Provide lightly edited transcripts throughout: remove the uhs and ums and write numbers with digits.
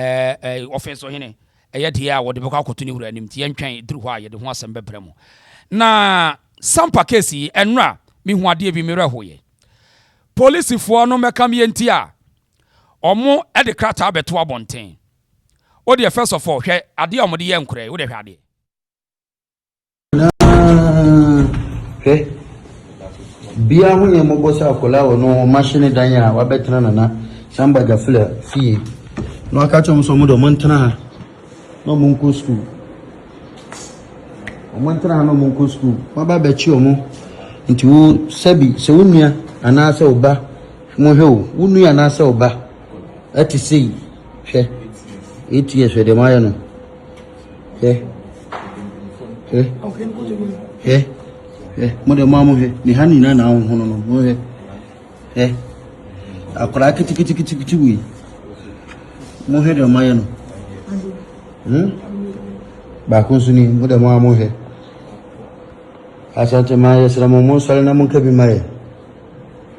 Ɛɛ, ɔfɛnso hene, ɛyɛ deɛ a wɔde bɛkɔ akɔto ne wura anim, nti yɛntwɛn duru hɔ a yɛde ho asɛm bɛbrɛ mu. Na Sampa case yi, ɛnora mehu adeɛ bi, merɛ hoyɛ. Polisifoɔ no mɛka me nti a ɔmo de krataa bɛto abɔnten. Wo deɛ, first of all, hwɛ adeɛ a ɔmo de yɛ nkorɛ. Wo deɛ, hwɛ adeɛ. Hwɛ, bia ho yɛ mmɔbɔ sɛ akwadaa wɔ no ɔma hye ne dan a wabɛtena Nana Samba Gyafla fie na waka kyerɛ ɔmo sɛ ɔmo de ɔmo ntena ha na ɔmo nkɔ sukuu, ɔmo ntena ha na ɔmo nkɔ sukuu. Waba abɛkye ɔmo. Nti wo sɛbi sɛ wo nua anaasɛ wo ba, mo hwɛ o, wo nua anaasɛ wo ba ɛte sei. Hwɛ, 8 years. Hwɛ deɛ mo ayɛ no. Hwɛ, hwɛ, hwɛ, hwɛ. Mo de mo a mo hwɛ ne ha nyinaa na ahohono no. Mo hwɛ, hwɛ, akwadaa keteketekete wei. Mo hwɛ deɛ mo ayɛ no. Baako nso ni. Mo de mo a mo hwɛ. Asantema, yɛsrɛ mo, mo nsɔre na mo nka bi ma yɛ.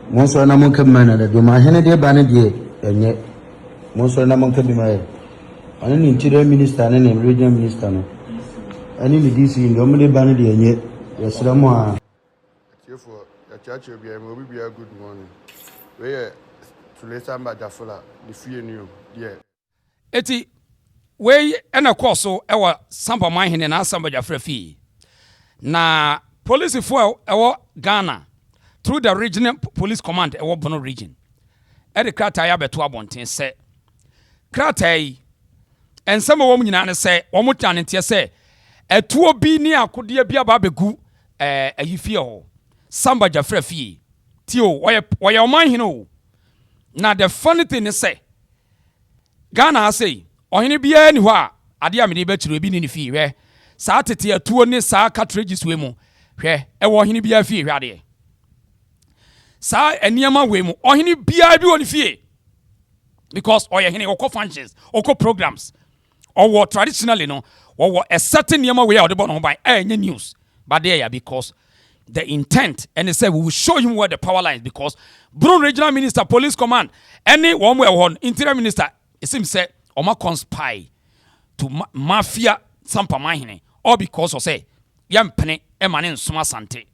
Mo nsɔre na mo nka bi ma yɛ. Na deɛ ɔmo ahene deɛ ba ne deɛ ɛnyɛ. Mo nsɔre na mo nka bi ma yɛ. Ɔne ne Interior Minister ne ne Regional Minister no ɛne ne DC deɛ ɔmo de ba ne deɛ ɛnyɛ. Yɛsrɛ mo a. Atiefoɔ, yɛkyerɛkyerɛ biara ma obi biara. Good morning. Wei yɛ Tule Samba Gyafla ne fie ni o deɛ. Eti wei ɛna kɔɔ so ɛwɔ Sampa manhene na Samba Gyafra fie, na polisifoɔ a ɛwɔ Ghana through the Regional Police Command ɛwɔ Bono Region ɛde krataa yi abɛto abɔnten sɛ krataa yi, nsɛm a ɛwɔ mu nyinaa ne sɛ wɔn tena ne nteɛ sɛ ɛtuo bi ne akodeɛ bi aba abɛgu ayi fie hɔ, Samba Gyafra fie. Ti o, wɔyɛ ɔman hene o. Na the funny thing ne sɛ Ghana ha sei, ɔhene biara ni hɔ a adeɛ a mede bɛkyerɛ ebi ne ne fie. Hwɛ saa tete atuo ne saa cartridges wei mu. Hwɛ, ɛwɔ ɔhene biara fie. Hwɛ adeɛ, saa nneɛma wei mu, ɔhene biara bi wɔ ne fie because ɔyɛ hene, ɔkɔ functions, ɔkɔ programs, ɔwɔ traditionally no, wɔwɔ a certain nneɛma wei a ɔde bɔ ne ho ban. Ɛnyɛ news, but there ya because the intent and they say we will show him where the power lines, because Bono Regional Minister, Police Command ɛne wɔn mu ɛwɔ hɔ no, Interior Minister, esim sɛ ɔma conspire to mafia Sampa manhene, all because ɔsɛ yɛmpene ɛma ne nsom Asante.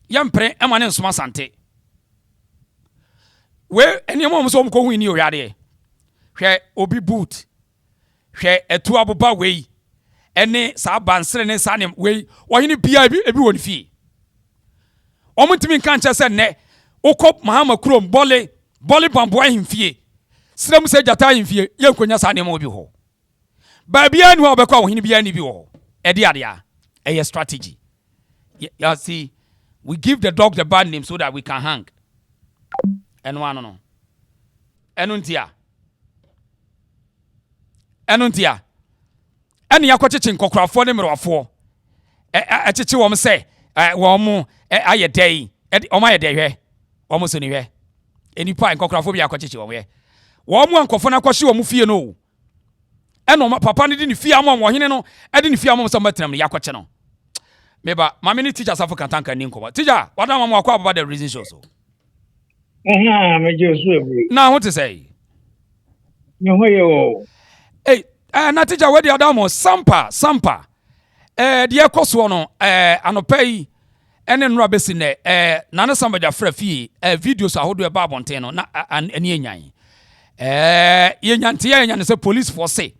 Yɛmpene ɛma ne nsom Asante. Wei nneɛma wɔn sɛ wɔn kɔ hu ni owiadeɛ. Hwɛ obi boot, hwɛ ɛtu aboba wei ɛne saa bansere ne saa nneɛma wei. Ɔhene bia ebi wɔ ne fie. Wɔn ntumi nka nkyɛn sɛ nnɛ wokɔ Mahama kurom, Bɔle Bɔle Bamboa ahemfie, srem sɛ gyata ahemfie, yɛ nkonya saa nneɛma wɔ bi hɔ. Baabiara ni hɔ a wɔbɛkɔ a ɔhene biara ni bi wɔ hɔ. Ɛde adeɛ a ɛyɛ strategy. You see, we give the dog the bad name so that we can hang. Ɛno ano no, ɛno ntia ɛne yɛakɔkyekye nkɔkorafoɔ ne mmerewafoɔ, ɛkyekye wɔn sɛ wɔn mo ayɛ dɛ yi, ɛde wɔn ayɛ dɛ. Hwɛ wɔn so ni, hwɛ nipa nkɔkorafoɔ bi akɔkyekye wɔn. Hwɛ wɔn mu a nkɔfoɔ no akɔhye wɔn fie no o, ɛna ɔma papa no de ne fie ama wɔn, ɔhene no ɛde ne fie ama wɔn sɛ wɔbɛtena mu no, yɛakɔkye no. Meba maame ne Teacher Safo Kantanka ni nkɔmɔ. Teacher, wada ma mo akɔ ababa The Reason Show so. Ɛhɛn, megye so ebiri. Na ho te sɛ? Me ho yɛ o. Ei, na teacher, wadi ada mo Sampa Sampa. Deɛ ɛkɔ soɔ no, anɔpa yi ɛne nnora bɛsi nnɛ, Nana Samba Gyafra fie, videos ahodoɔ ɛba abɔnten no na ani enyan. Yɛnya nteɛ, yɛnya ne sɛ policefoɔ se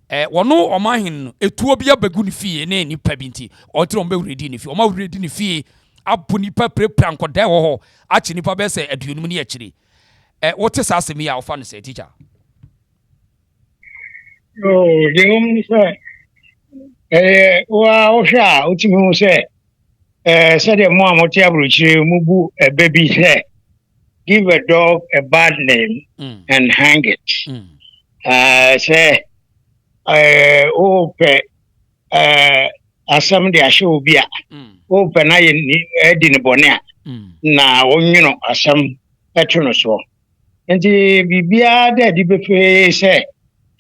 wɔno ɔman no etuo bi abɛgu ne fie ne nipa bi, nti ɔtiri wɔn bɛwura ne fie. Wɔn awura di ne fie abo nipa, pirapira nkɔdaa wɔ hɔ, akyi nipa bɛyɛ sɛ 50 ne akyire. Wote saa asɛm yi a, wɔfa no sɛ, teacher? Oo, deɛ wɔm ne sɛ ɛyɛ wo a wohwɛ a wotumi hu sɛ sɛdeɛ mo a mote aburokyire mubu ɛbɛ bi sɛ "Give a dog a bad name and hang it." Sɛ wopɛ asɛm de ahyɛ obi a, wopɛ na yɛ adi ne bɔne a, na wonwono asɛm ɛto no soɔ. Nti biribiara da adi befee sɛ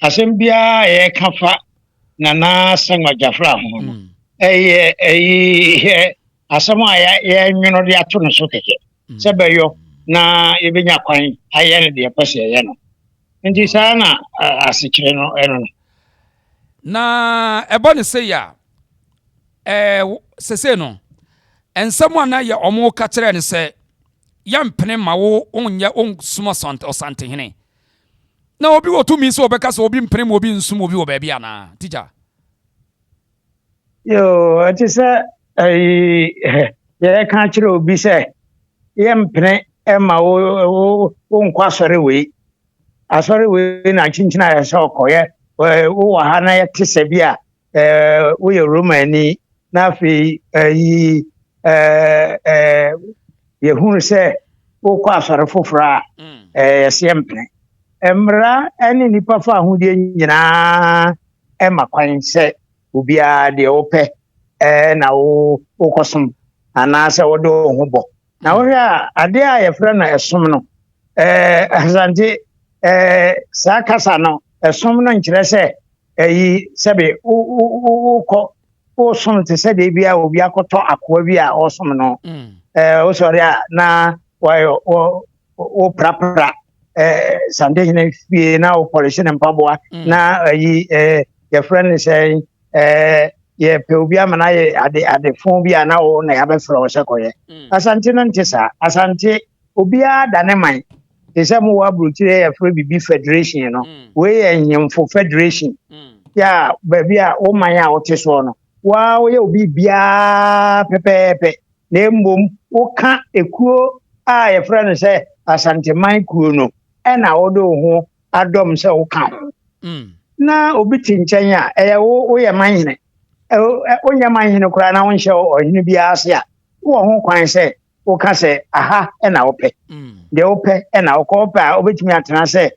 asɛm biara a yɛka fa Nana Sangma Gyafra ho no, ɛyɛ ɛyi asɛm a yɛnwono de ato no so kɛkɛ. sɛ bɛyɔ na yɛbɛnya kwan ayɛ no deɛ yɛpɛ sɛ yɛyɛ no. Nti saa na asekyerɛ no ɛno no. Na ɛbɔ ne sei a, ɛɛ sesei no, nsɛm a na yɛ ɔmo ka kyerɛ no sɛ yɛmpene ma wo wonyɛ wonsom ɔsantehene. Na obi wɔ tumi sɛ ɔbɛka sɛ obi mpene ma obi nsom obi wɔ baabi anaa, tikya? Yoo, ɛte sɛ ɛyi yɛka kyerɛ obi sɛ yɛmpene ma wo wo wonkɔ asɔre wei. Asɔre wei na kyinkyin a yɛsɛ ɔkɔyɛ wowɔ ha na yɛte sɛ bi a woyɛ Romani na afei ɛyi yɛhunu sɛ wokɔ asɔre foforɔ a yɛsɛ yɛmpene. Mmara ne nnipa fa ahodeɛ nyinaa ma kwan sɛ obiara deɛ wopɛ na wokɔsom anaasɛ wode wo ho bɔ. Na wohwɛ a adeɛ a yɛfrɛ no ɛsom no, Asante, saa kasa no, ɛsom no nkyerɛ sɛ ɛyi sɛbe wokɔ wosom te sɛ deɛ bi a obi akɔtɔ akoa bi a ɔsom no. Wosɔre a na woprapra Santehene fie na wopɔlehye ne mpaboa na ayi yɛfrɛ no sɛ yɛpɛ obi ama no ayɛ ade adefo bi a na wo na yɛabɛfrɛ wo sɛ kɔyɛ. Asante no nte saa. Asante obiara da ne man te sɛ mowɔ aburokyire yɛfrɛ biribi federation no. Wei yɛ nhemfo federation. Yɛ a baabi a wo man a wote soɔ no waa woyɛ obi biara pɛpɛɛpɛ, na mmom woka ekuo a yɛfrɛ no sɛ Asanteman kuo no ɛna wode wo ho adɔm sɛ woka ho. Na obi te nkyɛn a ɛyɛ wo woyɛ manhene, wonyɛ manhene koraa na wonhyɛ ɔhene biara ase a, wowɔ ho kwan sɛ woka sɛ aha ɛna wopɛ. Deɛ wopɛ ɛna wokɔ. Wopɛ a wobɛtumi atena sɛ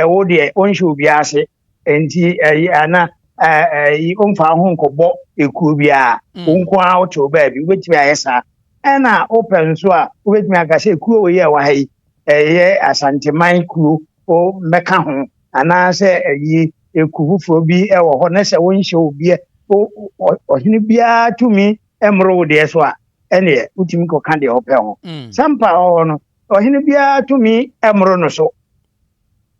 wo deɛ wonhyɛ obiara ase nti ɛyi ana ɛyi womfa ho nkɔbɔ ekuo biara, wo nko ara wote wo baabi, wobɛtumi ayɛ saa. Ɛna wopɛ nso a wobɛtumi aka sɛ ekuo wei a ɛwɔ ha yi ɛyɛ Asanteman kuo, wo mmɛka ho, anaasɛ ɛyi eku foforɔ bi ɛwɔ hɔ na sɛ wonhyɛ obi ɔhene biara tumi mmoro wo deɛ so a, ɛneɛ wotumi kɔka deɛ wopɛ ho. Sampa hɔ no, ɔhene biara tumi mmoro no so,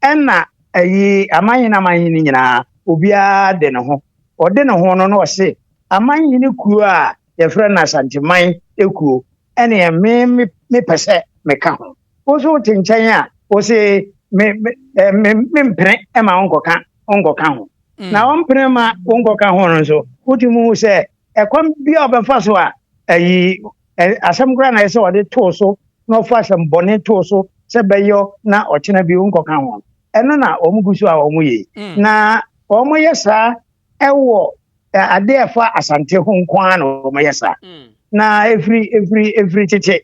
ɛna ɛyi amanhene amanhene nyinaa obiara de ne ho. Ɔde ne ho no na ɔse amanhene kuo a yɛfrɛ no Asanteman ekuo, ɛneɛ me mepɛ sɛ meka ho. Wo nso wote nkyɛn a wose me me me mempene ma wonkɔka wonkɔka ho. Na wɔmpene ma wonkɔka ho no nso, wotumi hu sɛ ɛkwan bi a ɔbɛfa so a ɛyi asɛm koraa na ɛsɛ sɛ ɔde too so na ɔfa asɛm bɔne too so sɛ bɛyɔ na ɔkyena bi wonkɔka ho. Ɛno na wɔn gu so a wɔn yɛ. Na wɔn yɛ saa ɛwɔ ade a ɛfa Asante ho nko ara na wɔn yɛ saa. Na efiri efiri efiri tete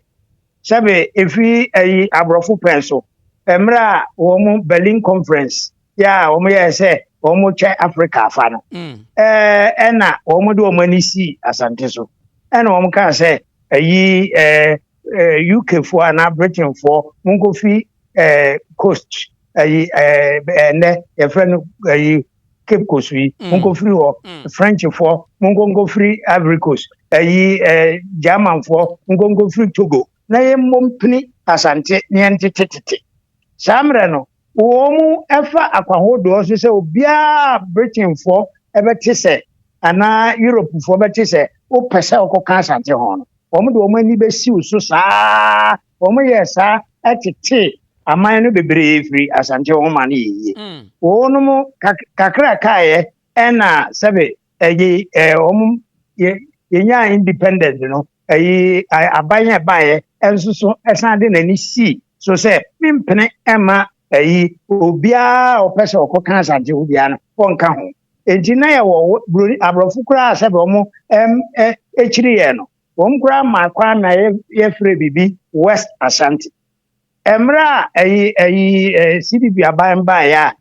sɛbe efiri ɛyi aborɔfo pɛn so, mmerɛ a wɔn Berlin Conference yɛ a wɔn yɛ sɛ wɔn kyɛ Africa afa no, ɛna wɔn de wɔn ani si Asante so, ɛna wɔn kaa sɛ ɛyi UK foɔ anaa Britain foɔ monkɔfi coast ɛyi ɛnɛ yɛfrɛ no ɛyi Cape Coast yi, monkɔfiri hɔ. French foɔ monkɔnkɔfiri Ivory Coast, ɛyi German foɔ monkɔnkɔfiri Togo na yɛmmɔ mpini Asante na yɛntete saa mmerɛ no. Wɔn mu ɛfa akwahodoɔ so sɛ obiara Britainfoɔ ɛbɛte sɛ anaa Europefoɔ bɛte sɛ wopɛ sɛ wokɔka Asante ho no, wɔn de wɔn ani bɛsiw so saa. Wɔn yɛ saa ɛtete aman no bebree firi Asante ho ma no yɛ yie. Wɔn mu kakra kaeɛ ɛna sɛbe ɛyi wɔn yɛ yɛnyaa independence no, ɛyi aban a ɛbaeɛ ɛnso so ɛsan de n'ani sii so sɛ mempene ɛma ɛyi obiara a ɔpɛ sɛ ɔkɔka Asante ho biara no wɔnka ho. Nti na yɛwɔ buroni aborɔfo koraa sɛbe wɔn ɛm ɛ akyiri yɛn no, wɔn koraa ma kwan na yɛfrɛ biribi West Asante. Mmerɛ a ɛyi ɛyi CPP aban baeɛ a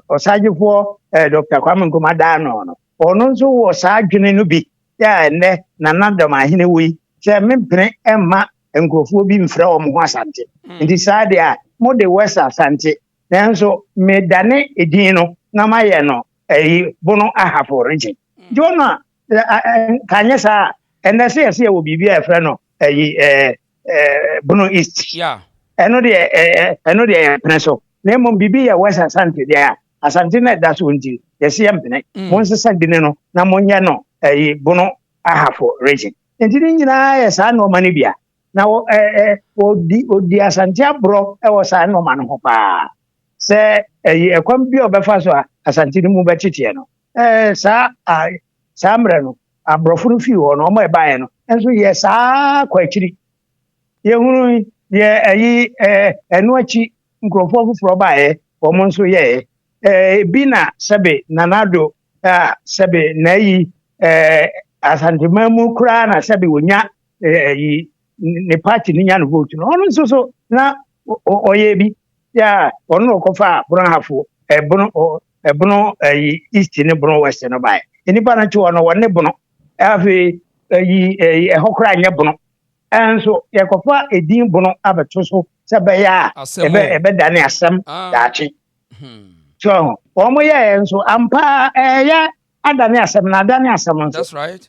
ɔsagyefoɔ Dr. Kwame Nkrumah daa no no, ɔno nso wɔ saa adwene no bi yɛ a ɛnnɛ Nana Dɔmahene wei sɛ mempene mma nkurɔfoɔ bi mfrɛ wɔn ho Asante. Nti saa deɛ a mode West Asante, nanso medane edin no na mayɛ no ɛyi Bono Ahafo region. Nti ɔno a ka nyɛ saa a ɛnnɛ sɛ yɛsɛ yɛwɔ biribi a yɛfrɛ no ɛyi ɛɛ. ɛɛ Bono East. Ɛno deɛ ɛɛ ɛno deɛ yɛmpene so. Na mmom biribi yɛ West Asante deɛ a, Asante no ɛda so nti yɛsi yɛmpene. Monsesa dini no na monyɛ no ɛyi Bono Ahafo region. Nti ne nyinaa yɛ saa nneɛma no bia. Na wɔ ɛɛ wɔdi wɔdi Asante aborɔ ɛwɔ saa nneɛma no ho paa. Sɛ ɛyi ɛkwan bi a ɔbɛfa so a Asante no mu bɛteteɛ no. Ɛɛ saa a saa mmerɛ no aborɔfo no fii hɔ no, wɔn a ɛbaeɛ no nso yɛ saa kɔ akyiri. Yɛhunu deɛ ɛyi ɛɛ ɛno akyi nkurɔfoɔ foforɔ baeɛ, wɔn nso yɛɛ ebi na sɛbe Nana Addo a sɛbe n'ayi Asanteman mu koraa na sɛbe wɔnya ɛyi ne party no nya no vote no, ɔno nso so na ɔyɛ bi yɛ a ɔno na ɔkɔfa Bono Ahafo, ɛbono ɛbono ɛyi East ne Bono West no baeɛ. Nnipa no te hɔ no, wɔne Bono afei ɛyi ɛyi ɛhɔ koraa nyɛ Bono, ɛnso yɛkɔfa edin Bono abɛto so sɛ bɛyɛ a ɛbɛ ɛbɛdane asɛm daakye. So wɔn yɛɛ nso ampa ɛyɛ adane asɛm na adane asɛm nso. That's right.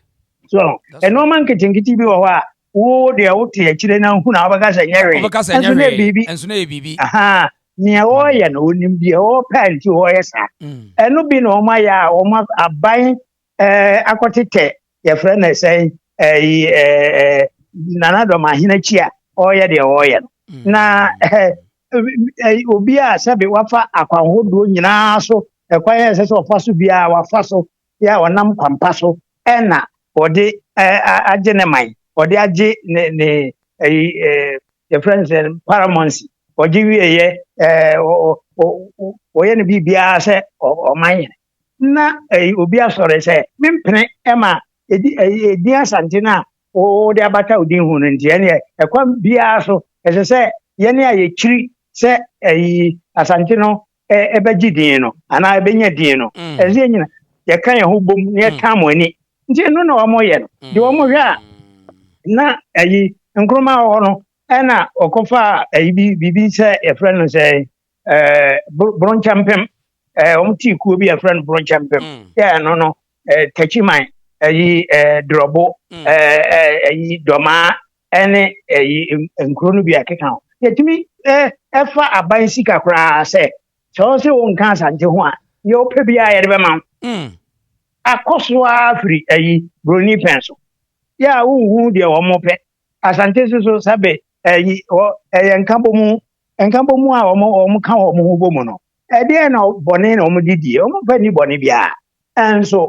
So nneɛma nketenkete bi wɔ hɔ a wo deɛ wote akyire na hu na wobɛka sɛ nyɛ hwee. Wobɛka sɛ nyɛ hwee, nso na yɛ biribi. Nea wɔreyɛ no, onim deɛ wɔrepɛ nti wɔreyɛ saa. Ɛno bi na wɔn ayɛ a wɔn aban akɔtetɛ yɛfrɛ no sɛn ɛyi ɛɛ Nana Dɔm Ahene akyi a ɔreyɛ deɛ ɔreyɛ no. Na ɛɛ obi a sɛbi wafa akwan hodoɔ nyinaa so, ɛkwan yɛ ɛsɛ sɛ ɔfa so biara wafa so, yɛ a ɔnam kwampa so ɛna ɔde ɛɛ agye ne man, ɔde agye ne ne ɛyi yɛfrɛ no sɛ paramountcy, ɔgye wieɛ ɛɛ ɔyɛ no biribiara sɛ ɔman yɛn na ɛyi obi asɔre sɛ mempene ɛma edi ɛyi edi Asante no a wɔde abata odin ho no, nti ɛneɛ ɛkwan biara so ɛsɛ sɛ yɛne a yɛkyiri sɛ ɛyi Asante no ɛbɛgye din no anaa ɛbɛnya din no, ɛsɛ yɛn nyina yɛka yɛn ho bom na yɛka mo ani. Nti ɛno na wɔn yɛ no deɛ wɔn hwɛ a na ɛyi Nkrumah wɔ hɔ no ɛna ɔkɔfa ɛyi bi biribi sɛ yɛfrɛ no sɛ Bronkyɛmpem, wɔn tii kuo bi yɛfrɛ no Bronkyɛmpem. Yɛ ɛno no Takyiman, ɛyi Dorɔbo, ɛɛ ɛyi Dɔmaa ɛne ɛyi nkuro no bi a ɛkeka ho. Yɛtumi ɛfa aban sika koraa sɛ wɔn sɛ wɔn nka Asante ho a, deɛ wɔpɛ biara yɛde bɛma wo. Akɔ so ara firi ɛyi broni pɛn so yɛ a wonhu deɛ wɔn pɛ. Asante so so sɛbe ɛyi wɔ ɛyɛ nkabɔ mu a wɔn ka wɔn ho bɔ mu no, ɛdeɛ na bɔne na wɔn de die, wɔn mfa ni bɔne biara. Ɛnso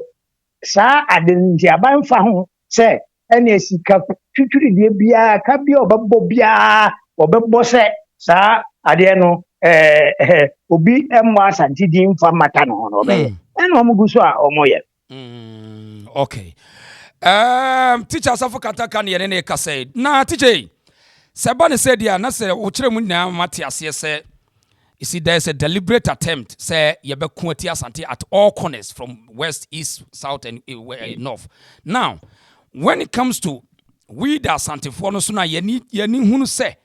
saa ade no nti aban fa ho sɛ ɛne sika twitwirideɛ biara ka bi a ɔbɛbɔ biara ɔbɛbɔ sɛ saa adeɛ no ɛɛ obi mmɔ Asante din mfa mmata ne ho no ɔbɛyɛ. Ɛna wɔn gu so a wɔn yɛ. Okay. Teacher Asafo Kataka ne yɛne ne kasa yi. Na teacher yi, sɛ ba ne sɛ deɛ a na sɛ wokyerɛ mu nyinaa mate aseɛ sɛ, you see, there is a deliberate attempt sɛ yɛbɛko ati Asante at all corners, from west, east, south and north. Now, when it comes to we the Asantefoɔ no so na yɛni hunu sɛ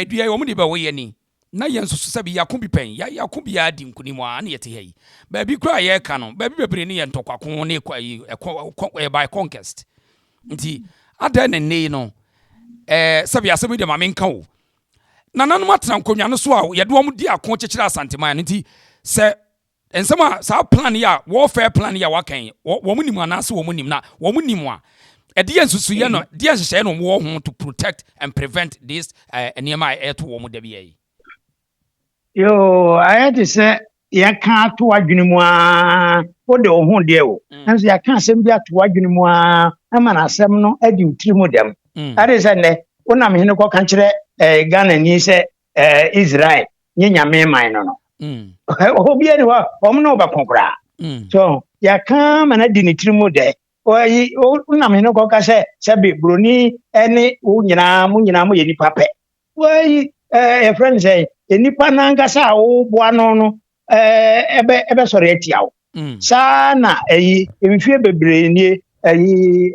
dua yi wɔn de bɛwɔ yɛni na yɛn nso so sɛ bi yɛako bi pɛn yɛako biara di nkonim a na yɛte ha yi. Baabi koraa a yɛreka no, baabi bebree ne yɛ ntɔkwako ne ɛkɔ ɛkɔ by conquest. Nti adan na nne yi no sɛbi asɛm yi deɛ maame nka o, nananom atena nkonnwa no so a yɛde wɔn di ako kyekyere Asanteman no. Nti sɛ nsɛm a saa plan yi a warfare plan yi a waka yi, wɔn nim anaasɛ wɔn nim, na wɔn nim a, ɛde yɛ nsusuyɛ no deɛ nhyehyɛeɛ no wɔn wɔ ho to protect and prevent this nneɛma a ɛto wɔn da bi yi? Yoo, ayɛ te sɛ yɛka ato adwene mu aa, wode wo ho deɛ o, nso yɛka asɛm bi ato adwene mu aa ama no asɛm no adi wo tiri mu dɛm. Ade sɛ nnɛ wonam hene kɔka kyerɛ Ghana ni sɛ Israel nye Nyame man no, obiara ni hɔ a wɔn ne wɔbɛko koraa. So yɛka ma no adi ne tiri mu dɛ ɔyi wonam hene kɔka sɛ sɛbe buroni ne wo nyinaa, mo nyinaa moyɛ nipa pɛ. Wɔyi yɛfrɛ no sɛ nipa n'ankasa a woboa no no ɛbɛsɔre atia wo. Saa na ɛyi mfie bebree nie ɛyi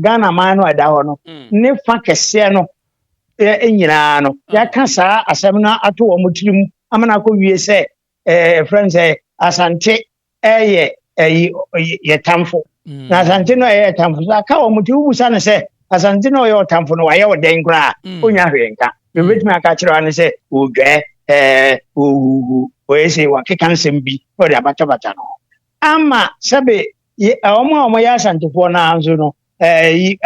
Ghana man no a ɛda hɔ no ne fa kɛseɛ no nyinaa no, yɛaka saa asɛm no ato wɔn tirim ama no akɔ wie sɛ yɛfrɛ no sɛ Asante ɛyɛ ɛyi yɛ tamfo. Na Asante no ɛyɛ tamfo so aka wɔn ti wobusa no sɛ Asante na ɔyɛ ɔtamfo no wayɛ ɔdɛn koraa ɔnya hwee nka. Deɛ ɔbɛtumi aka akyerɛ wa ne sɛ ɔdwɛ ɛɛ ɔhuhu ɔyɛ sɛ wakeka nsɛm bi na ɔde abatabata no ho. Ama sɛbe wɔn a wɔyɛ Asantefoɔ no ara nso no ɛɛ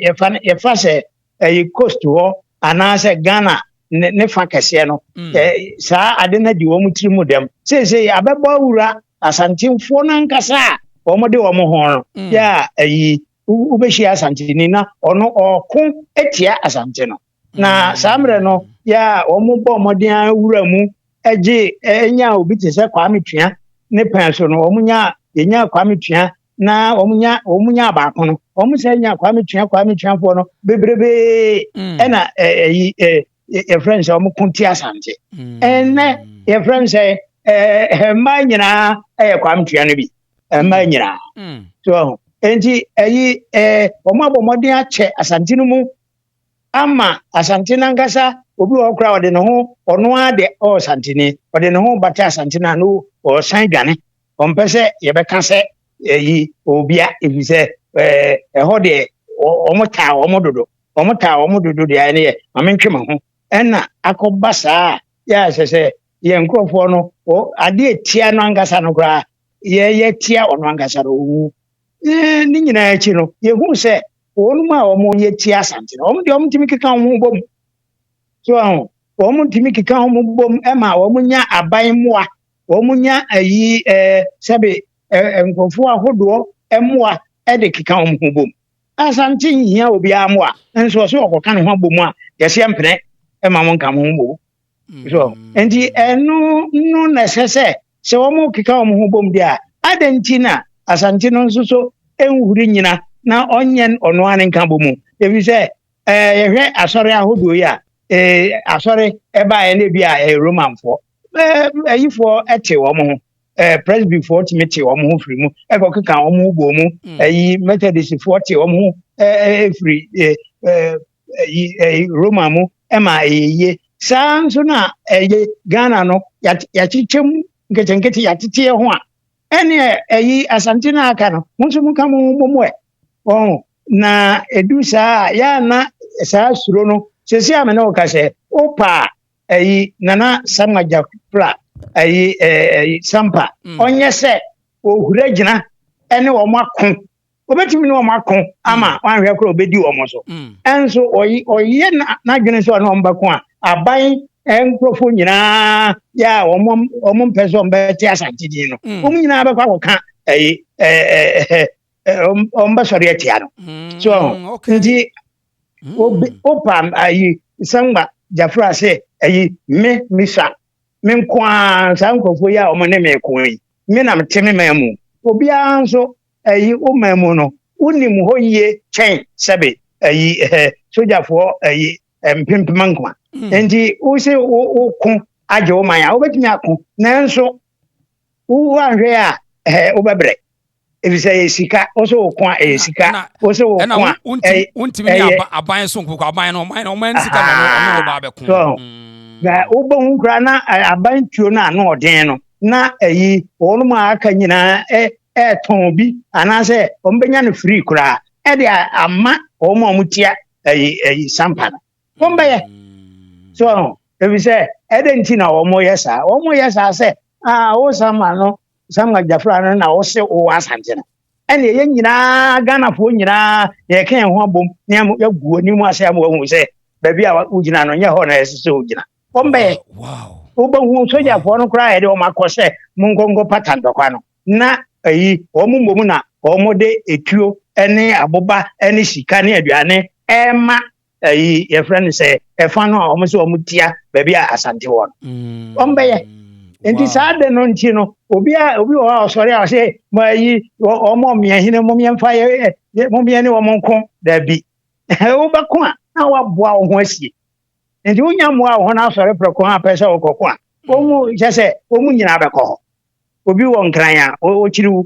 yɛfa yɛfa sɛ ɛyi coast hɔ anaasɛ Ghana ne ne fa kɛseɛ no mm. saa ade no adi wɔn tiri mu dɛm seesei abɛbɔ awura Asantefoɔ no ankasa a wɔn de wɔn ho no mm. yɛ a ɛyi wobɛhyia Asanteni na ɔno ɔko atia Asante no na mm. saa mmerɛ no yɛ a wɔn bɔ mmɔden awura mu gye nya obi te sɛ Kwame Tua ne pɛn so no wɔn nya yɛnya Kwame Tua na wɔn nya wɔn nya baako no wɔn sɛ nya Kwame Tua Kwame Tuafoɔ no bebrebee mm. ɛna ɛyi ɛ yɛfrɛ no sɛ wɔn ko tia Asante mm. ɛnɛ yɛfrɛ no sɛ ɛɛ mmaa nyinaa ɛyɛ Kwame Tua no bi mmaa mm. nyinaa so nti ɛyi ɛɛ wɔn abɔ mmɔden akyɛ Asante no mu ama Asante no ankasa obi wɔ hɔ koraa ɔde ne ho ɔno ara de ɔwɔ Asanteni ɔde ne ho bata Asante no ano ɔsan dwane ɔmpɛ sɛ yɛbɛka sɛ ɛyi obia ɛfiri sɛ ɛɛ ɛhɔ deɛ wɔn taa wɔn dodo wɔn taa wɔn dodo deɛ ɛne yɛ maame ntwe me ho ɛna akɔba saa yɛ a sɛ sɛ yɛn nkurɔfoɔ no adeɛ tia no ankasa no koraa yɛyɛ tia ɔno ankasa no owu ne nyinaa akyi no yɛhu sɛ wɔn a wɔyɛ tia Asante no, wɔn deɛ wɔn tumi keka wɔn ho bom. So wɔn wɔn tumi keka wɔn ho bom ma wɔn nya aban mmoa, wɔn nya ayi ɛɛ sɛbe ɛɛ nkurɔfoɔ ahodoɔ mmoa de keka wɔn ho bom. Asante nhia obiara mmoa, nso ɔsɛ ɔkɔka ne ho abom a yɛsɛ mpene ma mo nka mo ho bom. So nti ɛno no na ɛsɛ sɛ sɛ wɔn keka wɔn ho bom deɛ a, adɛn nti na Asante no nso so nhuri nyina na ɔnyɛ ɔno ara ne nka bɔ mu? Ɛfiri sɛ ɛɛ yɛhwɛ asɔre ahodoɔ yi a, ɛɛ asɔre ɛbaeɛ no ebi a ɛyɛ Romanfoɔ, ɛɛ ayifoɔ ɛte wɔn ho, ɛɛ Presbyfoɔ tumi te wɔn ho firi mu, ɛkɔkeka wɔn ho bɔ mu, ɛyi Methodistfoɔ te wɔn ho ɛɛ firi ɛɛ ɛɛ ɛyi ɛyi Roma mu ɛma ɛyɛ yie saa nso na ɛyɛ Ghana no yɛakyekyɛ mu nketenkete yɛatete yɛ ho a ɛne ɛyi Asante no aka no mo nso mo ka mo ho bɔ mu ɛ wɔn na edu saa a yɛana saa suro no sɛsi a me ne wo ka sɛ wopa a ɛyi Nana Sama Gyafra ɛyi ɛyi Sampa ɔnyɛ sɛ ohura gyina ɛne wɔn ako obetumi ne wɔn ako ama mm. wanhwɛ koraa obedi wɔn so mm. ɛnso ɔyɛ n'adwene sɛ ɔne wɔn bɛko a aban nkurɔfoɔ nyinaa yɛ a wɔn wɔn mpɛ sɛ wɔn bɛte asante din no mm. wɔn nyinaa bɛkɔ akɔka ɛyi ɛɛ ɛɛ wɔn bɛsɔre atia no so nti obi opa ayi sangba jafra sɛ ɛyi me misa me nko ara saa nkurɔfoɔ yi a wɔn ne me ko yi me na mete me man mu obiara nso ɛyi wo man mu no wonim hɔ yie kyɛn sɛbe ɛyi ɛɛ sogyafoɔ ɛyi mpempem nkwa hmm. nti wose woko agye wo man a wobɛtumi ako nanso woanhwɛ a ɛɛ wobɛbrɛ efisɛ ɛyɛ sika wosɛ woko a ɛyɛ sika wosɛ woko a ɛyɛ wontumi ne aban so nkoko aban no ɔman ɔman sika na ɔno ɔba abɛko hmm. na wobɛhu koraa na aban tuo no ano ɔden no na ɛyi wɔn a aka nyinaa ɛ ɛretɔn bi anaasɛ wɔbɛnya no free koraa ɛde ama wɔn a wɔtia ɛyi ɛyi sampa no wɔn bɛyɛ so ebi sɛ ɛdɛ nti na wɔn yɛ saa wɔn yɛ saa sɛ aa wo sama no sama gyafra no na wɔse wɔ asante no ɛna yɛn nyinaa ghanafoɔ nyinaa yɛka yɛn ho abom na yɛagu anim ase ama wɔahu sɛ baabi a wogyina no nyɛ hɔ na ɛsɛ sɛ wogyina wɔn bɛyɛ wobɛhu sogyafoɔ no koraa yɛde wɔn akɔ sɛ monkɔnkɔ pata ntɔkwa no na ayi wɔn mmom na wɔn de etuo ne aboba ne sika ne aduane ɛma ayi yɛfrɛ no sɛ ɛfa no a wɔn sɛ wɔn tia baabi a asante wɔ no mm. wɔn bɛyɛ nti saa de no nti no obi a obi wɔ hɔ a ɔsɔre a ɔsɛ mo ayi wɔn mmiɛnhene mo mmiɛnfa yɛ mo mmiɛne wɔn nko daabi wobɛko a na waboa wo ho asie nti wonya mmoa wo ho no asɔre prɛko a pɛ sɛ wokɔko a wɔn mu kyɛ sɛ wɔn mu nyinaa bɛkɔ hɔ obi wɔ nkran a ɔkyiri wo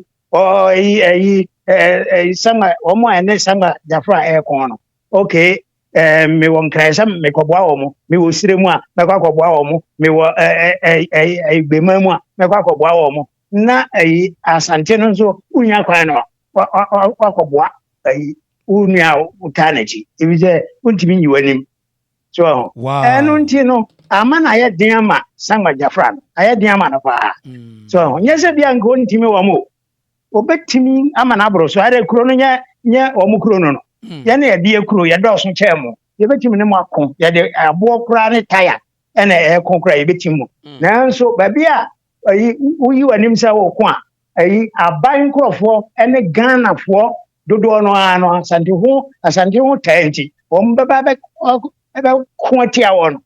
ɛyi ɛyi ɛyi sama wɔn a ɛne sama jafra ɛɛko no okay ɛɛ mewɔ nkran sɛ mekɔboa wɔn mewɔ sire mu a mɛkɔ akɔboa wɔn mewɔ ɛɛ ɛɛ ɛɛ gbema mu a mɛkɔ akɔboa wɔn na ɛyi asante no nso wonya kwan no wakɔboa ɛyi. wo nua a wotaa n'akyi, ebi sɛ wontumi nyi w'anim. So ɛho. Ɛno nti no, ama no ayɛ den ama Sangba Jafra no, ayɛ den ama no paa. So ɛho. Nyɛ sɛ bia nka ɔntumi wɔn o. Obetumi ama no aboro so. Ayɛ kuro no nyɛ nyɛ wɔn kuro no no. Yɛn na yɛde yɛ kuro, yɛdɔɔso kyɛn mo. Yɛbɛtumi ne mo ako. Yɛde aboɔ koraa ne taya ɛna ɛko koraa yɛbɛtumi mo. Nanso baabi a ayi woyi w'anim sɛ woko a, ayi aban nkurɔfoɔ ne Ghanafoɔ dodoɔ no ara no Asante ho Asante ho taa nti wɔn bɛba bɛ bɛko atia wɔn no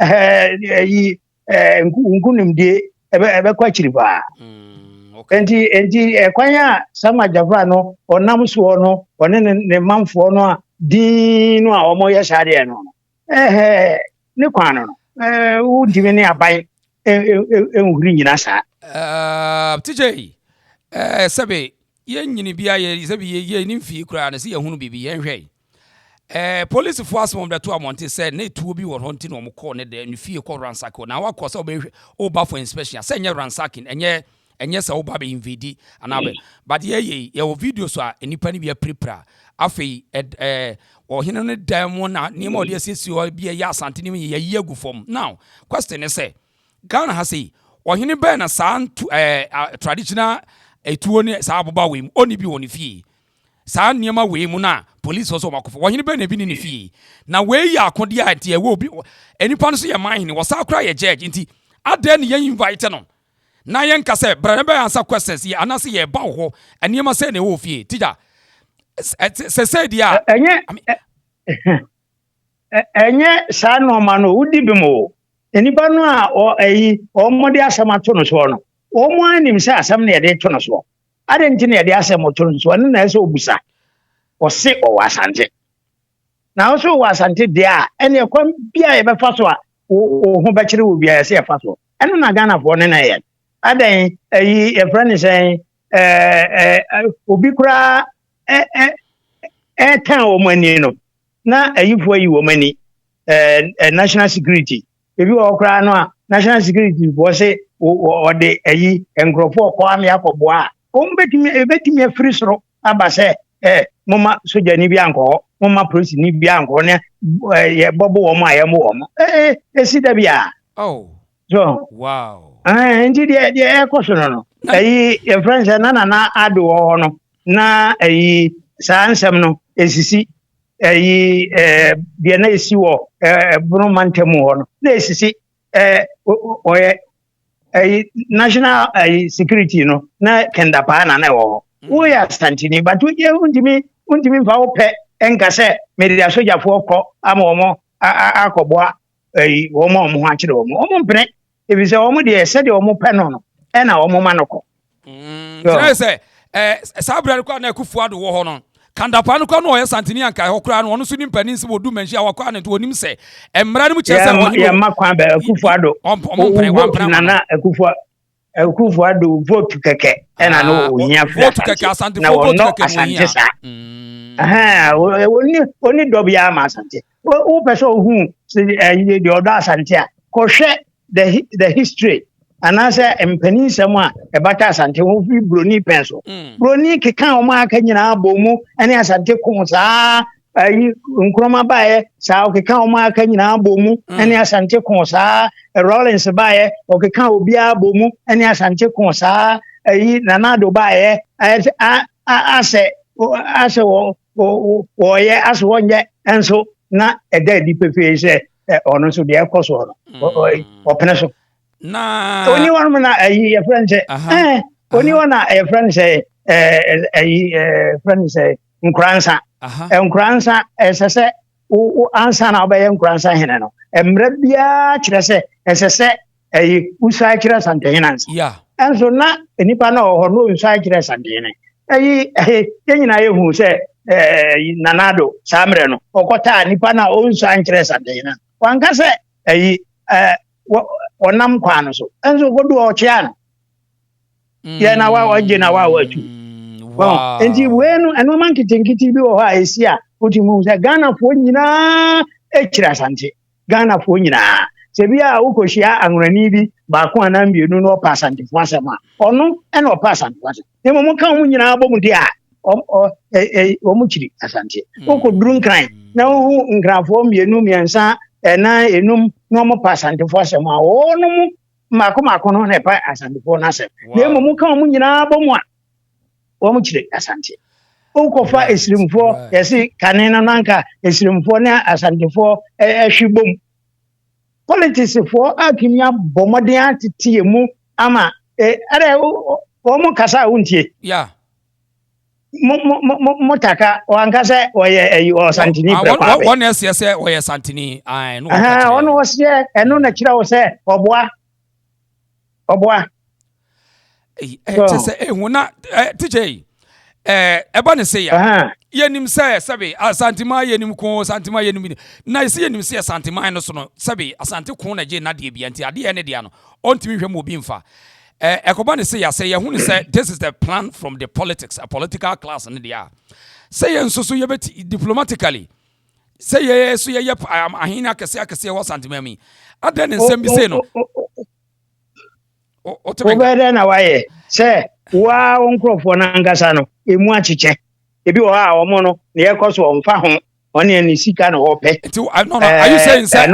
ɛɛ ayi ɛɛ nkunimdie ɛbɛ ɛbɛkɔ akyiri paa. Nti nti ɛkwan a Sama Jafra no ɔnam soɔ no ɔne ne ne manfoɔ no a din no a wɔyɛ saa deɛ no ɛhɛ ne kwan no no ɛɛ wontumi ne aban nhuri nyina saa. TJ, sɛbe yɛn nyini bia yɛ sɛbe yɛ yɛ ne mfie koraa no sɛ yɛhunu biribi yɛnhwɛ. Polisifoɔ asɛm wɔn bɛto abɔnten sɛ na etuo bi wɔ hɔ nti na wɔn kɔɔ ne dɛ ne fie kɔ ransack hɔ na wakɔ sɛ ɔbɛhwɛ ɔba for inspection sɛ ɛnyɛ ransacking, ɛnyɛ sɛ ɔba bɛ invade anaa bɛ, but yɛyɛ yɛwɔ video so a nnipa no bi apirapira. Afei ɛ ɔhene no dan mu na nneɛma a ɔde asiesie hɔ bi ɛyɛ Asante nneɛma yɛ yɛyi agu fam. Now question ne sɛ, Ghana ha sei, ɔhene bɛɛ na saa ntu traditional etuo ne saa aboba wei mu ɔni bi wɔ ne fie? Saa nneɛma wei mu na police wɔ sɛ ɔmo akɔfo, ɔhene bɛɛ na ebi ne ne fie na wei yɛ akodeɛ a nti ɛwɔ obi nipa no so yɛ man hene, wɔsan kora yɛ judge, nti adan ne yɛn invite no na yɛn ka sɛ brɛ ne bɛyɛ answer questions yɛ anaasɛ yɛ ba wɔ hɔ nneɛma sɛ na ɛwɔ fie tikya sɛ sɛ deɛ a. Ɛnyɛ saa nneɛma no wodi bi mu o. Nipa no a ɔ ɛyi wɔn de asɛm ato no soɔ no, wɔn anim sɛ asɛm na yɛde to no soɔ. Adi nti na yɛde asɛm to no soɔ no na ɛsɛ obusa. Ɔse ɔwɔ Asante na ɔso wɔ Asante deɛ a, ɛne ɛkwan bi a yɛbɛfa so a wo ho bɛkyerɛ wɔ biara yɛsɛ yɛfa so. Ɛno na Ghanafoɔ ne na yɛ adan ɛyi yɛfrɛ ne sɛn ɛɛ ɛɛ obi koraa ɛ ɛ ɛɛtan wɔn ani no na ayifoɔ ayi wɔn ani ɛɛ ɛ national security ebi wɔ hɔ koraa no a national security foɔ se ɔde ayi nkurɔfoɔ kɔ ame akɔboa a wɔn bɛtumi ebɛtumi afiri soro aba sɛ moma sogyani bi ankɔ hɔ, moma polisini bi ankɔ hɔ ne yɛbɔbo wɔn a yɛmo wɔn esi da bi a. So wow. Nti deɛ ɛkɔ so no ɛyi yɛfrɛ no sɛ na Nana Ado wɔ hɔ no na ɛyi saa nsɛm no esisi ɛyi deɛ na esi wɔ ɛbono mantam hɔ no na esisi ɔyɛ ɛyi national ɛyi security no na Kɛndapaa na ɛwɔ hɔ. Woyɛ Asantini but woyɛ wontumi nfa wo pɛ nka sɛ mede asogyafoɔ kɔ ama wɔn akɔboa ɛyi wɔn a wɔn ho akyerɛ wɔn. Wɔn mpene efisɛ wɔn deɛ sɛdeɛ wɔn pɛ no ɛna wɔn ma no kɔ. Kyerɛ sɛ saa berɛ no koraa na Akufo Ado wɔ hɔ no, Kandapa no koraa no ɔyɛ Santini anka ɛhɔ koraa no ɔno nso ne mpanin sɛ wɔdu manhyia a wakɔ ano nti wɔnim sɛ mmara no mu kyerɛ sɛ ɔhene yɛma kwan bɛ Akufo Ado ɔmo mpene Nana Akufo Ado vote kɛkɛ ɛna no ohia firi Asante na wɔnɔ Asante saa oni dɔ biara ma Asante. Wopɛ sɛ ohu deɛ ɔdɔ Asante a, kɔhwɛ the history anaasɛ mpanin nsɛm a ɛbata Asante ho fi Buroni pɛn so. Buroni keka wɔn a aka nyinaa bɔ mu ne Asante ko saa. Ayi Nkrumah baeɛ saa, ɔkeka wɔn a aka nyinaa bɔ mu ne Asante ko saa. Rawlings baeɛ, ɔkeka obiara bɔ mu ne Asante ko saa. Ayi Nana Addo baeɛ, asɛ wɔyɛ asɛ wɔnyɛ nso na ɛda adi pefee sɛ ɔno nso deɛ ɛkɔ soɔ no ɔpene so. Na oni wɔn na ayi yɛfrɛ no sɛ oni wɔn na yɛfrɛ no sɛ ayi yɛfrɛ no sɛ Nkoransa. Nkoransa ɛsɛ sɛ wo ansa na wobɛyɛ Nkoransa hene no, mmerɛ biara kyerɛ sɛ ɛsɛ sɛ ɛyi wosuae kyerɛ Asantehene ansa. Ɛnso na nipa no wɔ hɔ no nsuae kyerɛ Asantehene. Ɛyi yɛn nyinaa yɛhu sɛ Nana Addo saa mmerɛ no ɔkɔtaa nipa no a ɔnsuae nkyerɛ Asantehene. Wanka sɛ ɛyi ɔnam kwan no so ɛnso kɔdu ɔkyea no. Yɛ na wa wagye na wa watu. Nti wei no ɛnneɛma nketenkete bi wɔ hɔ a ɛsi a wotumi hu sɛ Ghanafoɔ nyinaa akyiri Asante. Ghanafoɔ nyinaa sɛ bi a wokɔhyia anworani bi baako anaa mmienu na ɔpɛ Asantefoɔ asɛm a, ɔno ɛna ɔpɛ Asantefoɔ asɛm. Na mmom ka wɔn nyinaa bɔ mu deɛ a Wɔn kyiri Asante. Wokɔduru Nkran na wohu Nkranfoɔ mmienu, mmiɛnsa, ɛnan, enum na wɔn pa Asantefoɔ asɛm a, wɔn mmaako mmaako no na ɛpa Asantefoɔ no asɛm. Na mmom woka wɔn nyinaa bɔ mu a, wɔn kyiri Asante. Wokɔfa Esirimfoɔ, yɛse kane no nanka Esirimfoɔ ne Asantefoɔ ɛhwe bom. Politicsfoɔ atumi abɔ mmɔden atete yɛn mu ama ɛdɛ wɔn kasa a wontie. Yeah. Mo mo mo mo taka wɔanka sɛ wɔyɛ ɛyi ɔsantini ah, pɛrɛ kwan bɛ. Wɔn ɛseɛ sɛ wɔyɛ santini. Ayi no wɔn kyerɛ. Wɔn wɔseɛ ɛno na kyerɛ wɔ sɛ ɔboa ɔboa. Kyɛ sɛ ehu na tikya yi ɛba ne se ya yɛnim sɛ sɛbe Asanteman yɛnim ko Asanteman yɛnim na yɛsɛ yɛnim sɛ Asanteman no so no sɛbe Asante ko na gye nadeɛ bia nti adeɛ ne deɛ no ɔntumi nhwɛ mu obi mfa ɛkɔba ne se ya sɛ yɛhu ne sɛ this is the plan from the politics a political class ne deɛ a sɛ yɛn nso so yɛbɛti diplomatically sɛ yɛyɛ so yɛyɛ ahene akɛseɛ akɛseɛ wɔ Asanteman mu yi adɛn ne nsɛm bi sei no. Wobɛyɛ dɛn na woayɛ sɛ wo ara wo nkurɔfoɔ no ankasa no ɛmu akyekyɛ? Ebi wɔ hɔ a wɔn no deɛ ɛkɔ so wɔmfa ho, wɔn deɛ ne sika na wɔpɛ. Nti no no are you saying sɛ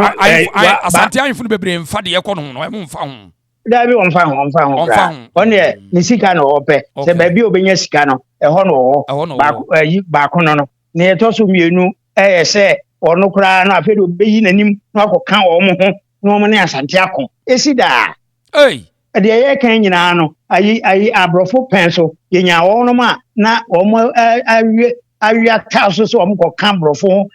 Asante ahemfo no bebree mfa deɛ ɛkɔ no ho no ɛmo mfa ho? Daabi wɔmfa ho wɔmfa ho koraa. Wɔn deɛ ne sika na wɔpɛ. Sɛ baabi a obɛnya sika no ɛhɔ na ɔwɔ. Baako ɛyi baako no no. Nea ɛtɔ so mmienu ɛyɛ sɛ ɔno koraa no afei de ɔbɛyi n'anim na wakɔka wɔn ho na wɔn ne Asante ako. Esi daa. Ei! Deɛ yɛreka nyinaa no, ayi ayi aborɔfo pɛn so yɛnya wɔnom a na wɔn awie awie ataa so sɛ wɔn kɔka aborɔfo ho.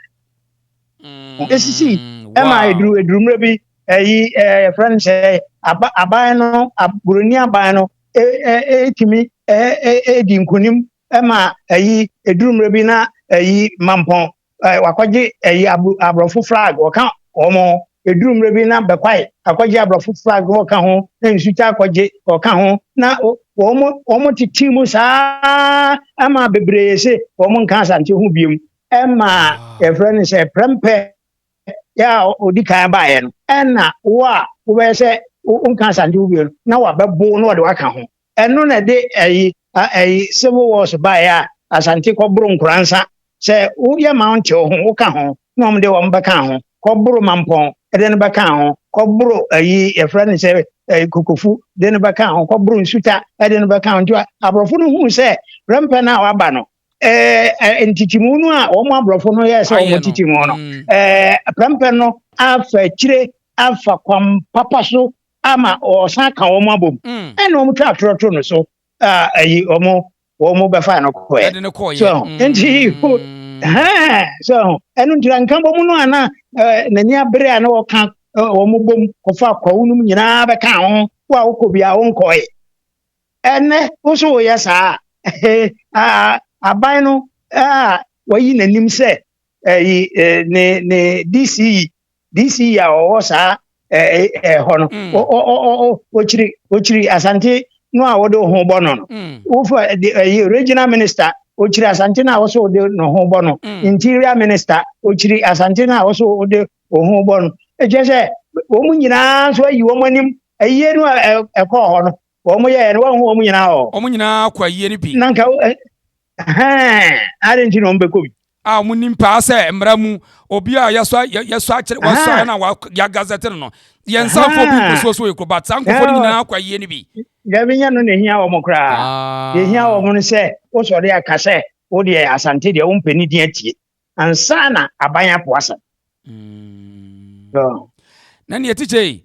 Esisi ɛma eduru eduru mmerɛ bi ɛyi ɛɛ yɛfrɛ no sɛ aba aban no buroni aban no ɛtumi ɛdi nkunim ɛma ɛyi eduru mmerɛ bi na ɛyi mampɔn ɛɛ wakɔgye ɛyi aborɔfo flag wɔka wɔn ho eduru mmerɛ bi na bɛkwae akɔgye aborɔfo flag wɔka ho na nsutwa akɔgye wɔka ho na wɔn wɔn tete mu saa ɛma bebree se wɔn nka Asante ho biem ɛma yɛfrɛ no sɛ prɛmpɛ yɛ a odi kan baeɛ no ɛna wo a wobɛyɛ sɛ wonka Asante ho bio no na wabɛbo na wɔde waka ho ɛno na ɛde ɛyi ɛyi civil wars baeɛ a Asante kɔboro Nkoransa sɛ woyɛ ma wonte wo ho woka ho na wɔn de wɔn bɛka ho kɔboro Mampɔn ɛde no bɛka ho kɔboro ɛyi yɛfrɛ no sɛ ɛyi Kokofu de no bɛka ho kɔboro Nsuta ɛde no bɛka ho nti aborɔfo no hu sɛ prɛmpɛ no a waba no ɛɛ ntitimu no a wɔn aborɔfo no yɛ sɛ wɔn titimu no ɛɛ prɛmpɛ no afa akyire afa kwan papa so ama ɔsan ka wɔn abom mm. ɛna wɔn twa atorɔ to no so a ɛyi wɔn wɔn bɛfa no kɔɛ so mm. nti hɛn so ɛno nti nka bɔ mu no ana n'ani abere a na wɔka wɔn bom kɔfa kɔw no nyinaa bɛka ho wo a wokɔ bi a wonkɔe ɛnɛ wo so woyɛ saa aban no a wɔyi n'anim sɛ ɛyi ne ne DCE DC a ɔwɔ saa ɛhɔ no mm. ɔkyiri ɔkyiri Asante no a wɔde ho bɔ no no mm. wofa ɛyi regional minister ɔkyiri Asante no a wɔso wɔde ne ho bɔ no mm. interior minister ɔkyiri Asante no a wɔso wɔde ho bɔ no ɛkyɛ sɛ wɔn nyinaa nso ayi wɔn anim ayie no a ɛkɔɔ hɔ no wɔn yɛɛ no wɔn ho wɔn nyinaa hɔ wɔn nyinaa kɔ ayie no bi na nka ɛhɛn adi nti na wɔn bɛkɔ bi a wɔn nim paa sɛ mmara mu obi a yɛsɔ yɛsɔ akyerɛ wɔsɔ ayɛ na yɛagazɛte no no yɛn nsa afɔ bi nkosuo so ekuro but saa nkurɔfoɔ no nyinaa akɔ ayie no bi. Dabi nyɛ no na ehia wɔn koraa ah. ehia wɔn no sɛ wosɔre aka sɛ wo deɛ Asante deɛ wompɛ ne din atie ansa na aban apo asɛm. Hmm. Na neɛ tikye yi.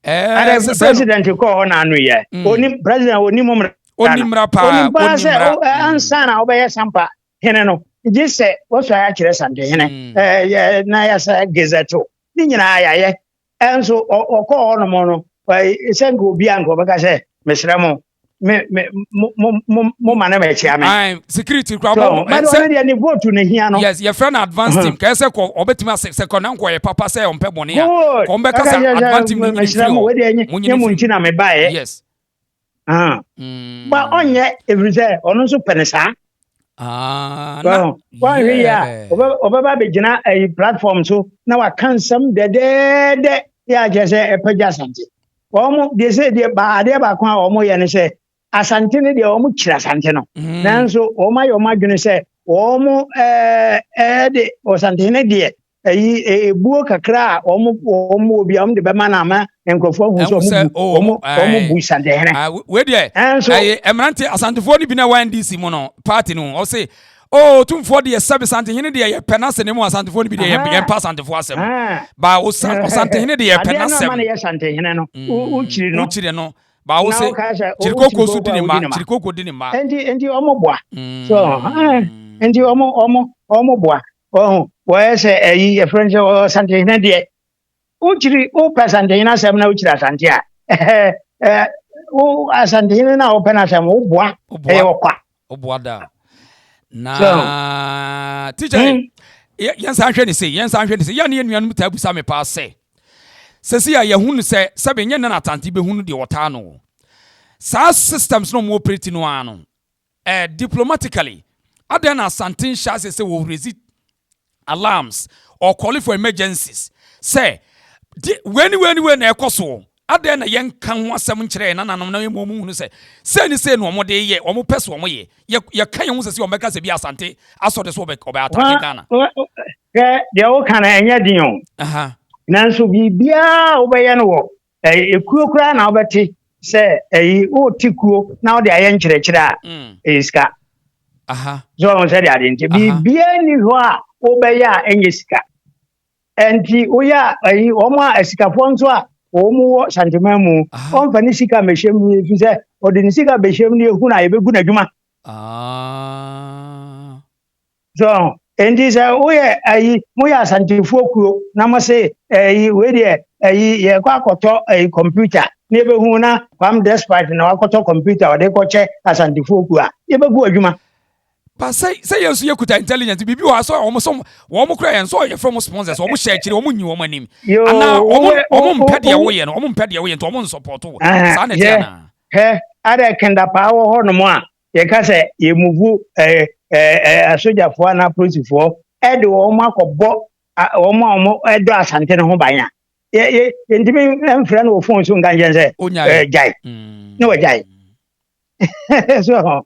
Ɛɛ president kɔɔ hɔ na ano yɛ hmm. onim president onim mmara. Onim mmara paa onim paa sɛ ansa na wobɛyɛ sampa hene no gye sɛ wɔsɔ ayɛ akyerɛ santehene mm. na yɛsɛ gazette ne nyinaa yɛayɛ ɛnso ɔkɔɔ hɔ nom no sɛ nka obi a nka ɔbɛka sɛ mesrɛ mo me me mo mo mo mo ma ne ma ɛkyia me. security kura mo mɛ sɛ ɔno deɛ ne vote ne hia no. yes yɛfrɛ no advance team kɛyɛ sɛ kɔ ɔbɛtumi asɛ sɛ kɔ na nkɔ yɛ papa sɛ ɔmpɛ bɔne a kɔ ɔmbɛka sɛ advance team ne nyini mfiri hɔ mo nyini mfiri na me baeɛ. Yes. Ah. Mm. Ba ɔnyɛ ɛfiri sɛ ɔno nso pɛ ne saa. Ah, na wɔnhwɛ yi a ɔbɛba abɛgyina ayi platform so na waka nsɛm dɛdɛɛdɛ yɛ akyerɛ sɛ ɛpɛgya Asante. Wɔn deɛ sɛ deɛ ba adeɛ baako a wɔn yɛ ne sɛ Asante no deɛ wɔn kyerɛ Asante no. Nanso wɔn ayɛ wɔn adwene sɛ wɔn ɛɛ ɛde Ɔsantehene deɛ ɛyi ebuo kakra a wɔn wɔn wɔ bi a wɔn de bɛma no ama nkurɔfoɔ ahu sɛ wɔn bu oh, wɔn wɔn bu Santehene. Ah, wei deɛ ɛyɛ mmerante Asantefoɔ no bi na ɛwɔ NDC mu no party no ɔse oh tumfoɔ deɛ sɛbi Santehene deɛ yɛpɛ n'asɛm ne mu Asantefoɔ no bi deɛ yɛmpa Asantefoɔ asɛm ba Ɔsantehene deɛ yɛpɛ n'asɛm. Adeɛ no ama no yɛ Santehene no wokyiri no. Wokyiri no. Ba wo se kyirikoko so di ne mma, kyirikoko di ne mma. Nti nti wɔn boa. So nti wɔn wɔn wɔn boa. Wɔn wɔyɛ sɛ ɛyi yɛfrɛ no sɛ Ɔsantehene deɛ wokyiri wopɛ Asantehene asɛm na wokyiri Asante a ɛɛ ɛɛ wo Asantehene no a wopɛ no asɛm woboa ɛyɛ ɔkwa. Woboa da. Na teacher hmm? yɛn san hwɛ ne se yɛn san hwɛ ne se yɛn ne yɛn nuanom taa busa me paa sɛ sɛsi a yɛhu no sɛ sɛbe nyɛ nna na Asante bɛhu no deɛ ɔtaa no saa systems no ɔmo operate no ara no diplomatically, adɛn na Asante nhyɛ aseɛ sɛ wɔ raise alarms or call for emergencies sɛ di wei ne wei ne wei na ɛkɔ soɔ? Adɛn na yɛnka ho asɛm nkyerɛ yɛn nananom na yɛma wɔn hunu sɛ sei ne sei na wɔn de yɛ, wɔn pɛ sɛ wɔn yɛ? Yɛ yɛka yɛn ho sɛ sɛ wɔn bɛka sɛ bi Asante asɔ de so ɔbɛ ɔbɛ atake Ghana. Hwɛ deɛ woka no ɛnyɛ den o. Nanso biribiara a wobɛyɛ no wɔ Ekuo koraa na wobɛte sɛ ɛyi wote kuo na wode ayɛ nkyerɛkyerɛ a mm. ɛyɛ sika. So ɔho sɛ de ade nti biribiara nni hɔ a wobɛyɛ a ɛnyɛ sika. Ɛnti woyɛ a ɛyi wɔn a asikafoɔ nso a wɔn wɔ santeman mu wɔmfa ne sika mmɛhyɛ mu efi sɛ ɔde ne sika bɛhyɛ mu ne ehu na yɛbɛgu n'adwuma. Ah. So enti sɛ woyɛ ayi moyɛ asantefoɔ kuo na mo se ayi wei deɛ ayi yɛkɔ akɔtɔ ayi kɔmputa na yɛbɛhu na Kwam Despite na wakɔtɔ kɔmputa ɔde kɔkyɛ asantefoɔ kuo a yɛbɛgu adwuma. Ba sɛ sɛ yɛn nso yɛkuta intelligence biribi wɔ ha sɛ wɔn so wɔn kura yɛn nso yɛfrɛ wɔn sponsors wɔn hyɛ akyire wɔn nyi wɔn anim anaa wɔn wɔn mpɛ deɛ woyɛ no wɔn mpɛ deɛ woyɛ nti wɔn nsɔpɔto wo saa na ɛte anaa. Hɛ adɛ kendapaa wɔ hɔ nom a yɛka sɛ yɛmuvu ɛɛ ɛɛ asogyafoɔ anaa apolisifoɔ ɛde wɔn akɔbɔ wɔn a wɔn ɛdɔ asante no ho ban a yɛ yɛ yɛntumi mfrɛ no wɔ fon so nka nkyɛn sɛ ɛɛ gyae mm. na wagyae so ho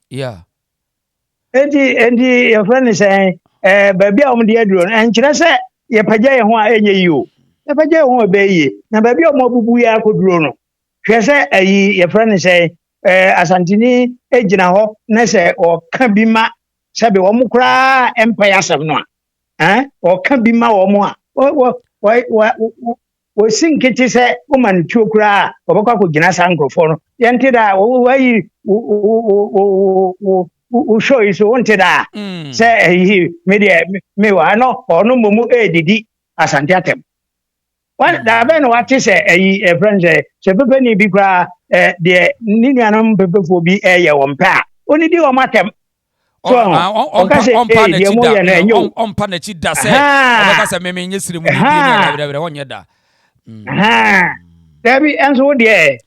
enti enti yɛfrɛ no sɛn ɛɛ baabi a wɔn de aduro no ɛnkyerɛ sɛ yɛpagya yɛn ho a ɛnyɛ yie o yɛpagya yɛn ho a ɛbɛyɛ yie na baabi a wɔn abubu yɛ akɔduro no hwɛ sɛ ayi yɛfrɛ no sɛ ɛɛ asanteni gyina hɔ na sɛ ɔka bi ma sɛbi wɔn koraa mpɛ asɛm no a ɛn ɔka bi ma wɔn a wɔ wɔ wɔ wɔ wɔsi nkete sɛ woma no tuo koraa a wɔbɛkɔ akɔgyina saa nkurɔfoɔ no yɛnte daa wɔayi wo show yi so wonte daa mm. sɛ ɛyi me deɛ me wɔ ha no ɔno mmom ɛredidi asante atɛm Wa da bɛn na wate sɛ ɛyi ɛfrɛ no sɛ sɛ pepeni bi koraa ɛ deɛ ne nuanom pepefoɔ bi ɛyɛ wɔn pɛ a ɔnidi wɔn atɛm. So ɔka sɛ ee deɛ mo yɛ no ɛnyɛ o. Ɔmpa n'akyi da sɛ ɔbɛka sɛ meme nyɛ siri mu ne bie ne ɛdɛbrɛbrɛ ɔnyɛ da. Dabi ɛnso wo deɛ.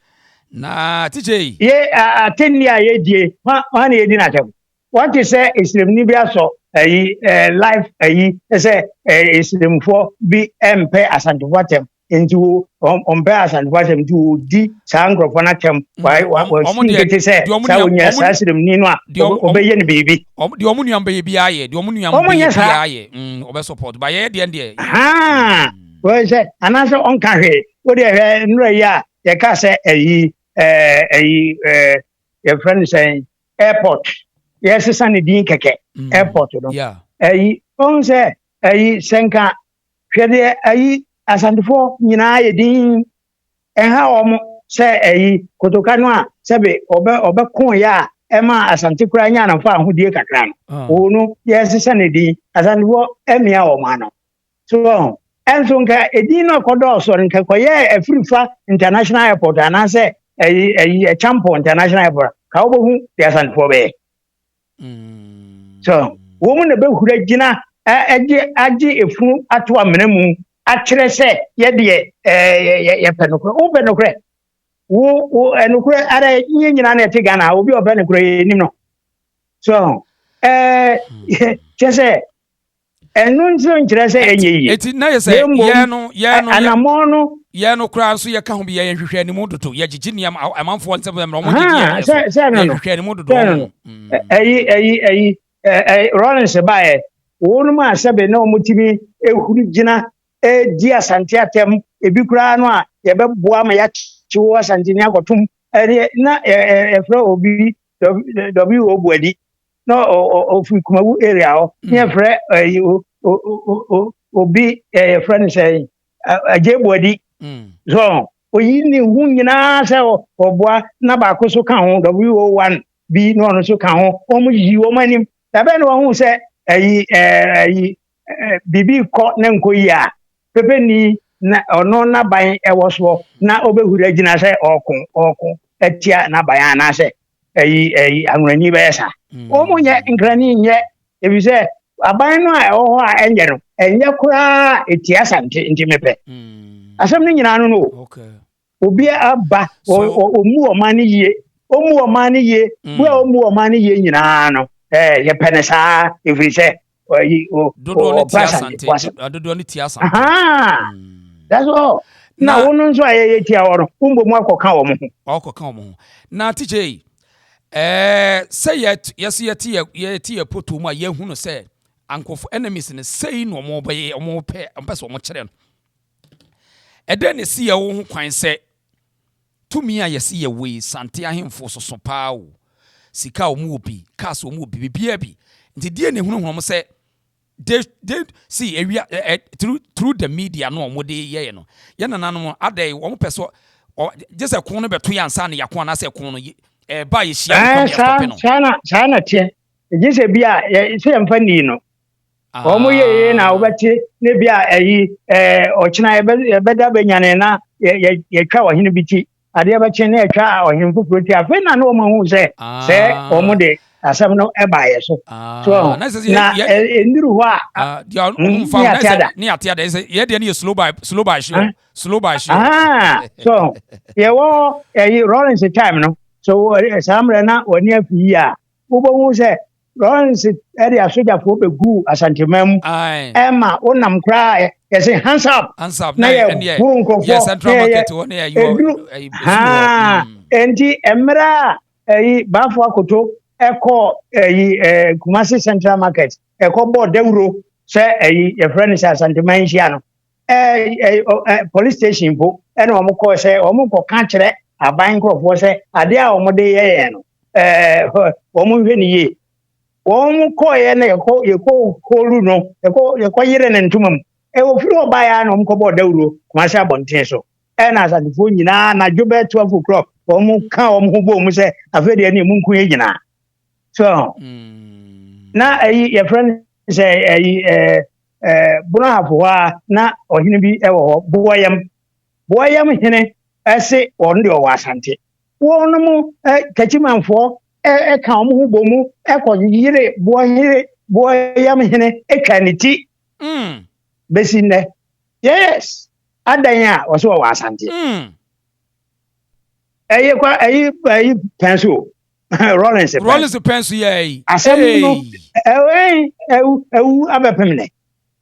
Na tikye yi. Ye atɛnni a yɛdie hwan na yɛdi n'atɛm. Wɔte sɛ esremni bi asɔ ɛyi ɛɛ life ɛyi sɛ ɛɛ esremfoɔ bi ɛmpɛ asantefoɔ atɛm nti wo ɔmpɛ asantefoɔ atɛm nti wɔdi saa nkurɔfoɔ no atɛm mm, wa wa wɔsi nkete sɛ saa onya saa esremni no a ɔbɛyɛ no biribi. Deɛ ɔmo nua bɛyɛ bi ayɛ deɛ ɔmo nua bɛyɛ bi ayɛ mm, ɔbɛ support ba yɛ deɛ deɛ. Haa wɔyɛ sɛ anaasɛ ɔnka hwee wo deɛ hwɛ nnura yi a yɛka sɛ ɛyi ɛɛ ɛyi ɛɛ yɛfrɛ no sɛn airport yɛsesa ne din kɛkɛ mm. airport no ɛyi ɔn sɛ ɛyi sɛnka hwɛ deɛ ɛyi asantefoɔ nyinaa yɛ din ɛha wɔn sɛ ɛyi kotoka no a sɛbe ɔbɛ ɔbɛko yɛ a ɛma asante koraa nya anamfa ahodie kakra no ah. wɔn no yɛsesa ne din asantefoɔ ɛmia wɔn ano So wɔn? Ɛnso nka edin no ɛkɔdɔɔso no nka kɔyɛɛ Afirifa International Airport anaasɛ ɛyi ɛyi Ɛkyampɔn International Airport ka wobɛhu deɛ Asantefoɔ bɛyɛ. Mm. So wɔn mu na bɛhura gyina ɛgye agye efunu ato amena mu akyerɛ sɛ yɛdeɛ ɛɛ yɛpɛ nokorɛ wopɛ nokorɛ wo wo ɛnokorɛ ara yɛn nyinaa na ɛte Ghana obi a ɔpɛ nokorɛ yɛ nim no so ɛɛ kyɛ sɛ. Ɛno nso nkyerɛ sɛ ɛnyɛ yie. Eti na yɛ sɛ yɛn no yɛn no anammɔn no yɛn no koraa nso yɛka ho bi yɛn nhwehwɛ anim dodo yɛgyegye nneɛma amanfoɔ nsɛm sɛ mmerɛ wɔn gyegye yɛn so yɛn nhwehwɛ anim dodo. Ɛyi ɛyi ɛyi ɛɛ Rawlings baeɛ wɔn mu a sɛbe na wɔn tumi ehuru gyina edi Asante atɛm ebi koraa no a yɛbɛboa ma yɛakye wɔ Asante ni akɔtom ɛdeɛ na yɛfrɛ obi W O Buadi na ɔfiri Kumawu area hɔ ne yɛfrɛ ɛyi obi yɛfrɛ no sɛ Agye Buadi so oyi ne ho nyinaa sɛ ɔboa na baako so ka ho WO1 bi na ɔno nso ka ho wɔn yi wɔn anim dabɛn na wɔn ho sɛ ɛyi ɛyi biribi kɔ na nkɔ yi a pepeni na ɔno n'aban ɛwɔ soɔ na ɔbɛhuri agyina sɛ ɔko ɔko atia n'aban anaasɛ ɛyi ɛyi anwurani bɛyɛ saa wɔn nyɛ nkrani nyɛ efisɛ aban no a ɛwɔ hɔ a ɛnyɛ no ɛnyɛ koraa etia Asante nti mepɛ asɛm no nyinaa no no obi aba ɔmu ɔman no yie ɔmu ɔman no yie bu a ɔmu ɔman no yie nyinaa no ɛɛ yɛpɛ no saa efiri sɛ ɔyi o dodoɔ no tia Asante dodoɔ no tia Asante that's all na wɔn nso a yɛyɛ tia wɔn no wɔn bɔ mu akɔka wɔn ho ɔkɔka wɔn ho na tikye yi ɛɛ sɛ yɛ yɛsɛ yɛte yɛ yɛte yɛ poto mu a yɛhu no sɛ ankɔfo enemies no sɛyi na wɔn bɛyɛ wɔn pɛ wɔn pɛ sɛ wɔn kyerɛ no ɛdɛn na esi yɛ wɔn ho kwan sɛ tumi a yɛsi yɛ wɔ yi Sante ahemfo soso paa o sika a wɔn wɔ bi cars wɔn wɔ bi biribiara bi nti deɛ na ehunahuna wɔn sɛ they see ewia ɛ through the media no wɔn de yɛyɛ no yɛn nananom adɛ wɔn pɛ so ɔ gye sɛ ko no bɛto yɛn ansa na yɛako anaasɛ ko no ɛɛba yɛ hyia no kɔm yɛ stop no. Saa na saa na teɛ gye sɛ bi a yɛ sɛ yɛmfa nii no wɔn yɛ yie na wɔbɛte ne bi a ɛyi ɛɛ ɔkyena yɛbɛ yɛbɛda bɛnyane na yɛ yɛ yɛtwa ɔhene bi ti adeɛ bɛkye na yɛtwa ɔhene foforɔ ti afei na ne wɔn ahu sɛ sɛ wɔn de asɛm no ɛba yɛ so so na nnuru hɔ a ne ate ada ne ate ada yɛ deɛ no yɛ slow by slow by sure slow by sure so yɛwɔ ɛyi Rawlings time no so saa mmerɛ na wɔne afi yi a wobɛhu sɛ Rawlings ɛde asogyafoɔ bɛgu Asanteman mu ɛma wonam koraa yɛsɛ hands up na yɛ horo nkurɔfoɔ na yɛ ɛduru haa nti mmerɛ a ɛyi Baafo Akoto ɛkɔ ɛyi ɛɛ Kumasi Central Market ɛkɔ bɔ dawuro sɛ ɛyi yɛfrɛ no sɛ Asanteman nhyia no ɛɛ ɛɛ police station po ɛna wɔn kɔɔ sɛ wɔn kɔ ka kyerɛ aban nkurɔfoɔ sɛ adeɛ a wɔn de yɛ yɛn no ɛɛ wɔn nhwɛ ne yie. Wɔn kɔɔyɛ na yɛkɔ yɛkɔ kɔɔlu no yɛkɔ yɛkɔ yere ne ntoma mu ɛwɔ firi hɔ baeɛ na wɔn kɔbɔɔ dawuro Kumasi abɔnten so ɛna Asantefoɔ nyinaa anadwo bɛyɛ 12 o'clock wɔn ka wɔn ho bɔ mu sɛ afei deɛ ne emu nko yɛ nyinaa so na ɛyi yɛfrɛ no sɛ ɛyi ɛɛ ɛɛ Bono Ahafo hɔ a na ɔhene bi ɛwɔ hɔ Boɔyam Boɔyam hene ɛse wɔn deɛ ɔwɔ Asante wɔn mo ɛ Takyimanfoɔ ɛka wɔn ho bɔ mu ɛkɔ yere Boɔhene Boɔyam hene atwa ne ti bɛsi nnɛ. Yes, adan a wɔsɛ wɔwɔ Asante ɛyɛ kwa ɛyi ɛyi pɛn so Rawlings pɛn Rawlings pɛn so yɛ yi asɛm no ɛwɛn ɛwu ɛwu abɛpem nɛ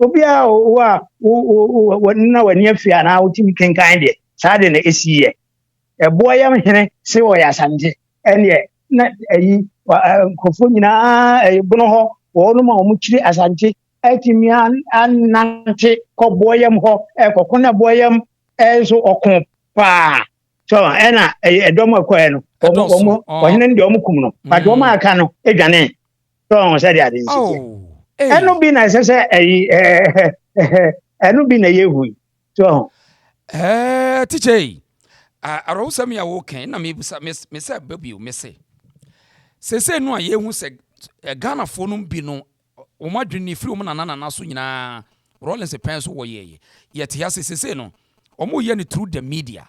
obiara wo a wo wo na w'ani afi anaa wotumi kenkan deɛ saa de na esi yɛ Ɛboɔyam hene se wɔyɛ Asante ɛneɛ na ɛyi nkurɔfoɔ nyinaa ɛyɛ Bono hɔ wɔn a wɔn kyiri Asante ɛtumi anante kɔ Boɔyam hɔ ɛkɔko na Boɔyam ɛnso ɔko paa so ɛna ɛyɛ ɛdɔm ɛkɔɛ no wɔn wɔn ɔhene no deɛ wɔn kum no but wɔn a aka no edwane so wɔn sɛ de ade nsi teɛ ɛno bi na ɛsɛ sɛ ɛyi ɛɛ ɛno bi na ɛyɛ hu yi so. Ɛɛ tikya yi awerɛhosɛm yi a wokan na mebisa mesɛ babio mese sese no a yɛhu sɛ Ghanafoɔ no bi no wɔn adwene ne firi wɔn nana nana so nyinaa Rawlings pɛn so wɔyɛɛyɛ yɛte ase sese no wɔn yɛ no through the media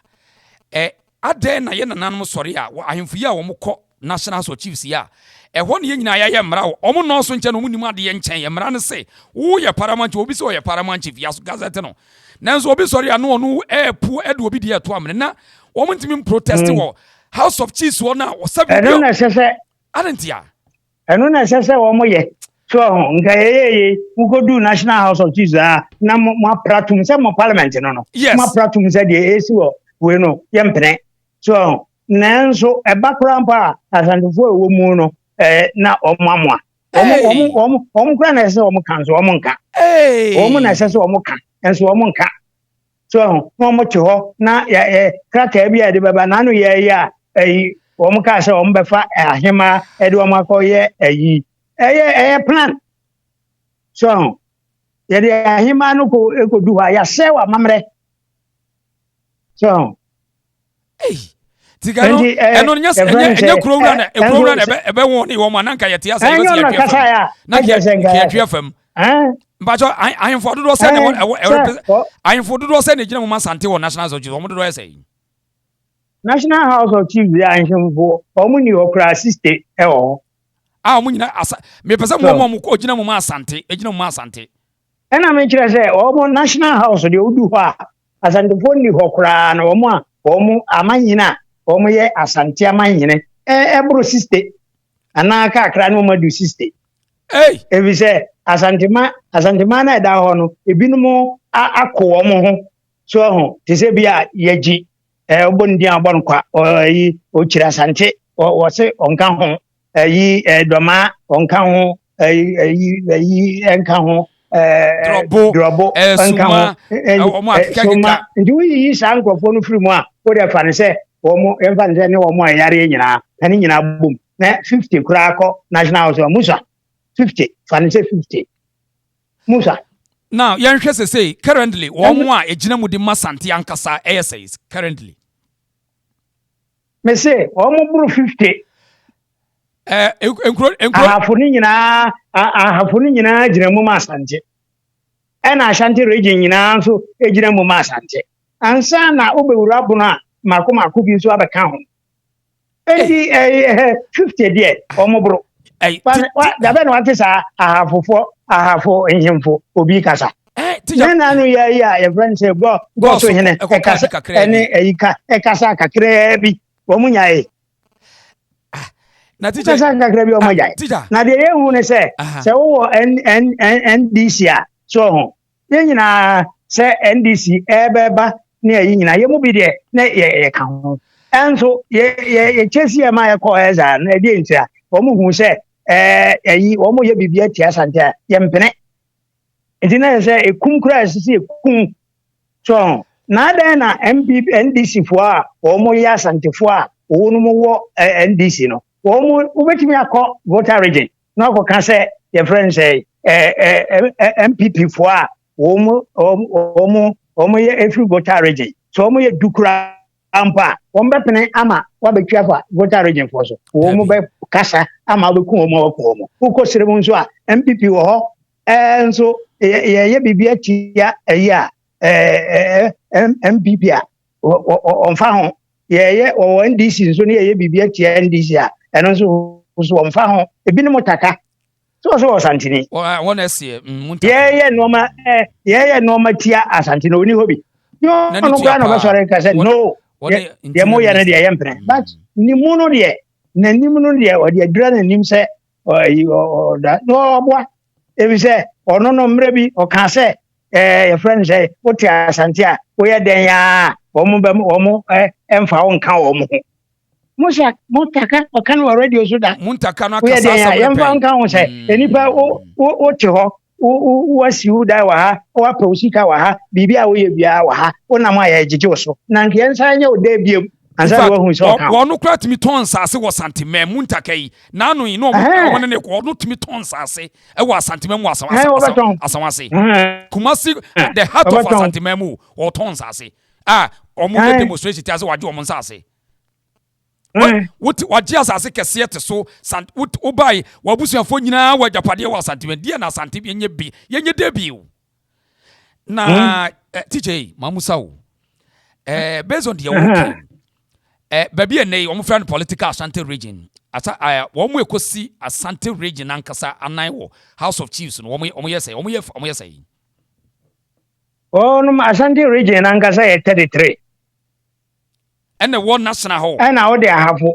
ɛ adɛn na yɛ nananom sɔre a ahemfo yi a wɔn kɔ National House of Chiefs yi a ɛhɔ ne yɛn nyinaa yɛayɛ mmara wɔ wɔn nnɔɔso nkyɛn na wɔn nim adeɛ nkyɛn mmara no se woyɛ paramount chief obi sɛ ɔyɛ paramount chief yɛ gazette no nanso obi sɔre a no ɔno ɛɛpu ɛde obi deɛ ɛto amene na wɔn ntumi protest wɔ House of Chiefs wɔ no a wɔsɛ ɛno na ɛsɛ sɛ ade ntia ɛno na ɛsɛ sɛ wɔn yɛ. So ɔho nka yɛyɛ yei mokɔduu National House of Chiefs a na moapra tom sɛ mo parliament no no. Yes. Moapra tom sɛ deɛ ɛsi wɔ wei no yɛmpene. So ɔho nanso ɛba koraa mpo a Asantefoɔ a ɛwɔ mu no ɛɛ na wɔn amoa. Wɔn wɔn wɔn wɔn koraa na ɛsɛ sɛ wɔn ka nso wɔn nka. Wɔn na ɛsɛ sɛ wɔn ka nso wɔn nka. So ɛho na wɔn te hɔ na yɛ ɛ krataa bi a yɛde bɛba n'ano yɛ yɛ a ɛyi wɔn kaa sɛ wɔn bɛfa ahema ɛde wɔn akɔ yɛ ɛyi ɛyɛ ɛyɛ plan. So ɛho yɛde ahema no kɔ ɛkɔdu hɔ a yɛasɛ wɔ amammerɛ. So ɛho. Ti ka no ɛno nyɛ ɛnyɛ kuro wura na kuro wura na ɛbɛ ɛbɛ wɔn ne wɔn a nanka yɛte asa yɛbɛsi yɛtwe fam na yɛtwe fam. Mpatsɔ ahemfo dodoɔ sɛ na ɛwɔ ɛwɔ ahemfo dodoɔ sɛ na egyina mu ma Asante wɔ National House of Chiefs, wɔn dodoɔ yɛ sɛ? National House of Chiefs yɛ ahemfo, wɔn ni hɔ koraa 60 ɛwɔ hɔ. A wɔn nyina asa mepɛ sɛ mo wɔn kɔ gyina mu ma Asante, egyina mu ma Asante. Ɛna mekyerɛ sɛ wɔn National House deɛ wodu hɔ a Asantefoɔ nni hɔ koraa na wɔn a wɔn amanhene a wɔn yɛ Asante amanhene ɛboro 60 anaa kakra na wɔn adu 60. Ebi sɛ Asantema Asantema na ɛda hɔ no ebinom ako wɔn ho so ho te sɛ bi a yɛgye ɛɛ ɔbɔ ne din a ɔbɔ no kwa ɔyi ɔkyerɛ Asante wɔse ɔnka ho ɛyi ɛɛ dɔmaa ɔnka ho ɛyi ɛyi ɛyi ɛnka ho ɛɛ drɔbo ɛnka ho ɛɛ soma. Nti woyiyi saa nkurɔfoɔ no firi mu a wode fa ne sɛ wɔn yɛmfa ne sɛ ne wɔn a ɛyareɛ nyinaa na ne nyinaa bom na 50 koraa kɔ National House a musa 50, fa ne sɛ 50 musa. Now yɛnhwɛ sesei currently wɔn a ɛgyina mu de ma Sante ankasa ɛyɛ sɛ currently. Me se wɔn boro 50. Ɛɛ nkuro nkuro. Ahafo no nyinaa ahafo no nyinaa gyina mu ma Asante. Ɛna Ashanti Region nyinaa nso gyina mu ma Asante. Ansa na wobɛwura bono a mako mako bi nso abɛka ho. Enti ɛɛ 50 deɛ wɔn boro. Dabɛ na wate saa ahafofoɔ ahafo nhemfo obi kasa. Ne nanu yɛ yi a yɛfrɛ no sɛ gɔ gɔso hene ɛkasa ɛne ɛyi ka ɛkasa kakraa bi wɔn nyae. Na teacher kasa kakra bi wɔn agyae. Na deɛ yɛhu ne sɛ sɛ wowɔ N N NDC a so ho yɛn nyinaa sɛ NDC ɛbɛba ne ɛyi nyinaa yɛn mu bi deɛ na yɛ yɛka ho. Ɛnso yɛ yɛ yɛkyɛ si yɛ ma yɛkɔ ɛza no ɛdeɛ nti a wɔn hu sɛ ɛɛ ɛyi wɔn yɛ biribi atia Asante a yɛmpene. Nti na yɛ sɛ ekum koraa ɛsɛ sɛ ekum so. Na adɛn na NPP NDC foɔ a wɔn yɛ Asantefoɔ a wɔn mu wɔ NDC no wɔn wobɛtumi akɔ Volta Region na wakɔka sɛ yɛfrɛ no sɛ ɛɛ ɛɛ NPP foɔ a wɔn wɔn wɔn yɛ efiri Volta Region so wɔn yɛ du koraa mpo a wɔn bɛpene ama wabɛtwi afa Volta Region foɔ so, wɔn bɛ kasa ama wabɛku wɔn a waku wɔn. Wokɔ sere mu nso a NPP wɔ hɔ ɛɛ nso yɛyɛ biribi atia ɛyi a ɛɛ NPP a wɔmfa ho, yɛyɛ wɔwɔ NDC nso ne yɛyɛ biribi atia NDC a ɛno nso nso wɔmfa ho. Ebinom taka so ɔsɛ wɔ Asanteni. Wɔn ɛseɛ mm, yɛyɛ nneɛma ɛ yɛyɛ nneɛma tia Asante na oni hɔ bi. Ɔno koraa na ɔbɛsɔre ka sɛ no deɛ mo yɛ no deɛ yɛ mpene, but ne mu no deɛ n'anim no deɛ ɔde adura n'anim sɛ ɔyi ɔda na ɔboa ebi sɛ ɔno no mmerɛ bi ɔka sɛ ɛɛ yɛfrɛ no sɛ wote Asante a woyɛ dɛn a wɔn bɛ wɔn ɛ ɛmfa wo nka wɔn ho. Musa Muntaka ɔka no wɔ radio so da. Muntaka no akasa asɛm no pɛn. Yɛmfa nka ho sɛ mm. nipa wo wo wote hɔ wo wo wasi wo dan wɔ ha, wapɛ wo sika wɔ ha, biribi a woyɛ biara wɔ ha, wonam a yɛgyegye wo so na nka yɛnsan nyɛ wo dɛ biom ansa na wahu sɛ ɔka. Wɔn koraa tumi tɔn nsaase wɔ Santemɛ Muntaka yi n'ano yi na wɔn ne ne kɔ ɔno tumi tɔn nsaase wɔ Asantemɛ mu Asawase Kumasi, the heart of Asantemɛ mu, wɔtɔn nsaase a wɔn yɛ demonstration ti ase wɔagye wɔn nsaase. Wote wagye asase kɛseɛ te so san wobae w'abusuafoɔ nyinaa wɔ agyapadeɛ wɔ Asante mu deɛ na Asante yɛnyɛ bi yɛnyɛ dɛ bio na hmm. eh, teacher yi mamusa wo eh, based on deɛ wɔka eh, baabi ɛnɛ yi wɔn fira no political Ashanti Region asa eh, wɔn mu ekosi Ashanti Region ankasa anan wɔ House of Chiefs no wɔn wɔn yɛ sɛ wɔn yɛ wɔn yɛ sɛ. Wɔn Ashanti Region ankasa yɛ 33. Ɛna ɛwɔ national hɔ. Ɛna wode Ahafo.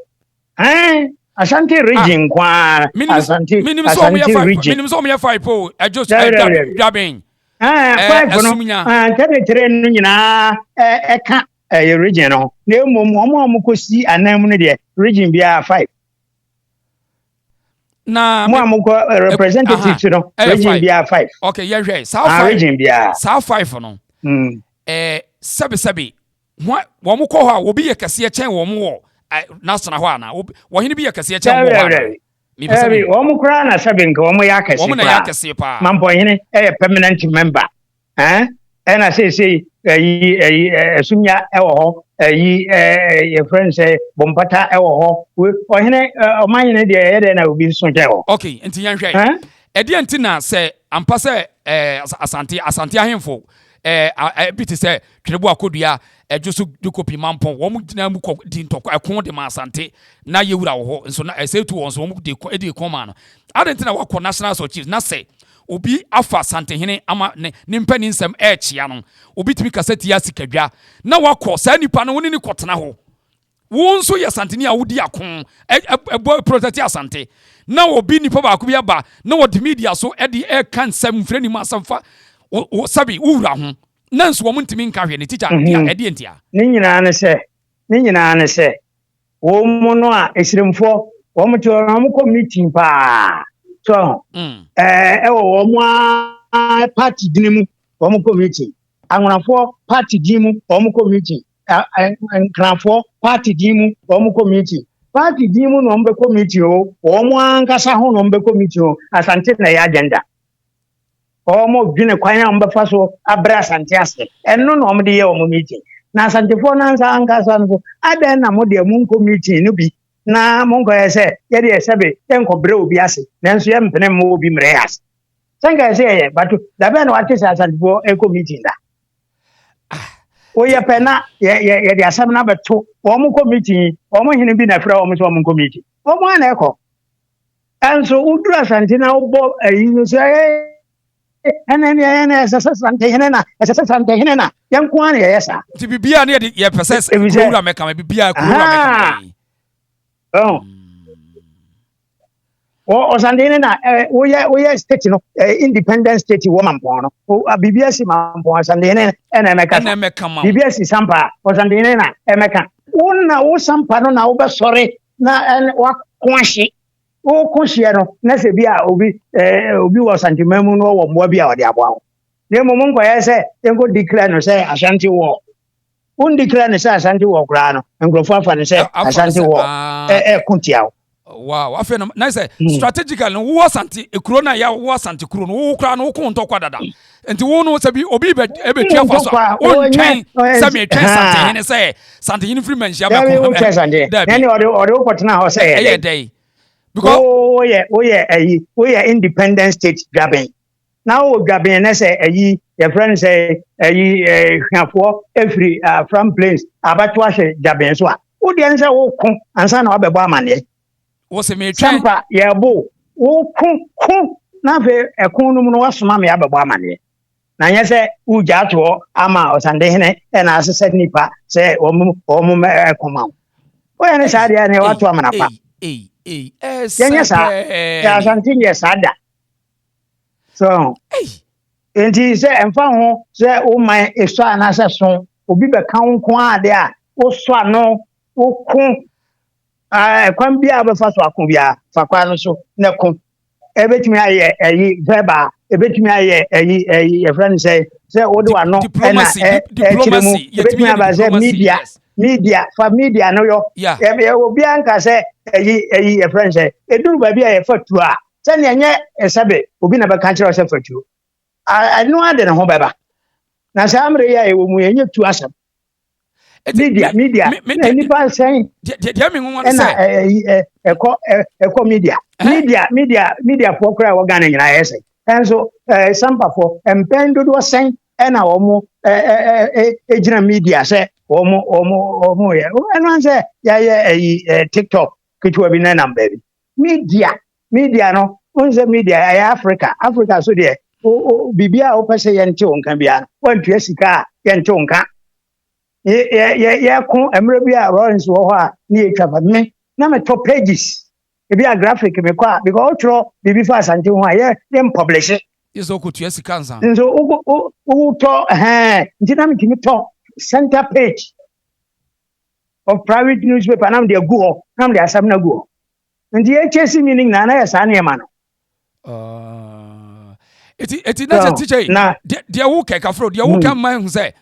Ɛn. Ashanti Ah, region nko ara. Minim Asante minim sɛ wɔn yɛ Ashanti five. region. Minim sɛ wɔn yɛ five o. Ɛdwo Dabi ɛdwa dabi dabi. dwaben. Ɛɛ Ɛɛ five no ɛsumnya. ɛɛ 33 no nyinaa ɛɛ ɛka ɛyɛ region no ho. Na mmom wɔn a wɔkɔsi anan mu no deɛ region biara five. Na Mo me a mokɔ ɛ aha representatives no ɛyɛ region five. biara five. Okay, yɛhwɛ saa Ah five region biara. saa five no. Ɛɛ sɛbi sɛbi wɔn wɔn kɔ hɔ a obi yɛ kɛseɛ kyɛn wɔn wɔ ɛ national hɔ ana? Obi wɔhene bi yɛ kɛseɛ kyɛn Dabi wɔn wɔ hɔ dabi ana? dabi. Mepɛ sɛ Dabi mehu. wɔn koraa na sɛbi nka wɔn yɛ akɛse Wɔn na ɛyɛ koraa. akɛseɛ paa. Mampɔnhene ɛyɛ permanent member. Ɛn ɛna seesei ɛyi ɛyi ɛsumya ɛwɔ hɔ ɛyi ɛɛ yɛfrɛ no sɛ bɔmpata ɛwɔ hɔ. Ɔhene ɔmanhene deɛ ɛyɛ dɛ na obi nso kyɛn hɔ. Okay, nti yɛnhwɛ. Ɛn Ɛdeɛ nti na sɛ ampa sɛ ɛɛ Asante Asante ahemfo ɛɛ bi te sɛ Twerebo Akodua, Ɛdwo so Dukopi Mampɔn, wɔn gyina mu kɔ di ntɔkwa ɛko de ma Asante na yɛwura wɔ hɔ nso na ɛsɛ tu wɔn so wɔn de ko de ko ma no. Adɛn nti na wakɔ National House of Chiefs na sɛ obi afa Asantehene ama ne ne mpanin nsɛm ɛrekyea no, obi tumi kasa tia Sikadwa na wakɔ saa nipa no wo ne ne kɔtena hɔ. Wo nso yɛ Asanteni a wodi ako bɔ protect Asante na obi nipa baako bi aba na wɔde media so de ɛka nsɛm mfiri anim asɛm fa sɛbi wo wura ho na nso wɔn ntumi nka hwɛ ne tikya Mhm. ɛdeɛ ntia. Ne nyinaa ne sɛ ne nyinaa ne sɛ wɔn mu no a esirimfoɔ wɔn te hɔ no wɔn kɔ meeting paa so ɛho ɛɛ ɛwɔ wɔn a party dini mu wɔn kɔ meeting anwonafoɔ party din mu wɔn kɔ meeting nkrafoɔ party din mu wɔn kɔ meeting party din mu na wɔn bɛkɔ meeting o wɔn ankasa ho na wɔn bɛkɔ meeting o Asante na ɛyɛ agenda wɔn dwene kwan a wɔn bɛfa so abrɛ Asante ase ɛno na wɔn de yɛ wɔn meeting na Asantefoɔ no ansa ankasa no so adɛn na mo deɛ mo nkɔ meeting no bi na mo nkɔyɛ sɛ yɛdeɛ sɛbe yɛnkɔbrɛ obi ase nanso yɛmpene mma obi mmerɛ ase sɛ nka ɛsɛ yɛyɛ bato dabɛn na wate sɛ Asantefoɔ ɛkɔ meeting da woyɛ pɛ na yɛde asɛm no abɛto wɔn kɔ meeting wɔn hene bi na ɛfrɛ wɔn sɛ wɔn nkɔ meeting wɔn a na ɛkɔ ɛnso woduru Asante na wobɔ ayi no sɛ ɛnɛ ne ɛyɛ na ɛsɛ sɛ Asante hene na ɛsɛ sɛ Asante hene na yɛn nko ara na yɛyɛ saa. Nti biribiara ne yɛde yɛpɛ sɛ kurowura mɛka ma biribiara kurowura mɛka ma yi. Ɔsande ne na woyɛ woyɛ state no independent state wɔ Mampɔn no biribi asi Mampɔn Ɔsande ne ɛna ɛmɛka ɛna ɛmɛka ma biribi asi Sampa Ɔsande ne na ɛmɛka wo na wo Sampa no na wobɛsɔre na wako ahye woko hyeɛ no na sɛ bi a obi obi wɔ Santeman mu no ɔwɔ mmoa bi a ɔde aboa wo na mmom nkɔyɛ sɛ yɛnkɔ declare no sɛ Ashanti wɔ Wondi kra ne sɛ Asante wɔ koraa no, nkurɔfoɔ afa no sɛ Asante wɔ ɛko tia wo. Wow, afei no na sɛ strategically no wo Asante kuro na ya wo Asante kuro no wo koraa no wo ko ntɔkwa dada. Nti wo no sɛ bi obi bɛ ɛbɛtua fa so a wo ntwɛn sɛ metwɛn Santehene sɛ Santehene firi manhyia bɛko. Wo twɛn Santehene. Na ne ɔde ɔde wo kɔtena hɔ sɛ ɛyɛ dɛn. Because woyɛ woyɛ ɛyi woyɛ independent state dwaben. Na wowɔ dwaben na sɛ ayi yɛfrɛ no sɛ ayi hwafoɔ efiri Afram Plains abɛto ahyɛ dwaben so a wo deɛ ne sɛ woko ansa na wabɛbɔ amaneɛ. Wɔsɛ metwɛn. Sampa yɛbo woko ko na afei ɛko no mu no wasoma me abɛbɔ amaneɛ. Na nyɛ sɛ wogya ato hɔ ama ɔsandehene ɛna asesɛ nipa sɛ wɔn wɔn ɛko ma wo. Woyɛ ne saa deɛ ne wato amena pa. Yɛnyɛ saa. Yɛ Asante nyɛ saa da. So nti sɛ ɛmfa ho sɛ wo man esɔ anaasɛ so obi bɛka wo nko ara de a wosɔ ano woko ɛkwan biara wobɛfa so ako biara fa kwan no so na ko ɛbɛtumi ayɛ ɛyi verbal ɛbɛtumi ayɛ ɛyi ɛyi yɛfrɛ no sɛ sɛ wode w'ano ɛna ɛkyerɛ mu ɛbɛtumi aba sɛ media media fa media no yɔ obiara nka sɛ ɛyi ɛyi yɛfrɛ no sɛ ɛduru baabi a yɛfa tuo a Sɛnea ɛnyɛ sɛbe obi na bɛka kyerɛ sɛ fa tuo. Ɛno ara de ne ho bɛba. Na saa mmerɛ yi a yɛwɔ mu yɛnyɛ tuo asɛm. Media media na nipa sɛn ɛna ɛkɔ ɛkɔ media media media media foɔ koraa ɛwɔ Ghana nyinaa yɛ sɛn. Ɛnso ɛɛ sampafoɔ mpɛn dodoɔ sɛn ɛna wɔn ɛɛ ɛgyina media sɛ wɔn wɔn wɔn yɛ ɛno sɛ yɛayɛ ɛyi ɛɛ TikTok ketewa bi na ɛnam baabi. Media, media no, wohu sɛ media ɛyɛ Africa. Africa so deɛ, biribi a wopɛ sɛ yɛnte wo nka biara no, woantua sika a yɛnte wo nka. Yɛko mmerɛ bi a Lawrence wɔ hɔ a ne yɛtwa fa me na metɔ pages. Ebi a graphic mekɔ a because wotwerɛ biribi fa Asante ho a yɛ yɛ mpublish. Yɛ sɛ wokɔtua sika nsa. Nso wotɔ ɛhɛn nti na metumi tɔ center page of private newspaper na mede agu hɔ na mede asɛm no agu hɔ. Nti yɛkyɛ si mi no nyinaa na yɛ saa nneɛma no. Eti eti na sɛ teacher yi deɛ wo kɛ kafro deɛ wo kɛ mma ehu sɛ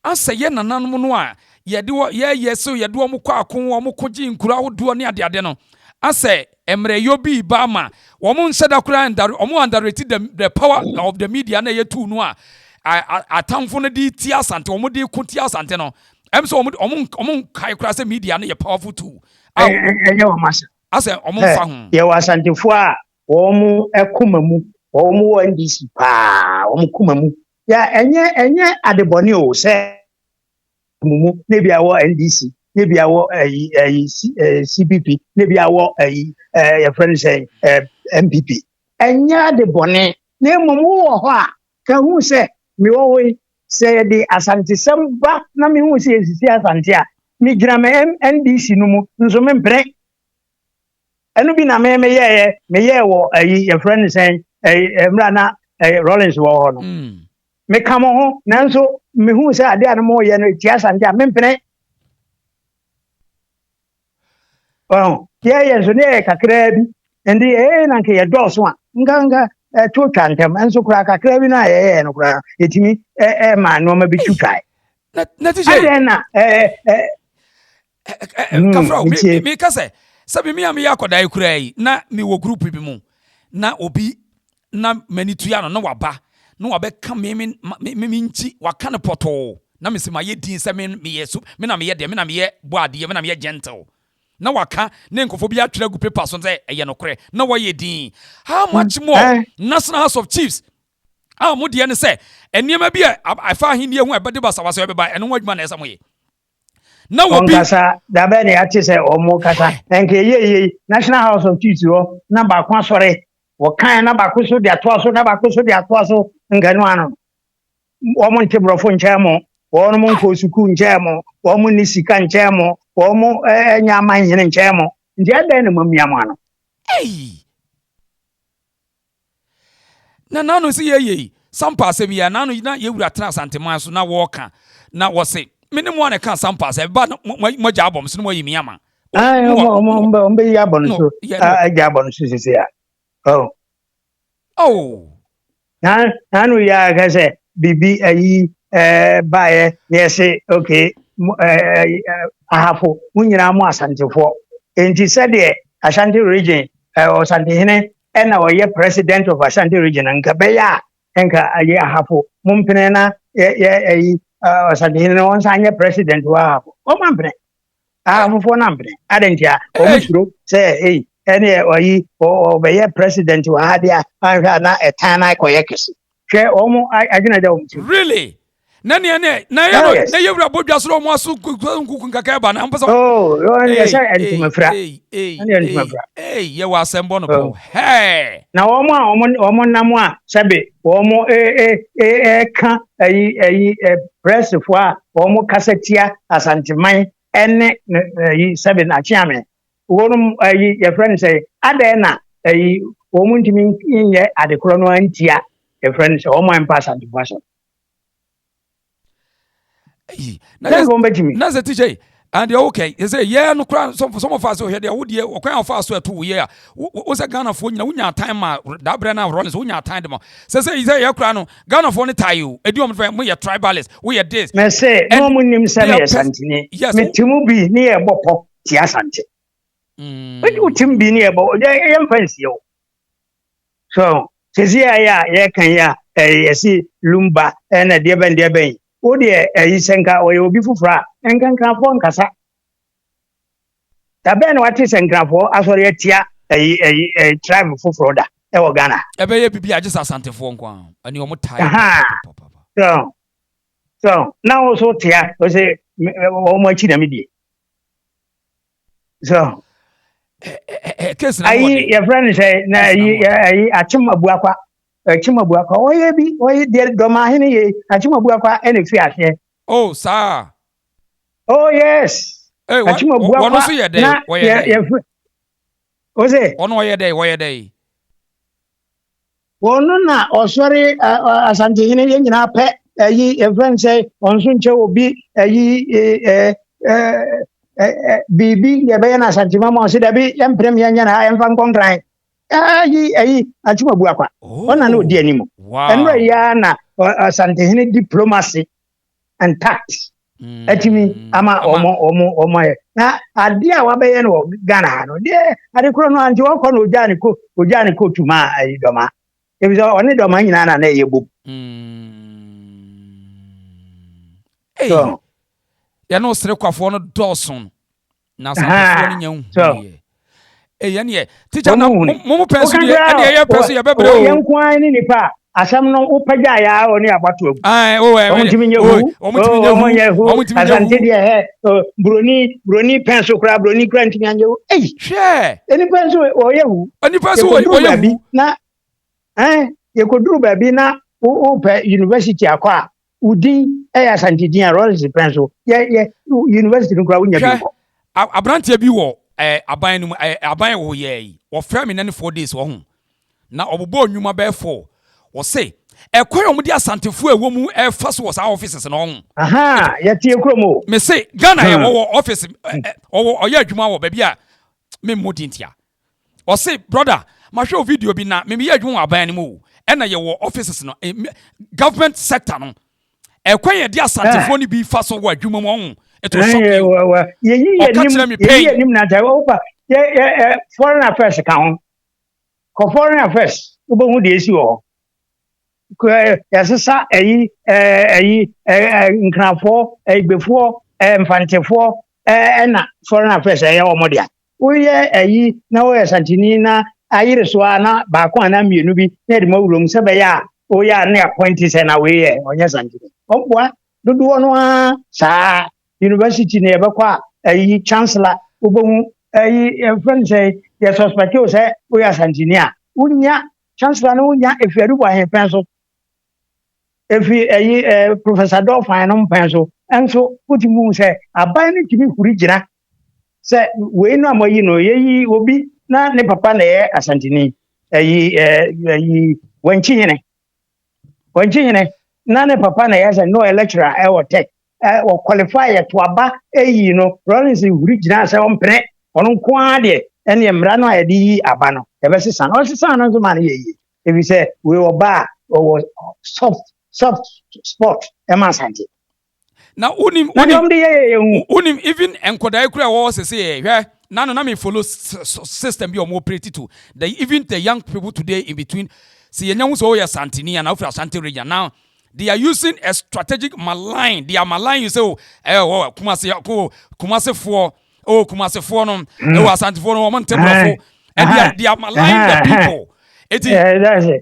asɛ yɛ nananom no a yɛde wɔ yɛyɛ so yɛde wɔn kɔ ako wɔn ko gye nkuro ahodoɔ ne adeade no asɛ mmerɛyɔ bi ba ama wɔn nhyɛ da koraa ndare wɔn underrate the power of the media na ɛyɛ tool no a atamfo no de tia Asante wɔn de ko tia Asante no ɛm sɛ wɔn nkae koraa sɛ media no yɛ powerful tool. Ɛnyɛ wɔn asɛm. Asɛ wɔn nfa ho. Yɛwɔ Asantefoɔ a wɔn koma mu wɔn wɔ NDC paa wɔn koma mu yɛ ɛnyɛ ɛnyɛ adebɔne o sɛ mu mu na ebi awɔ NDC na ebi awɔ ɛyi ɛyi CPP na ebi awɔ ɛyi ɛɛ yɛfrɛ no sɛ ɛɛ NPP ɛnyɛ adebɔne na mmom wowɔ hɔ a ka hu sɛ mewɔ hɔ yi sɛ yɛde asantesɛm ba na mehu sɛ yɛsisi Asante a megyina me NDC no mu nso mempere. Ɛno bi na me meyɛɛ meyɛɛ wɔ ayi yɛfrɛ no sɛn ɛyi mmerɛ na ɛyi Rawlings wɔ hɔ no. Meka mo ho nanso mehu sɛ adeɛ a no moyɛ no ɛtia Asante a mempene. Yɛyɛ nso ne yɛyɛ kakraa bi nti ɛyɛ na nka yɛdɔɔso a nka nka ɛto twa ntɛm nso koraa kakraa bi no a yɛyɛ no koraa yɛtumi ɛma nneɛma bi tu twae. Na ti sɛ adɛn na ɛɛ ɛɛ kafra mi ka sɛ sɛbi mi a mi yɛ akɔdaa yi koraa yi na mi wɔ group bi mu na obi na m'ani tua no na waba na wabɛka me me me me nkyi waka no pɔtɔɔ na me sɛ ma yɛ din sɛ me meyɛ so me na meyɛ deɛ me na meyɛ bɔ adeɛ me na meyɛ gentle na waka ne nkɔfo bi atwerɛ agu paper so sɛ ɛyɛ nokorɛ na wɔyɛ din. How much more National House of Chiefs a mo deɛ ne sɛ nneɛma bi a ɛfa ahenni ho a ɛbɛde basabasa ɛbɛba ɛno ho adwuma na ɛsɛ mo yɛ na wɔbi ɔnkasa dabɛ na yɛate sɛ ɔmo kasa nka ɛyɛ yie National House of Chiefs hɔ na baako asɔre wɔkan na baako so de atoa so na baako so de atoa so nka no ano wɔn nte borɔfo nkyɛn mo wɔn mo nkɔ sukuu nkyɛn mo wɔn mo ni sika nkyɛn mo wɔn mo ɛnyɛ amanhene nkyɛn mo nti ɛdɛn na mo amia mo ano. Na nano sɛ yɛyɛ Sampa asɛm yi a nano na yɛwura tena Asanteman so na wɔɔka na wɔse me ne mo a na ɛka Sampa asɛm ba mogya abɔ m so na moayi me ama. Ɔmo bɛyi abɔ no so agya abɔ no so sisi a. Oh. Oh. Na nanu yɛ aka sɛ biribi ayi ɛɛ baeɛ na yɛse okay ɛɛ Ahafo mo nyinaa mo Asantefoɔ nti sɛdeɛ Ashanti Region ɛɛ Ɔsantehene ɛna ɔyɛ president of Ashanti Region nka bɛyɛ a nka ayi Ahafo mo mpene na yɛ yɛ ayi Ɔsantehene no ɔnsan nyɛ president wɔ Ahafo wɔn ampene. Ahafofoɔ no ampene adɛn nti a wɔn suro sɛ ei ɛne ɔyi ɔbɛyɛ president wɔ ha deɛ a anhwɛ a na ɛtan no akɔyɛ kɛse hwɛ wɔn adwene da wɔn ti. Really? Na nea ne na yɛ no na yɛ wura bɔ dwa soro wɔn aso nkuku nkaka ɛba na mpɛ sɛ. Oh yɛ sɛ ntoma fira ɛne ntoma fira. Ee yɛ wɔ asɛm bɔ no pɔ hɛɛ. Na wɔn a wɔn wɔn nam a sɛbe wɔn ɛka ɛyi ɛyi prɛsfoɔ a wɔn kasa tia Asanteman ɛne ɛyi sɛbe n'akyeame wɔn ɛyi yɛfrɛ no sɛ adɛn na ɛyi wɔn ntumi nyɛ adekorɔ no antia yɛfrɛ no sɛ wɔn ampa Asantefoɔ asɛm. Na sɛ teacher yi and deɛ wokɛ yɛ sɛ yɛ no kora sɔmɔ fa so hwɛ deɛ wo deɛ ɔkwan a ɔfa so ɛto wo yɛ a wo sɛ Ghanafoɔ nyina wonya atan ma da berɛ no a Rawlings wonya atan de ma sɛ sɛ sɛ yɛ kora no Ghanafoɔ no tae o ɛdi wɔn fɛ moyɛ tribalist woyɛ this. Mɛsɛ na wɔn nim sɛ meyɛ Santini mete mu bi ne yɛ bɔ pɔ tia Asante wote mu bi ne yɛ bɔ yɛmfa nsie wo so sɛsi a yɛ a yɛka yi a yɛsi Lumba ɛna deɛ bɛn deɛ bɛn wo deɛ ɛyi sɛ nka ɔyɛ obi foforɔ a nka nkrafoɔ nkasa da bɛn na wate sɛ nkrafoɔ asɔre atia ɛyi ɛyi ɛyi tribe foforɔ da ɛwɔ Ghana. Ɛbɛyɛ bibi agye sɛ Asantefoɔ nko ara ɛne ɔmo tae. So so na wo so tea o sɛ wɔn akyi na mi die so. Ayi yɛfrɛ no sɛ na ayi ayi Akyem Abuakwa Akyem Abuakwa ɔyɛ bi ɔyɛ deɛ dɔmahene yɛ Akyem Abuakwa ɛna efi aseɛ. Oh saa. Oh yes. Akyem Abuakwa na yɛfrɛ. O se? Ɔno ɔyɛ dɛ, ɔyɛ dɛ. Ɔno na ɔsɔre Asantehene yɛn nyinaa pɛ ɛyi yɛfrɛ no sɛ ɔnso nkyɛ obi ɛyi ɛɛ ɛɛ biribi yɛbɛyɛ no Asantema ma ɔse dabi yɛmprɛm yɛnyɛ no ha yɛmfa nkɔnkran ɛyi ɛyi Atwemabu akwa ɔna na ɔdi anim ɛnora yi ara na Asantehene diplomacy and tact atumi ama wɔn wɔn wɔn ayɛ na adeɛ a wabɛyɛ no wɔ Ghana ha no deɛ ade korɔ no ante wɔkɔ no ogyaa ne ko ogyaa ne kootu ma ayi dɔma ebi sɛ ɔne dɔma nyinaa na na ɛyɛ bom. So yɛne ɔsere kwafoɔ no dɔɔso na asantefoɔ no nya nhunuiɛ. Eyi ɛneɛ tikya na mo mo pɛ so deɛ ɛneɛ yɛ pɛ so yɛ bɛbrɛ o. Yɛn nko ara ne nipa a asɛm no wopagya yɛ a ɔne abato agu. Wɔn ntumi nyɛ hu. Wɔn ntumi nyɛ hu. Wɔn nyɛ hu. Asante deɛ hɛ buroni buroni pɛn so koraa buroni koraa ntumi anyɛ hu. Eyi. Hwɛ. Nipa nso wɔyɛ hu. Nipa nso wɔyɛ hu. Na ɛn yɛkɔduru baabi na wopɛ university akɔ a wo din yɛ Asante din a Rawlings pɛn so yɛ yɛ university no koraa wonya bi nkɔ. Aberanteɛ bi wɔ eh, aban no mu eh, aban wɔ yɛ yi wɔfrɛ me nane 4 days wɔ ho na ɔbobɔɔ nnwuma bɛyɛ four. Wɔse ɛkwan a wɔde Asantefoɔ a ɛwɔ mu ɛfa so wɔ saa offices no ho. Aha, yɛte kurom o. Me se Ghana yɛ wɔwɔ office ɔwɔ ɔyɛ adwuma wɔ baabi a memmɔ din tia. Ɔse brother, mahwɛ wo video bi na me meyɛ adwuma wɔ aban no mu o, ɛna yɛwɔ offices no, government sector no, ɛkwan yɛde Asantefoɔ no bi fa so wɔ adwuma mu ɔho, it will shock you. Ɔka kyerɛ me pɛn. Yɛyi yɛnim na nkyɛ wopa yɛ yɛ foreign affairs ka ho. Kɔ foreign affairs wobɛhu deɛ esi wɔ hɔ. Yɛsesa ɛyi ɛyi nkrafoɔ, ɛgbefoɔ, mfantefoɔ ɛna foreign affairs ɛyɛ wɔn dea. Woyɛ ayi na woyɛ Asanteni na ayere so ara na baako anaa mmienu bi na yɛde mo awura mu sɛ bɛyɛ a woyɛ a ne appoint sɛ na wei yɛ ɔnyɛ Asanteni. Ɔboa dodoɔ no ara saa. University na yɛbɛkɔ a ayi chancellor wobɛhu ayi yɛfrɛ no sɛ yɛ suspect wo sɛ woyɛ Asanteni a wonya chancellor no wonya efi Adubu ahempɛn so efi ayi eh, Professor Dolphin no mpɛn so nso wotumi hu sɛ aban no tumi huri gyina sɛ wei no a moayi no yɛyi obi na ne papa na ɛyɛ Asanteni ɛyi ɛyi Wankyi hene Wankyi hene na ne papa na ɛyɛ sɛ no ɔyɛ lecturer ɛwɔ tech ɛ wɔ qualify yɛ to aba ɛyi no Lawrence huri gyina sɛ ɔmpene ɔno nko ara deɛ ɛne mmara no a yɛde yi aba no yɛbɛsesa no ɔsesa no nso ma no yɛ yie ebi sɛ wei ɔba a ɔwɔ soft soft spot ɛma Asante. Na wonim na deɛ ɔmde yɛ yɛ hu. Wonim even nkɔdaa yi kura wɔwɔ sese yɛ hwɛ na no na me follow system bi a wɔn operate to the even the young people today in between sɛ yɛnya hu sɛ wɔyɛ Asanteni anaa wofiri Ashanti region, now they are using a strategic malign, they are malign you say, oh, eh, oh, Kumasi ko Kumasifoɔ, oh, Kumasifoɔ no, oh, Asantefoɔ no, wɔn nte borɔfo and they are malign the people. Eti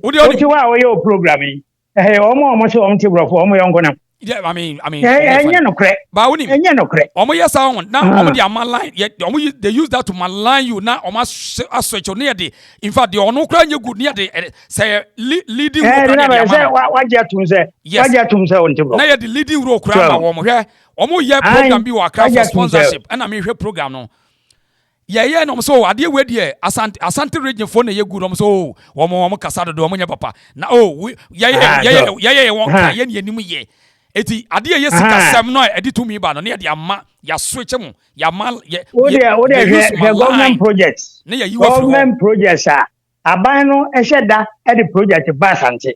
wode wote hɔ a wɔyɛ o program yi ɛhɛ wɔn a wɔn sɛ wɔn te borɔfo wɔn yɛ nko nam. Yeah, I mean, ɛnyɛ nokorɛ. Ba wonim. Ɛnyɛ nokorɛ. Wɔn yɛ saa wɔn na wɔn de ama line yɛ wɔn they use that to malign you na wɔn asɔ ne yɛ de in fact deɛ ɔno koraa nyɛ good ne yɛ de sɛ leading role koraa ne yɛ de ama no. Wagye atum sɛ. Yes, wagye atum sɛ wɔn ti borɔfo. Na yɛ de leading role koraa ma wɔn. Hwɛ, wɔn yɛ program bi wɔ Accra for sponsorship ɛna mi hwɛ program no yɛyɛ na wɔn sɛ, oh, adeɛ wei deɛ Asante region fo na yɛ good. Wɔn sɛ, oh, wɔn kasa dodo, wɔn nyɛ papa na, oh, yɛyɛ yɛyɛ yɛyɛ wɔn ka yɛ ne yɛnim yɛ eti adeɛ yɛ sikasɛm no a ɛde tumi ba no ne yɛde ama yɛaso mu yɛama yɛ. O deɛ o deɛ hwɛ hwɛ government projects. Ne yɛ yi wɔ firi hɔ. Government projects a aban no ɛhyɛ da ɛde project ba Asante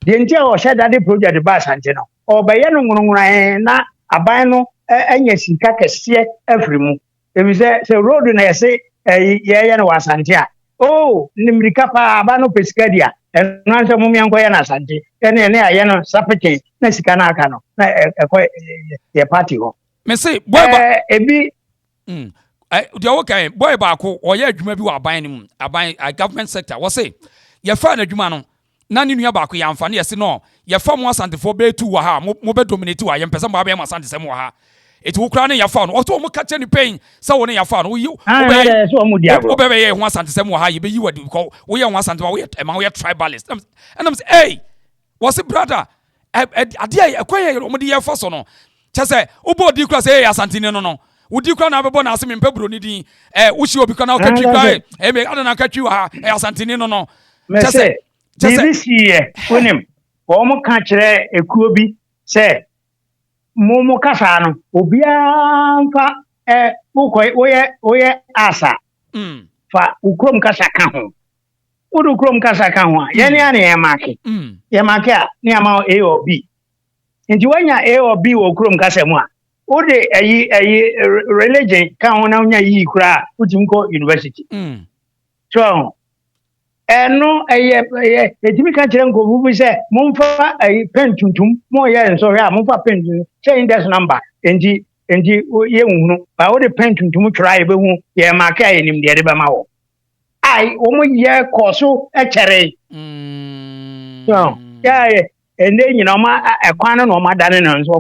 deɛ nti a ɔhyɛ da de project ba Asante no ɔbɛyɛ no nwononwonan na aban no ɛnya sika kɛseɛ afiri mu ebi sɛ road na yɛse ɛyi yɛyɛ no wɔ Asante a, oh, ne mmirika paa aban no pɛ sika di a ɛno ansɛ mo meɛnkɔyɛ no Asante ɛne ɛne ayɛ no sapeten na sika no aka no na ɛkɔ yɛ party hɔ. Mese boy ba ebi Deɛ wɔka boy baako ɔyɛ adwuma bi wɔ aban no mu, aban government sector, wɔse yɛfa no adwuma no na ne nua baako yɛamfa no. Yɛse no yɛfa mo Asantefoɔ bɛyɛ tu wɔ ha a mobɛ dominate wɔ ha, yɛmpɛ sɛ mobɛyɛ mo Asantesɛm wɔ ha, ɛti wo koraa ne yɛfa no. Ɔsɛ ɔmo ka kyerɛ ne pɛn sɛ wo ne yɛfa no wobɛbɛyɛ ho Asantesɛm wɔ ha, yɛbɛyi wadi because woyɛ ho Asante woyɛ ɛma woyɛ tribalist. Ɛnam sɛ ei wɔse brother adeɛ a ɛkwan yɛ ɔmo de yɛfa so no kyɛ sɛ wobɔ odi kora sɛ ɛyɛ Asanteni no. Wodi kora na abɛbɔ n'ase, mempɛ buroni din. Ɛ wohyia obi kora na ɔka twi kora, ɛ ɛ ada na aka twi wɔ ha, ɛyɛ Asanteni no. Kyɛ sɛ biribi siiɛ, wonim, wɔn ka kyerɛ ekuo bi sɛ mo kasa no obiara mfa ɛ wokɔ woyɛ asa fa wo kurom kasa ka ho. Wode kurom kasa ka ho a, yɛne a na yɛ mark yɛ mark a ne ama A or B. Nti woanya A or B wɔ kurom kasa mu a, wode ɛyi religion ka ho na wonya yii koraa, wotumi kɔ university. So ɛno ɛyɛ ɛtumi ka kyerɛ nkurɔfoɔ bi sɛ momfa ɛyi pen tuntum, moyɛ nsɔhwɛ a, momfa pen tuntum sɛ index number. Nti yɛnhunu ba wode pen tuntum twerɛ a, yɛbɛhu yɛ mark a, yɛnim deɛ de bɛma wɔ a wɔn yɛ kɔ so kyɛree. So yɛ ɛnɛ nyina ɔma ɛkwan no na ɔma dane no nso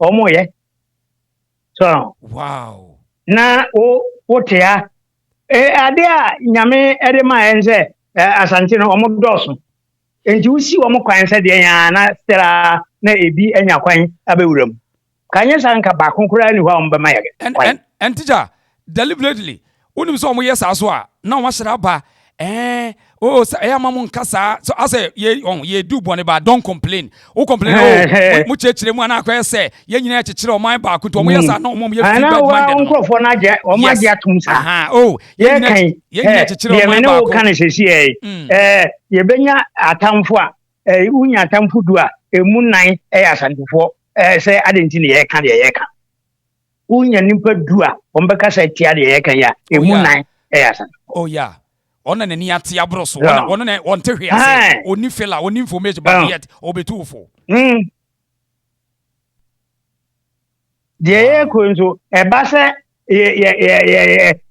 ɔmo yɛ so. Na wo wote ha ade a Nyame ɛde ma yɛn sɛ Asante no ɔmo dɔɔso, nti wosi wɔn kwan sɛ deɛ yɛn na still na ebi anya kwan abɛwura mu. Kanyɛ saa, nka baako koraa ni hɔ a wɔn bɛma yɛ kwan. And teacher, deliberately, wonim sɛ ɔmo yɛ saa so a na wɔn ahyerɛ aba o sɛ ɛyɛ ama mo nka saa so asɛ yɛ ɔn yɛ du bɔne ba, don't complain. Wo complain o, mo kyerɛkyerɛ mu anaa akɔyɛ sɛ yɛn nyinaa kyekyere ɔman baako, nti ɔmo yɛ saa na ɔmo yɛ feel bad minded no. Nkurɔfoɔ no agye, ɔmo agye atom saa. O yɛn nyinaa kyekyere ɔman baako. Deɛ mene wo ka no sɛsi yɛ yɛbɛnya atamfo a wonya atamfo 10 a, emu 4 ɛyɛ Asantefoɔ. Sɛ ade nti ne yɛka deɛ yɛka, wonya nipa 10 a wɔn bɛkasa tia deɛ yɛka yi a, emu 4 ɛyɛ Asantefoɔ. Oh yeah, ɔna n'ani ate aboro so, ɔno na ɔnte hwee ase, ɔni fela, ɔni information, but yet ɔbɛtu wo fo. Deɛ yɛkɔ nso ɛba sɛ yɛ yɛ yɛ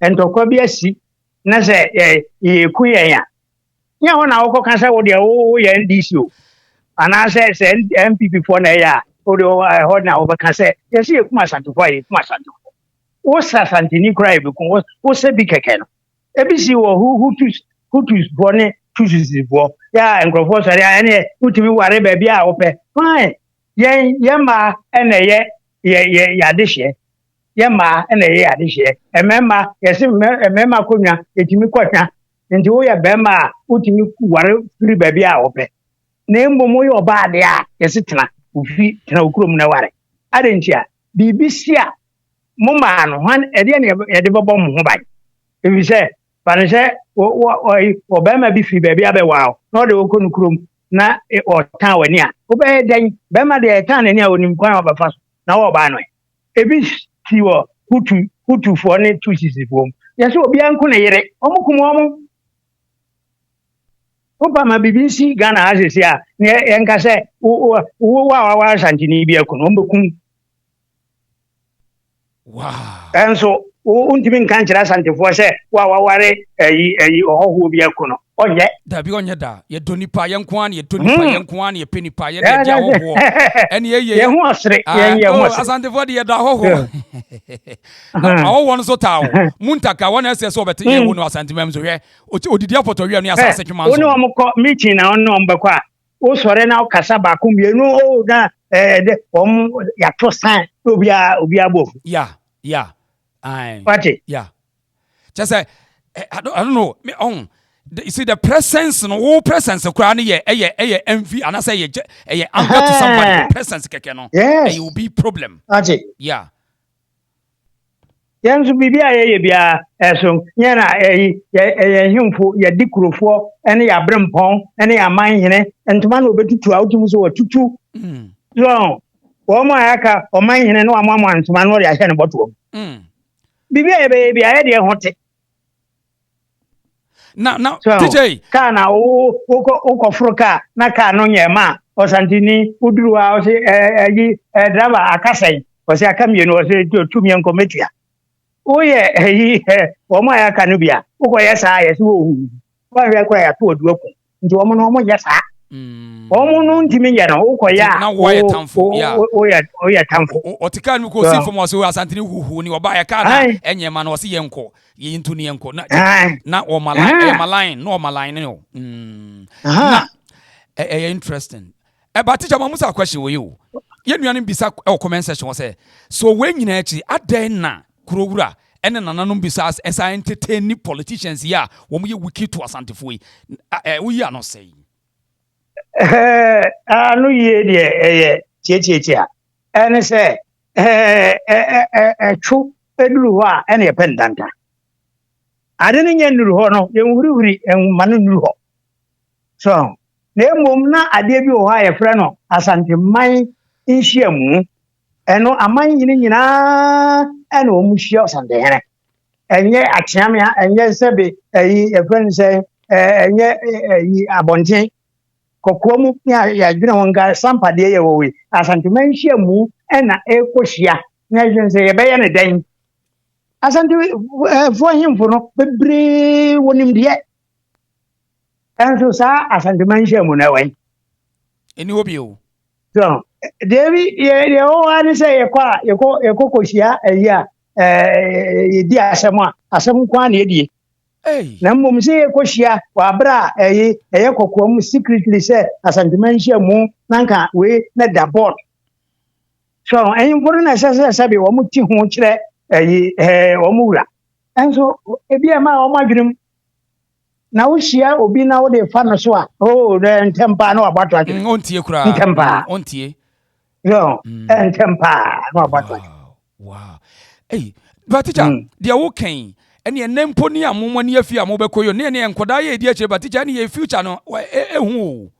yɛ ntɔkwa bi asi na sɛ yɛ yɛku yɛn a, nyɛ hɔ na wokɔka sɛ wo deɛ woyɛ NDC o, anaasɛ sɛ NPP foɔ na ɛyɛ a, wode ɛhɔ na wobɛka sɛ yɛsɛ yɛkum Asantefoɔ a, yɛkum Asantefoɔ. Wosa Asanteni koraa, yɛbɛkum wosɛ bi kɛkɛ no. Ebi si wɔ Hutus, Hutusfoɔ ne Tutsifoɔ yɛ a, nkurɔfoɔ sɔre a, ɛneɛ wotumi ware baabi a wopɛ. Fine, yɛn mmaa ɛna ɛyɛ yɛ yɛ yɛ adehyeɛ, yɛ mmaa ɛna ɛyɛ yɛ adehyeɛ. Mmarima, yɛsɛ mmarima akonnwa yɛtumi kɔhwa, nti woyɛ bɛrima a, wotumi ware firi baabi a wopɛ, na mmom woyɛ ɔbaa deɛ a, yɛsɛ tena ofi, tena wo kurom na ware. Ade nti a biribi si a, mo maa no hwan ɛdeɛ ne yɛde bɛbɔ mo ho ban? Ebi sɛ fa no sɛ ɔbɛrima bi firi baabi abɛwaa wo na ɔde wokɔ no kurom na ɔtan w'ani a, wobɛyɛ dɛn? Bɛrima deɛ, ɛtan n'ani a, onim kwan a ɔbɛfa so na wɔɔbaa no. Ebi si wɔ Hutu, Hutufoɔ ne Tutsisifoɔ mu, yɛsɛ obiara nko ne yere, wɔn kum wɔn. Wopa ma biribi nsi Ghana ha sisi a, ne yɛnka sɛ wo wo a waware Asanteni bi aku no, wɔn bɛkum. Ɛnso wontumi nka nkyerɛ Asantefoɔ sɛ wo a waware ɛyi ɔhɔhoɔ bi aku no, ɔnyɛ. Dabi, ɔnyɛ da. Yɛdɔ nipa, yɛn nko ara na yɛdɔ nipa, yɛn nko ara na yɛpɛ nipa, yɛn de yɛde ahɔhoɔ ɛne yɛyɛ. Yɛn ho ɔsere, yɛn yɛn ho ɔsere. Asantefoɔ de yɛdɔ ahɔhoɔ. Ahɔhoɔ no so taa o mu ntaka wɔn ɛsɛ sɛ ɔbɛte yɛn wo no Asantemam so hwɛ odidi apɔtɔwia ne asase twema nso. Wo ne wɔn kɔ meeting na wɔn ne wɔn bɛkɔ a, wosɔre na wokasa baako mmienu o, na ɛɛ de wɔn yɛato san na obiara bɔ ofu. Ya, ayi. Wate. Ya, kyɛ sɛ I don't know me ɔn you see the presence no, wo presence koraa no yɛ ɛyɛ envy anaasɛ ɛyɛ anger to somebody. Wo presence kɛkɛ no ɛyɛ obi problem. Wate. Ya. Yɛn nso biribi a yɛyɛ biara ɛso nyɛ na ɛyi yɛ nhemfo, yɛde kurofoɔ ɛne yɛaberempɔn ɛne yɛamanhene ntoma na wɔbɛtutu a, wotumi sɛ wɔtutu so wɔn a yɛaka ɔmanhene ne wɔamoamoa ntoma no, wɔde ahyɛ ne bɔtoɔ mu. Biribi a yɛbɛyɛ bi a, yɛdeɛ ho te. Na TJ. Kaa na wokɔforo kaa na kaa no nyɛ ma a, Ɔsanteni woduru hɔ a, ɔse ɛyi driver aka sɛn? Ɔse aka mmienu. Ɔse tu mmiɛnkɔ mɛtua. Woyɛ ɛyi wɔn a yɛaka no bi a, wokɔyɛ saa, yɛsɛ wɔhu wɔahwɛ kora yɛato ɔdu aku. Nti wɔn no, wɔn nyɛ saa. Wɔn no ntumi nyɛ no, wokɔyɛ a, woyɛ tamfo. Woyɛ tamfo. Ɔte kaa no mu kɔ osi fam, ɔsɛ Asantene huhu ni ɔba yɛ kaa na ɛnyɛ ma no, ɔsɛ yɛn nkɔ yɛn ntu ne yɛn nkɔ na na ɔma line, ɛyɛ ma line na ɔma line ne o na ɛyɛ interesting. Ɛba teacher ma musa question wɔ yi o. Yɛn nuanom bisa wɔ comment section hɔ sɛ, so wei nyinaa akyi, adɛn na kurowura ne nananom bisa ɛsan entertain politicians yi a wɔn yɛ wicked to Asantefoɔ yi? Ɛ woyi ano sɛn? Ano yie deɛ ɛyɛ tiatiatia. Ɛne sɛ ɛtwo duru hɔ a ɛne yɛpɛ ntanta. Ade no nyɛ nnuru hɔ no, yɛnhurihuri mma no nnuru hɔ. So na mmom na adeɛ bi wɔ hɔ a yɛfrɛ no Asanteman nhyiamu. Ɛno aman nyini nyinaa ɛna wɔn hyia Ɔsantehene. Ɛnyɛ akyeamea, ɛnyɛ sɛbe ɛyi yɛfrɛ no sɛ ɛnyɛ ɛyi abɔnten kɔkɔɔ mu ne yɛadwene ho nka sampadeɛ yɛ wɔ wei. Asanteman nhyiamu ɛna ɛrekɔhyia na yɛdwene sɛ yɛbɛyɛ no dɛn. Asantefoɔ ahemfo no bebree wɔ nimdeɛ. Ɛnso saa Asanteman nhyiamu no ɛwɔ yi. Ɛni hɔ bio. So deɛ bi yɛ deɛ ɛwɔ hɔ ne sɛ yɛkɔ a yɛkɔ kɔhyia ayi a yɛdi asɛm a asɛm nko ara na yɛdie. Na mmom sɛ yɛkɔhyia wɔ abere a ɛyi ɛyɛ kɔkɔɔ mu secretly sɛ Asanteman nhyiamu na nka wei na da board. So ahemfo no na ɛsɛ sɛ sɛbe wɔn ti ho kyerɛ ɛyi wɔn wura. Ɛnso ebi a ɛma wɔn adwene mu na wohyia obi na wode fa no so a, oh, ntɛm paa na wabɔ ato atwene. Ɔntie koraa. Ntɛm paa. Ɔntie. So ntɛm paa na wabɔ ato atwene. Wow. Hey, but teacher, deɛ wokan ɛne ɛnɛ mpo ni a mo ani afi a mobɛkɔ yi ne ɛne nkɔdaa yɛ edi akyire, but teacher, ɛne yɛ future no ɛhu o.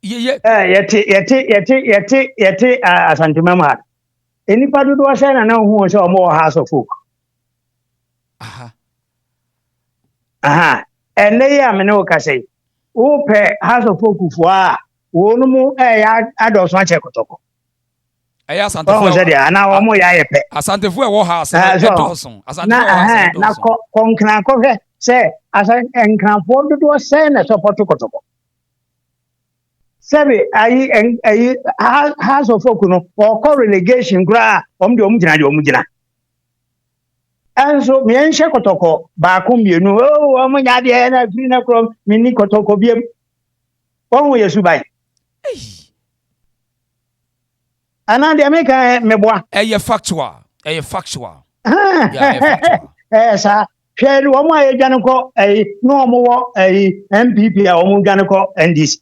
Yɛ Yɛte yɛte yɛte yɛte yɛte Asanteman mu ha. Nnipa dodoɔ sɛ na na ohu sɛ wɔn wɔ Hearts of Oak. Aha. Ɛnɛ yi a me ne wo kasa yi, wopɛ Hearts of Oak foɔ a wɔn mu ɛyɛ adɔɔso akyɛ Kɔtɔkɔ. Ɛyɛ Asantefoɔ. Wɔn sɛ deɛ anaa wɔn yɛ ayɛ pɛ. Asantefoɔ ɛwɔ ha ase ɛdɔɔso. Asantefoɔ ɛwɔ ha ase ɛdɔɔso. Na kɔ kɔnkran kɔhwɛ sɛ asa nkranfoɔ dodoɔ sɛn na support Kɔtɔkɔ. Sɛbi ayi ayi Hearts of Oak no wɔkɔ relegation koraa, wɔn deɛ wɔn gyina deɛ wɔn gyina. Ɛnso mmiɛnhyɛ Kɔtɔkɔ baako mmienu oo wɔn nya adeɛ na firi na korɔ mi ni Kɔtɔkɔ biem wɔn ho yɛ suban. Anaa deɛ meka meboa? Ɛyɛ factual, ɛyɛ factual. Yeah, ɛyɛ factual. Ɛyɛ saa. Hwɛ wɔn a yɛdwane kɔ ɛyi na wɔn wɔ ɛyi NPP a wɔn dwane kɔ NDC.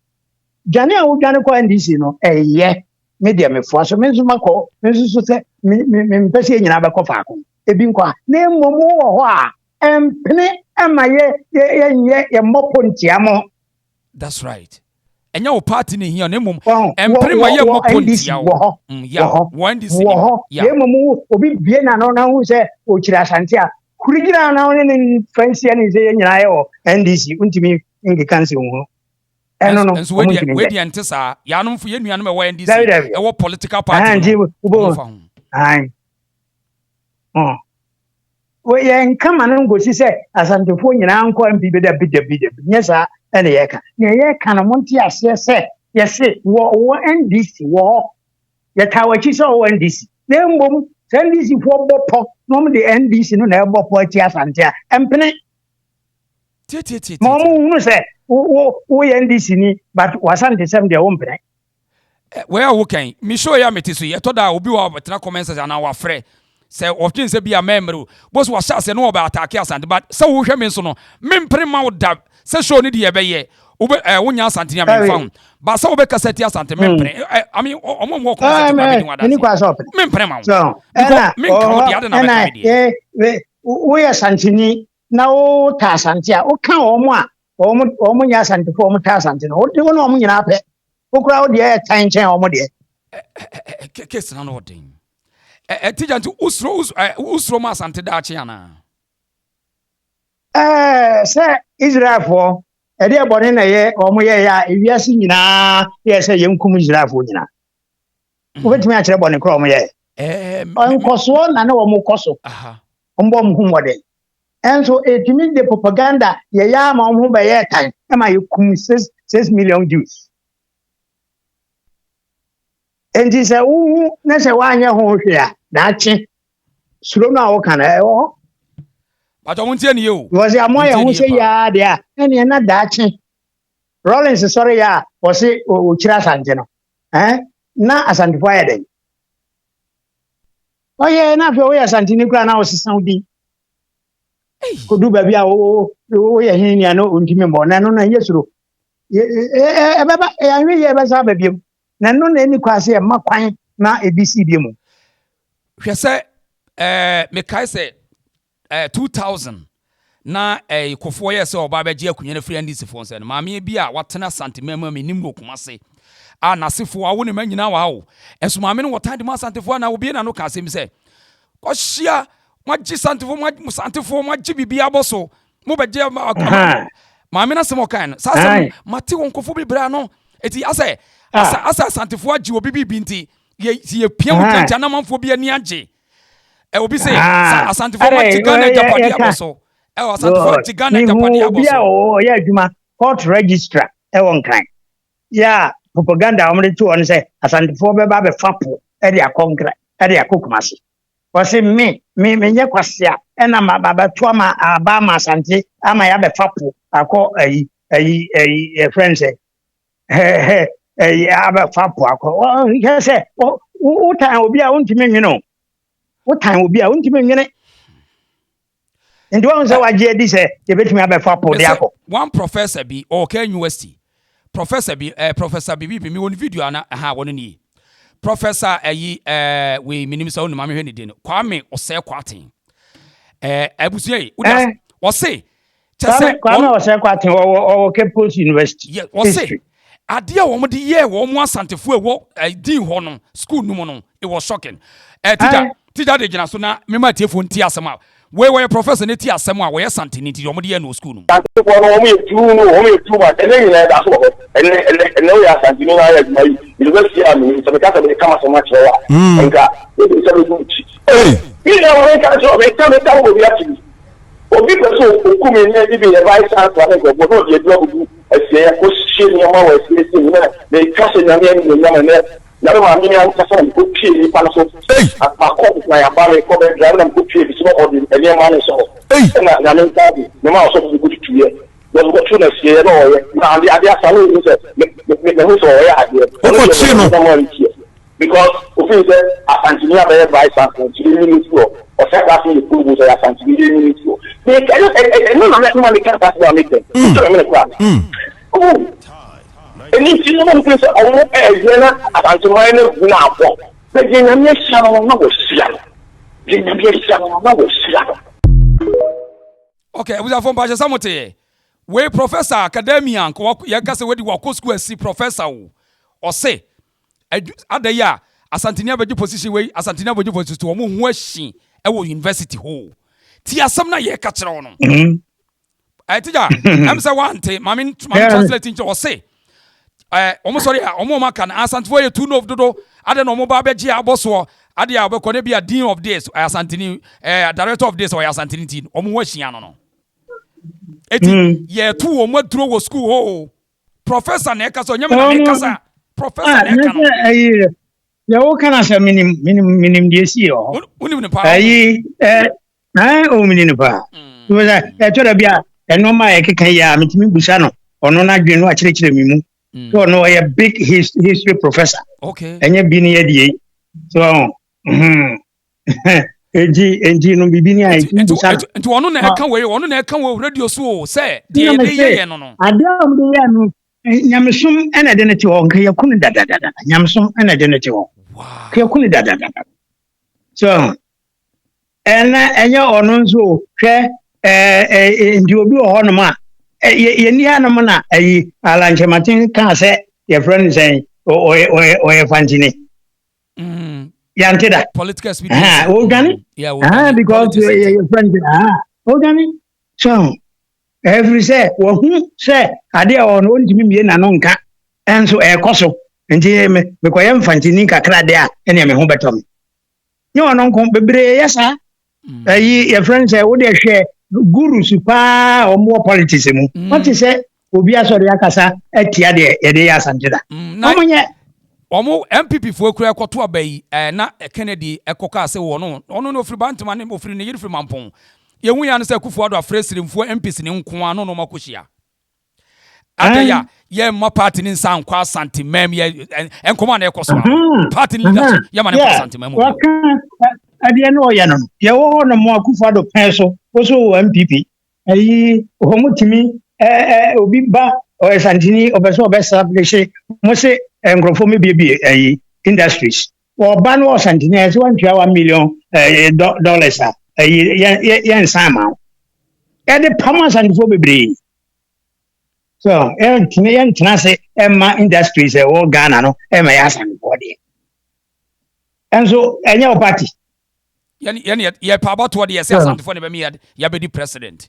Dwane a wɔdwane kɔ NDC no ɛyɛ me deɛ mefoa so, me nso makɔ, me nso so sɛ me me me mpɛ sɛ yɛn nyinaa bɛkɔ faako ebi nkɔ a, na mmom wɔ hɔ a ɛmpene ɛma yɛ yɛ yɛnyɛ yɛmmɔ po ntia mo. That's right. Ɛnyɛ wo party ne hia na mmom ɛmpene ma yɛ mmɔ po ntia wo. Wɔ hɔ wɔ hɔ wɔ NDC wɔ hɔ, na mmom obi bie n'ano na ho sɛ ɔkyerɛ Asante a kuri gyina na ne ne fa nsia ne sɛ yɛn nyinaa yɛ wɔ NDC, ntumi nkeka nsi ho ɛno no. Nso wei deɛ, wei deɛ nte saa. Yɛanom fo yɛn nuanom ɛwɔ NDC, ɛwɔ political party no wɔn fa ho. Yɛn kama no nkosi sɛ Asantefoɔ nyinaa nkɔ NPP, dabi dabi dabi, nyɛ saa ɛna yɛka. Nea yɛka no, monte aseɛ sɛ yɛse wɔ NDC wɔ hɔ, yɛtaa wɔ akyi sɛ ɔwɔ NDC, na mmom sɛ NDC foɔ bɔ pɔ na wɔn de NDC no na ɛbɔ pɔ akyi Asante a ɛmpene ma wɔn hunu sɛ wo woyɛ NDC ni, but wasante sɛm deɛ wompene. Wei a wokan me show yi a mete so yi, ɛtɔ da a obi wɔ a ɔtena comment section anaa wafrɛ sɛ ɔdwen sɛ bi a mɛmmerɛ o bɔs wahyɛ aseɛ na wɔbɛ attack Asante, but sɛ wohwɛ me nso no mempere ma wo da sɛ show no deɛ ɛbɛyɛ wobɛ wonya Asante ni a memfa ho ba sɛ wobɛkasa ti Asante, mempere. I mean, ɔmo wɔ comment section kora medi ho adanseɛ, mempere ma wo because menka wo deɛ ade na bɛka me deɛ. Woyɛ Santeni na wota Asante a, woka wɔn a wɔn nyɛ Asantefoɔ wɔn ta Asante no, wode wo ne wɔn nyinaa pɛ, wokura wo deɛ ɛtan nkyɛn wɔn deɛ. Case na no ɔden ɛ teacher, nti wosuro ma Asante daakye anaa? Sɛ Israelfoɔ ɛdeɛ bɔne na ɛyɛ wɔn yɛyɛ a ewiase nyinaa yɛ sɛ yɛnkum Israelfoɔ nyinaa, wobɛtumi akyerɛ bɔne korɔ wɔn yɛ? Nkɔsoɔ na ne wɔn kɔ so wɔn bɔ wɔn ho mmɔden, ɛnso etumi de propaganda yɛyɛ ama wɔn ho bɛyɛ tan ɛma yɛkum 6 million Jews. Nti sɛ wohu na sɛ woanyɛ ho hwee a, daakye suro no a woka no ɛwɔ hɔ. Bàtà mo ntie ni yie o. Wɔsɛ amoa yɛn ho sɛ yiaa deɛ a ɛneɛ na daakye Rawlings sɔre yɛ a wɔse ɔkyerɛ Asante no, ɛn na Asantefoɔ ayɛ dɛn? Ɔyɛ na afei woyɛ Asanteni koraa na wosesa wo din. Kodu baabi a woyɛ hene nea no ntumi mmɔ na ɛno na ɛnyɛ suro. Ɛbɛba yɛanhwɛ yie ɛbɛsa aba biom. Na ɛno na ɛni kwan sɛ yɛma kwan na ebi si biom. Hwɛ sɛ ɛɛ mekae sɛ eh, 2000 na eh, Kofoɔ yɛɛ sɛ ɔba abɛgye akonnwa no afiri NDC foɔ nsam no, maame bi a watena Asante man mu a menim no wɔ Kumase a n'asefoɔ awo ne mma nyinaa wɔ ha o. Nso maame no wɔ tan de ma Asantefoɔ anaa obie n'ano ka asɛm bi sɛ, Kɔhyia, moagye Santefoɔ, mo Santefoɔ, moagye biribi abɔ so, mobɛgye maame no asɛm ɔkae no. Saa asɛm no, mate wɔ nkurɔfoɔ bebree ano. Eti asɛ, asɛ, asɛ Asantefoɔ agye obi biribi nti, yɛ, yɛpia mu gyinagyina na amanfoɔ bi ani agye. Ɛ obi se ah, Asantefoɔ ma gye Ghana agyapadeɛ abɔ so. Ɛ Asantefoɔ gye Ghana agyapadeɛ abɔ so. Obi a ɔyɛ adwuma court registrar ɛwɔ Nkran. Yɛ a propaganda a wɔde to hɔ no sɛ Asantefoɔ bɛba abɛfa po ɛde akɔ Nkran ɛde akɔ Kumasi. Wɔsi me me menyɛ kwasea ɛna ma babɛto ama aba ama Asante ama yɛabɛfa po akɔ ayi ayi ayi ɛfrɛ no sɛ ɛɛ ɛyi abɛfa po akɔ ɔyɛ sɛ wotan obi a wontumi nwene o wotan obi a wontumi nwene nti wɔn sɛ wagye adi sɛ yɛbɛtumi abɛfa po de akɔ. One professor bi ɔwɔ Kenya University professor bi ɛɛ eh, professor bi bi mi wɔ ne video ana ɛha wɔn nie professor ɛyi ɛɛ eh, wei mi nim sɛ ɔnum amehwɛ ne din no Kwame Ɔsɛɛ Kwaten ɛɛ eh, abusua yi wɔde ɔse kyɛ sɛ Kwame Ɔsɛe Kwarteng ɔwɔ ɔwɔ Cape Coast University. Yɛ ɔse adeɛ a wɔn de yɛɛ wɔn mu asantefoɔ ɛwɔ eh, dean hɔ no school no mu no it was shocking. Eh, teacher teacher de gyina so na mema atiefoɔ nti asɛm a wei wɔyɛ professor ne ti asɛm a wɔyɛ santene nti wɔn de yɛ no wɔ school no mu. Asantefoɔ no wɔn yɛ tuu no wɔn yɛ too much ɛnɛ nyinaa ɛda so wɔ hɔ ɛnɛ ɛnɛ ɛnɛ woyɛ asanteni na ayɛ adwuma yi university a menim sɛ meka sɛ meka m'asɛm akyerɛ wo a nka wode nsa bɛgu wo ti me nyinaa ma menka nkyerɛ wo meka meka ma obi ate bi Obi pɛ sɛ oku me nnɛ even yɛ vice chancellor ne nkurɔfoɔ na ɔde aduru agugu asieɛ akɔhye nneɛma wɔ asiesie mu na meka hyɛ Nyame animuonyam ɛnnɛ Nyame maa me ankasa na mekɔ pie nnipa no so makɔ nkran aba mekɔ bɛ drive na mekɔ pie bi so na ɔde nneɛma no hyɛ hɔ ɛna Nyame nsa ade mema ɔsɔfo bi kɔtutuiɛ na ɔde kɔto no asieɛ na ɔyɛ na ade ade asa na ɔhu sɛ mehu sɛ ɔyɛ adeɛ ɔno deɛ mema no Because ofii sɛ Asanteni abɛyɛ vice chancellor nti yɛnyi no mfiri hɔ. Ɔsɛ saa asɛm yɛ kurom sɛ ɔyɛ Asanteni yɛnyi no mfiri hɔ. Meka ɛno ɛno na mɛma meka saa asɛm a meka yi. Sɛ mɛmene koraa. Oh, ɛno nti no na mofiri sɛ ɔmo ɛyɛ na Asanteman no agu na abɔ. Na deɛ Nyame ahyira no no na wahyira no. Deɛ Nyame ahyira no no na wahyira no. Okay, abusuafo mpakyɛ sɛ mote yɛ. Wei professor academia nka yɛka sɛ wadi wakɔ school asi professor o. Ɔse Adu ada yi a Asanteni abɛgye position wei, Asanteni abɛgye position so wɔn ho ahyi wɔ university hɔ. Ti asɛm na yɛka kyerɛ wo no. Ɛɛ tija, ɛm sɛ wante, maame maame translate nkyerɛ ɔse. Ɛɛ wɔn sɔre a wɔn wɔn aka no Asantefoɔ yɛ too nov dodo. Adɛ na wɔn ba abɛgye abɔ soɔ. Adeɛ a wɔbɛkɔ ne bi a dean of this ɛyɛ Asanteni, ɛɛ director of this ɔyɛ Asanteni ti wɔn ho ahyia no no. Eti yɛto wɔn aduro wɔ school hɔ o. Professor na ɛkasa, ɔnyɛ me na mekasa. Professor na ɛka no. Ɛyi yɛ wo kana sɛ menim menim menim deɛ esi wɔ hɔ. Wonim ne paa. Ɛyi ɛɛ ɛɛ o menim ne paa. Sɛ ɛtɔ da bi a ɛnɔɔma a yɛkeka yi a metumi busa no ɔno n'adwene no akyerɛkyerɛ me mu. So ɔno ɔyɛ big history professor. Okay. Ɛnyɛ bi ne yɛ deɛ yi. So ɔho. Enti enti no biribi ni a nti nti ɔno na ɛka wei ɔno na ɛka wɔ radio so o sɛ deɛ yɛde yɛ yɛ no no. Adeɛ a wɔde yɛ no nyamesom ɛna ɛde ne te hɔ nka yɛku no dadadada nyamesom ɛna ɛde ne te hɔ nka yɛku no dadadada so ɛna ɛnyɛ ɔno nso hwɛ ɛɛ ɛɛ nti obi wɔ hɔnom a yɛni hanom na ɛyi alankyɛmaten kaa sɛ yɛfrɛ no sɛn ɔyɛ ɔyɛ ɔyɛ fantini. Mm. Yante da. Political experience. Ah, odwane. Mm. Yeah, odwane. Ah, because your friend ah, odwane. So, every sɛ wahu sɛ ade a ɔno ɔntumi mmie n'ano nka ɛnso ɛrekɔ so nti me mekɔyɛ mfantini kakra de a ɛnea me ho bɛtɔ me nyɛ ɔno nko bebree yɛ saa mm. ɛyi yɛfrɛ no sɛ wode hwɛ gurus paa a wɔwɔ politics mu mm. wɔte sɛ obi asɔre akasa atia deɛ yɛde yɛ asante da mm, wɔn nyɛ wɔn npp foɔ kura ɛkɔto aba yi ɛɛ na kennedy ɛkɔ kaa sɛ wɔn ɔno no ofiri bantama ne ofiri ne yere firi mampɔn yɛn hu ya no sɛ kufuor ado afrɛ sirimfoɔ mps ne nko ano na wɔn akɔhyia Adɛn a yɛmma party ne nsa nkɔ Asante man mu yɛ nkɔmɔ a na ɛkɔ so ano. Party ne leadership yɛma ne nkɔ Asante man mu. Wɔka Ɛdeɛ ne ɔyɛ no no, yɛwɔ hɔ nom Akufo-Addo pɛn so, wo so wɔ NPP. Ayi, wɔn tumi ɛɛ obi ba ɔyɛ santini ɔpɛ sɛ ɔbɛ establish mo se nkurɔfoɔ mi biebie ɛyi industries. Ɔba no ɔsantini ɛsɛ wɔntua 1 million ɛɛ dollars a ɛyi yɛn yɛn nsan ma wo. Yɛde pam asantefoɔ bebree. So yɛntena yɛntena ase ɛma industries ɛwɔ Ghana no ɛma yɛ asantefoɔ deɛ. Ɛnso ɛnyɛ wɔ party. Yɛn yɛpɛ abatoɔ de yɛsɛ Asantefoɔ ne bɛmi yɛabɛdi president.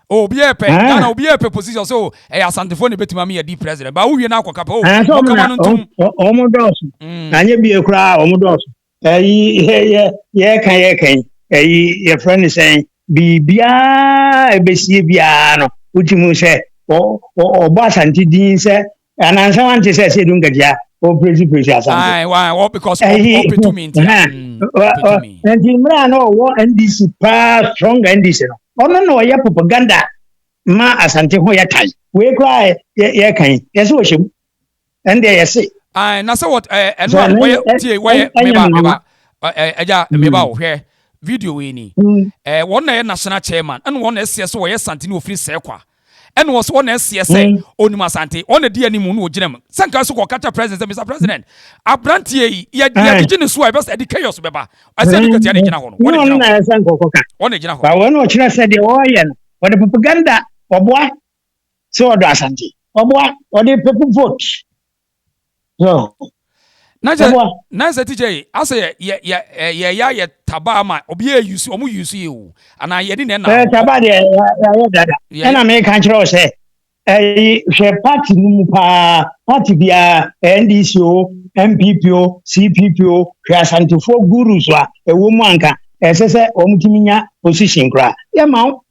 Obi yɛ pɛ Ghana, obi yɛ pɛ position so ɛyɛ Asantefoɔ ne bɛtumi ama yɛdi president ba wowie no akɔka pɛ o mɔkama no ntom. Ɔmo dɔɔso na anyɛ bie koraa, ɔmo dɔɔso. Ɛyi yɛ yɛka yɛka yi, ɛyi yɛfrɛ no sɛn, biribiara ɛbɛsie biara no wotumi sɛ ɔbɔ Asante din sɛ anansa wante sɛ Asiedu Nketia ɔpresi presi Asante. Because ɔpɛ tumi nti. Nti mmerɛ a na ɔwɔ NDC paa, strong NDC no, ɔno na ɔyɛ propaganda ma Asante ho yɛ tan. Wei koraa yɛka yi, yɛsɛ wɔhyɛ mu, ɛn deɛ yɛse. Na sɛ wɔ ɛno a wɔyɛ tie wɔyɛ meba meba ɛgya meba wo hwɛ video wei ni. Wɔn na yɛ national chairman, ɛna wɔn na ɛseɛ sɛ wɔyɛ Santini ofiri Sɛkwa, ɛna wɔ so wɔn na ɛseɛ sɛ onim Asante, wɔn na di anim na ogyina mu sɛ nka so kɔ kata president sɛ, "Mr President, aberanteɛ yi yɛ yɛgyegye ne so a, ɛbɛ sɛ ɛde chaos bɛba." Ɛsɛ ɛde katia na egyina hɔ no. Wɔn na gyina hɔ ɛsɛ nkɔkɔ ka. Wɔn na gyina hɔ. Ba wɔn na ɔkyerɛ sɛ deɛ wɔreyɛ no, wɔde propaganda, ɔboa sɛ ɔdɔ Asante, ɔboa ɔde people vote so. Na sɛ na sɛ teacher yi asɛ yɛ yɛ yɛ yɛ yɛ ayɛ taba ama obi yɛ use, ɔmo use yi o, anaa yɛ ni na ɛna. Taba deɛ yɛayɛ dada, ɛna meka kyerɛ wo sɛ ɛyi hwɛ party no mu paa, party biara, NDC o, NPP o, CPP o, hwɛ Asantefoɔ gurus a ɛwɔ mu anka ɛsɛ sɛ wɔn tumi nya position koraa yɛma wo.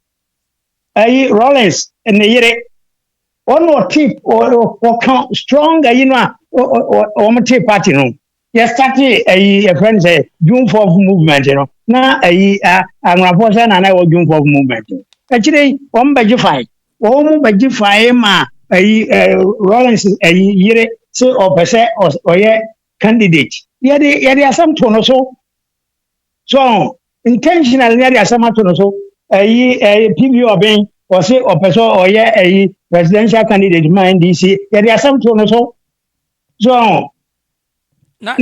Ɛyi Rawlings ne yere, ɔno ɔte ɔka strong ayi no a wɔn te party no yɛ start ɛyi yɛfrɛ no sɛ June 4th movement no, na ɛyi anwonafoɔ sɛ na na ɛwɔ June 4th movement no akyire yi, wɔn bɛgye fae, wɔn mu bɛgye fae ma ɛyi Rawlings ɛyi yere sɛ ɔpɛ sɛ ɔyɛ candidate, yɛde asɛm to no so so intentionally, yɛde asɛm ato no so. Ɛyi PB Ɔbɛn ɔse ɔpɛ sɛ ɔyɛ ɛyi presidential candidate ma NDC, yɛde asɛm to no so so na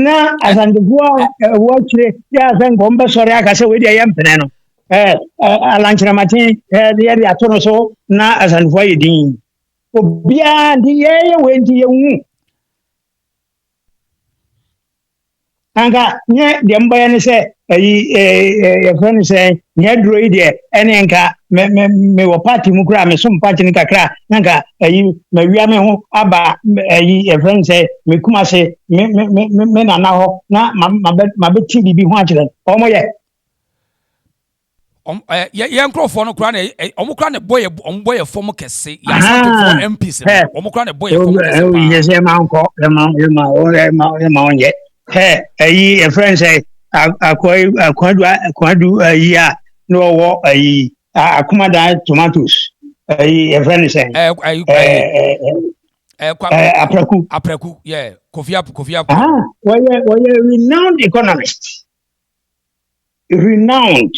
Asantefoɔ a ɛwɔ akyire yɛ asɛ nkɔm bɛsɔre aka sɛ wei deɛ yɛ mpene no ɛɛ Alan Kyerematen ɛɛ yɛde ato no so na Asantefoɔ ayɛ din obiara nti yɛyɛ wei nti yɛnwu anka nyɛ deɛ mbɛyɛ ne sɛ ɛyi ɛɛ yɛfrɛ no sɛ nyɛ duro yi deɛ, ɛne nka mɛ mɛ mewɔ party mu koraa, mesom party no kakra na nka ɛyi mawia me ho aba ɛyi yɛfrɛ no sɛ mekum ase me me me me nana hɔ na ma ma bɛ ma bɛti biribi ho akyerɛ wɔn yɛ. Yɛ yɛ nkurɔfoɔ no koraa na ɔmo koraa na bɔ yɛ, ɔmo bɔ yɛ fam kɛse, yɛ Asantefoɔ MPs no, ɔmo koraa na bɔ yɛ fam kɛse paa. Yɛ sɛ ɛma nkɔ ɛma ɛma ɛma ɛma ɔnyɛ hɛ ɛyi yɛfrɛ no sɛ akɔ akwadu akwadu ɛyi a na ɔwɔ ɛyi Akomadan tomatoes ɛyi yɛfrɛ no sɛ ɛɛ ɛɛ ɛɛ Apraku. Apraku, yɛ Kofi Kofi Apraku. Wɔyɛ renowned economist, renowned.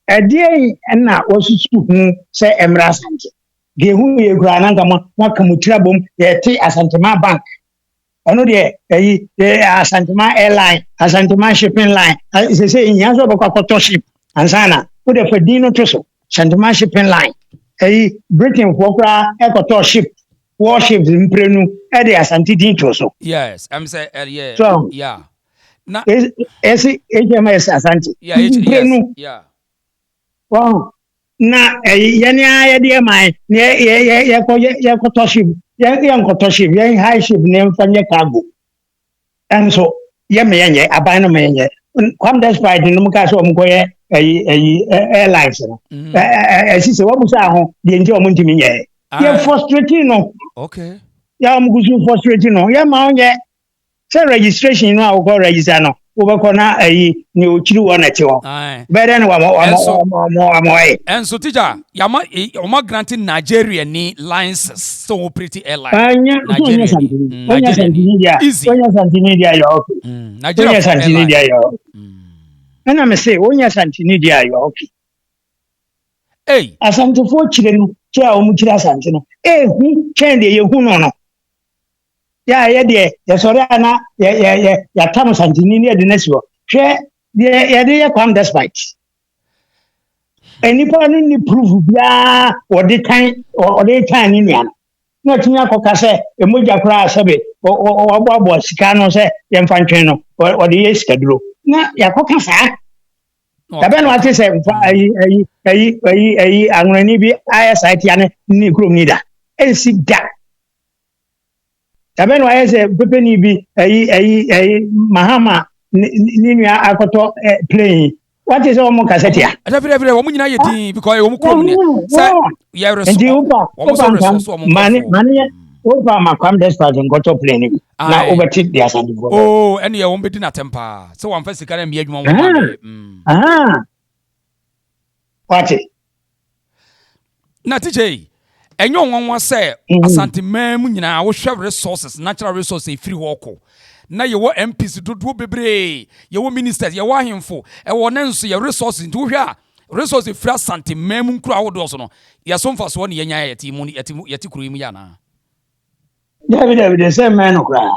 Ɛdeɛ na wɔsusu ho sɛ mmerɛ Asante deɛ ehu yɛ koraa na nka mo aka mo tiri abom yɛte Asantema Bank, ɛno deɛ ɛyi Asantema Airline, Asantema Shipping Line. Sese nhia sɛ ɔbɛkɔ akɔtɔ ship ansa na wode fa din no to so, Asantema Shipping Line. Ɛyi Britain foɔ koraa ɛkɔtɔ ship, warship mprenu, ɛde Asante din to so. Yes, ɛm sɛ ɛyɛ so yeah na ɛsi HMS Asante mprenu wɔn na ɛyi yɛn a yɛde ɛman na yɛ yɛ yɛ yɛkɔ yɛkɔtɔ ship, yɛn yɛnkɔtɔ ship, yɛn hire ship ne nfa nyɛ cargo. Ɛnso yɛ mɛ yɛnyɛ aban no mɛ yɛnyɛ Kwam Despite no mu kaa sɛ wɔn kɔyɛ ɛyi airlines no ɛ ɛsi sɛ wɔn busa ho deɛ nti wɔn ntumi nyɛ yɛ frustrate no yɛ wɔn kusu frustrate no yɛ ma ɔnyɛ sɛ registration no a wokɔ register no, wobɛkɔ na ayi ne okyiri wɔ na te hɔ bɛyɛ dɛ ne wama wama wama wama ɔyɛ. Ɛnso teacher, yama ɔma grant Nigeria ni license sɛ operate airline. Anya Nigeria ni, Nigeria ni, easy. Onya Santini dia yɛ okay. Nigeria Santini dia yɛ okay. Ɛna me se wonyɛ Asanteni deɛ a you are okay. Ei. Asantefoɔ kyire no kyerɛ a wɔn kyerɛ Asante no ehu kyɛn deɛ yɛhu no no. Yɛ a yɛ deɛ yɛsɔre a na yɛ yɛ yɛ yɛatam Asanteni ne yɛde no asi hɔ. Hwɛ deɛ yɛde yɛ Kwam Despite. Nnipa no ni proof biara wɔde tan wɔde tan ne nua no. Na ɔtumi akɔka sɛ mogya koraa sɛbe wɔaboaboa sika ano sɛ yɛmfa ntwɛn no wɔde yɛ sikaduro. Na yɛakɔka saa. Dabɛn na wate sɛ nfa ayi ayi ayi ayi ayi anwonani bi ayɛ saa tia ne ne kurom ni da. Ɛnsi da. Dabɛn na wayɛ sɛ pepeni bi ayi ayi ayi Mahama ne ne nua akɔtɔ ɛ plane yi. Wate sɛ wɔn kasa tia. Dabi dabi wɔn nyinaa yɛ din because wɔn kurom ni sɛ yɛ resɔ Nti wopa wɔn wopa nso ntam resɔ so wɔn mane nkurɔfoɔ. mane yɛ wopa ma Kwam Despite nkɔtɔ plane bi na Aye. wobɛte deɛ Asantefoɔ bɛyɛ. Oo ɛne yɛ wɔn bɛdi n'atɛm paa sɛ wɔn afɛ sika na mmea adwuma wɔn ma bɛyɛ. Wate. Na tikya yi ɛnyɛ ɔnwanwa sɛ Asanteman mu nyinaa wohwɛ resources natural resources efiri hɔ kɔ na yɛwɔ MPs dodoɔ bebree yɛwɔ ministers yɛwɔ ahemfo ɛwɔ ne nso yɛ resources nti wohwɛ a resources efiri Asanteman mu nkuro ahodoɔ so no yɛso mfasoɔ ne yɛnya yɛte mu yɛte yɛte kuro yi mu yɛ anaa. Dabi dabi de sɛ mmɛn no koraa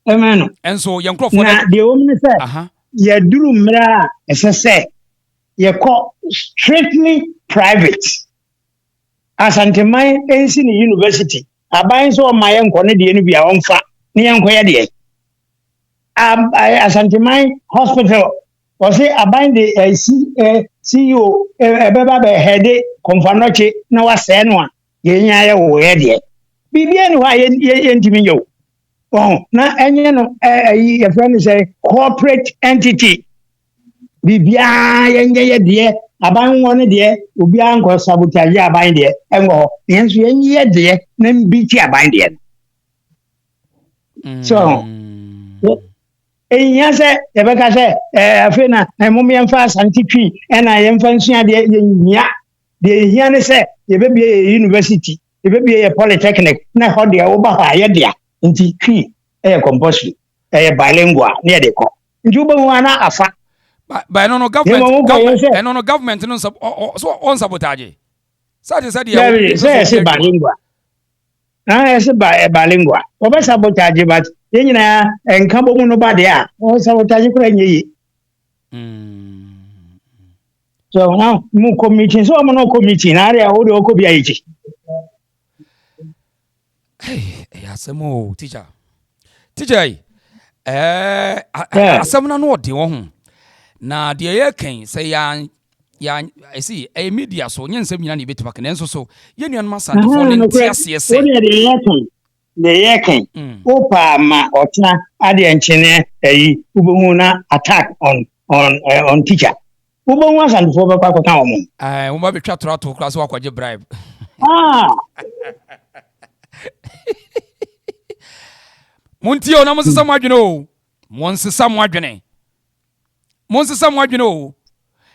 mmɛn no. Nso yɛn nkurɔfoɔ na deɛ wɔm ne sɛ yɛduru mmerɛ a ɛsɛ sɛ yɛkɔ strictly private. Asanteman nsi ne university aban nso ɔma yɛnkɔ ne deɛ no bi a ɔmfa ne yɛnkɔ yɛ deɛ. Asanteman hospital ɔse aban de CEO ɛbɛba bɛhɛde kɔmfanɔkye na wasɛe no a yɛn nyinaa yɛ wɔ yɛ deɛ biribiara ni hɔ a yɛntumi nyɛ o ɔn na ɛnyɛ no ɛyi yɛfrɛ no sɛ corporate entity biribiara yɛnyɛ yɛ deɛ aban wɔ no deɛ obiara nkɔ sabotage aban deɛ ɛnkɔ hɔ yɛn nso yɛnyɛ yɛ deɛ na mbi ti aban deɛ no so ɛhia sɛ yɛbɛka sɛ ɛɛ afei na ɛmom yɛmfa asante twi ɛna yɛmfa nsua deɛ yɛnhia Deɛ ɛhia ne sɛ yɛbɛbie yɛ university, yɛbɛbie yɛ polytechnic, na ɛhɔ deɛ woba hɔ a yɛ dea. Nti Twi yɛ compulsory, ɛyɛ bilingual ne yɛde kɔ. Nti wobɛhu a na afa. Ba ba ɛno no government government ɛno no government no nsa ɔ so ɔn sabotage. Sɛ te sɛ deɛ. Dabi sɛ yɛse bilingual. Ah yɛse ba bilingual. Wɔbɛ sabotage but yɛn nyinaa nka bɔ mu no ba deɛ a wɔn sabotage koraa nyɛ yie. So now mu kɔ meeting so ɔmo no kɔ meeting na adeɛ wo de ɔkɔ bi ayɛ kyi. Ɛyɛ asɛm o teacher. Teacher yi ɛɛ asɛm no ano ɔde wɔ ho. Na deɛ yɛ kɛn sɛ yɛn yɛn ɛsi ɛyɛ media so nyɛ nsɛm nyinaa na yɛbɛtumi aka nanso so yɛn nuanom asantefoɔ no nte aseɛ sɛ. Wo deɛ deɛ yɛ kɛn deɛ yɛ kɛn wo paa ma ɔtena adeɛ nkyene ɛyi wobɛhu na attack on on on teacher. Wobɛhu Asantefoɔ bɛkɔ akɔka wɔn ho. Ɛɛ wɔn ba bɛtwa toro ato koraa sɛ wakɔgye bribe. Ah. Montie o na monsesa mo adwene o. Monsesa mo adwene. Monsesa mo adwene o.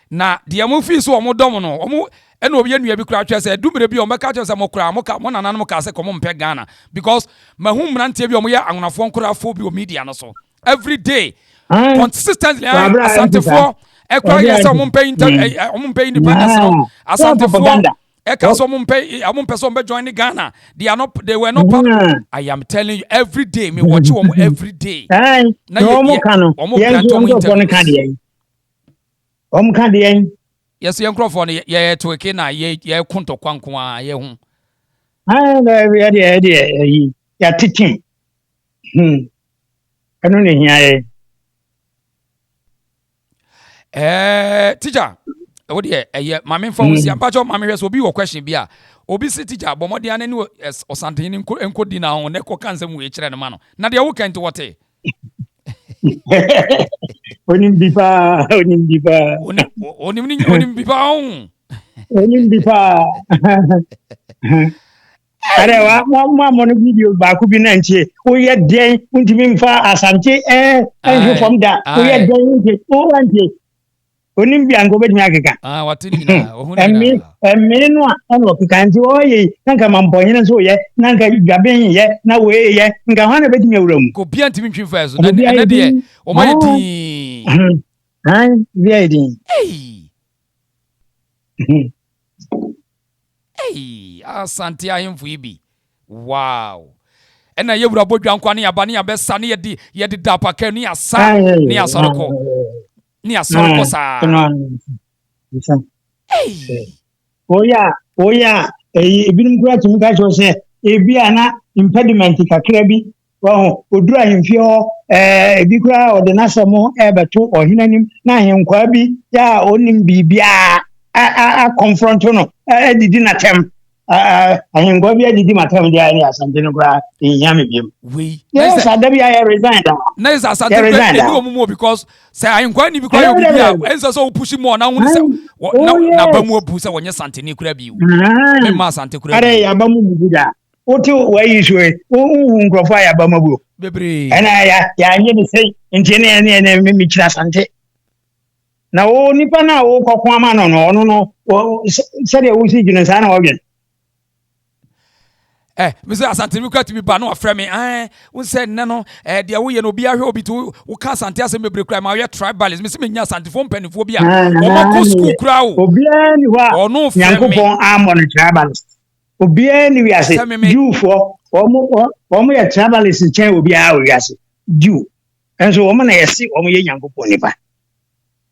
Na deɛ mo fii so wɔn dɔm no, wɔn ɛna obi nua bi koraa twɛ sɛ ɛdu mmerɛ bi wɔn bɛka kyerɛ sɛ mo koraa mo ka mo nananom kaa sɛ kɔmo mpɛ Ghana because mahu mmeranteɛ bi a wɔyɛ anwonafoɔ nkorafoɔ bi wɔ media no so. every day consistently asantefoɔ ɛkura yɛ sɛ ɔmo mpɛ inter ɔmo mpɛ independence no asantefoɔ ɛka sɛ ɔmo mpɛ ɔmo mpɛ sɛ ɔmo bɛ join ne Ghana they are not they were not part I am telling you every day me watch wɔn every day na yɛ wɔn ka no wɔn grant wɔn interviews wɔn ka deɛ yɛsɛ yɛn nkurɔfoɔ no yɛ to eke na yɛ yɛ ko ntɔkwa nko ara yɛ ho. Ɛɛ deɛ ɛdeɛ ɛyi yɛatete hmm. Ɛno na ehia yɛn. Ɛɛ teacher, wo deɛ ɛyɛ maame nfa wo si mm. ampakyɛw maame hwɛ sɛ obi wɔ question bi a obi si teacher bɔ mmɔden ane ne ɔsanten ne nko di na ho na ɛkɔ ka nsɛm wei kyerɛ no ma no na deɛ woka nti wɔte. Onim bi paa, onim bi paa. Onim ni onim bi paa o. Onim bi paa. Ɛdɛ wa mo mo amɔ no video baako bi na ntie woyɛ dɛn wontumi nfa asante ɛɛ ɛnhwe fam da woyɛ dɛn wontie wowa ntie onim bi a nka obetumi akeka. Ah wate ne nyinaa ohun ne nyinaa. Ɛmi ɛmi no a ɛna ɔkeka nti ɔyɛ yi na nka mampɔnyene nso yɛ na nka dwaben yɛ na wei yɛ nka hwan na betumi awura mu. Nka obiara ntumi ntwi mfa so na ɛnɛ deɛ wɔn ayɛ dii. Ae, biribi ayɛ din. Ei! Ei! Asante ahemfo yi bi. Wow! Ɛna yɛwura bɔ dwa nkwa ne yɛaba ne yɛabɛsa ne yɛde yɛde da apaka ne yɛasa ne yɛasɔre kɔ ne yɛasɔre kɔ saa. Ei! Woyɛ a woyɛ a ɛyi ebinom kura tumi ka kyerɛ sɛ ebi a na impediment kakra bi wɔho oduru ahemfie hɔ ɛɛ ebi koraa ɔde n'asɛm ɛrebɛto ɔhene anim na ahenkwaa bi yɛ a ɔnim biribiara a a a kɔnfrɔnto no ɛdidi n'atɛm ahenkwaa bi adidi m'atɛm deɛ ɛne asante no koraa nhia me biom. Wei. Yɛ sɛ ada bi a yɛ resign da. Na yɛ sɛ asante Yɛ resign ɛni da. wɔn mu because sɛ ahenkwaa ni bi koraa yɛ obi bi a ɛnsɛ sɛ ɔpushi mu ɔna ahun sɛ Oh, na n'aba yes. mu abu sɛ wɔnyɛ santeni koraa bi o. Mema asante koraa Adɛ bi. yɛ aba mu bubu da. Wote wɔayi so yi, wohu nkurɔfoɔ a yɛ aba mu abu. Bebree. Ɛna yɛ yɛanyɛ ne sɛi nti ɛne ɛne ɛne mekyiri asante. Na wo nipa no a wokɔko ama no no ɔno no sɛdeɛ wosi dwene saa na ɔdwene. Eh, me sɛ asante bi kura tumi ba na wafrɛ me eh, wo sɛ nnɛ no eh, deɛ woyɛ no obi ahwɛ obi to woka asante asɛm bebree kura ma woyɛ tribalist me sɛ menya asantefoɔ mpanimfoɔ bi a wɔmakɔ sukuu kura o obiara ni hɔ a ɔno frɛ me Nyankopɔn ammɔ no tribalist. Obiara ni wiase Sɛ me me Jewfoɔ wɔn wɔn yɛ tribalist kyɛn obiara wɔ wiase Jew nso wɔn na yɛse wɔn yɛ Nyankopɔn nipa.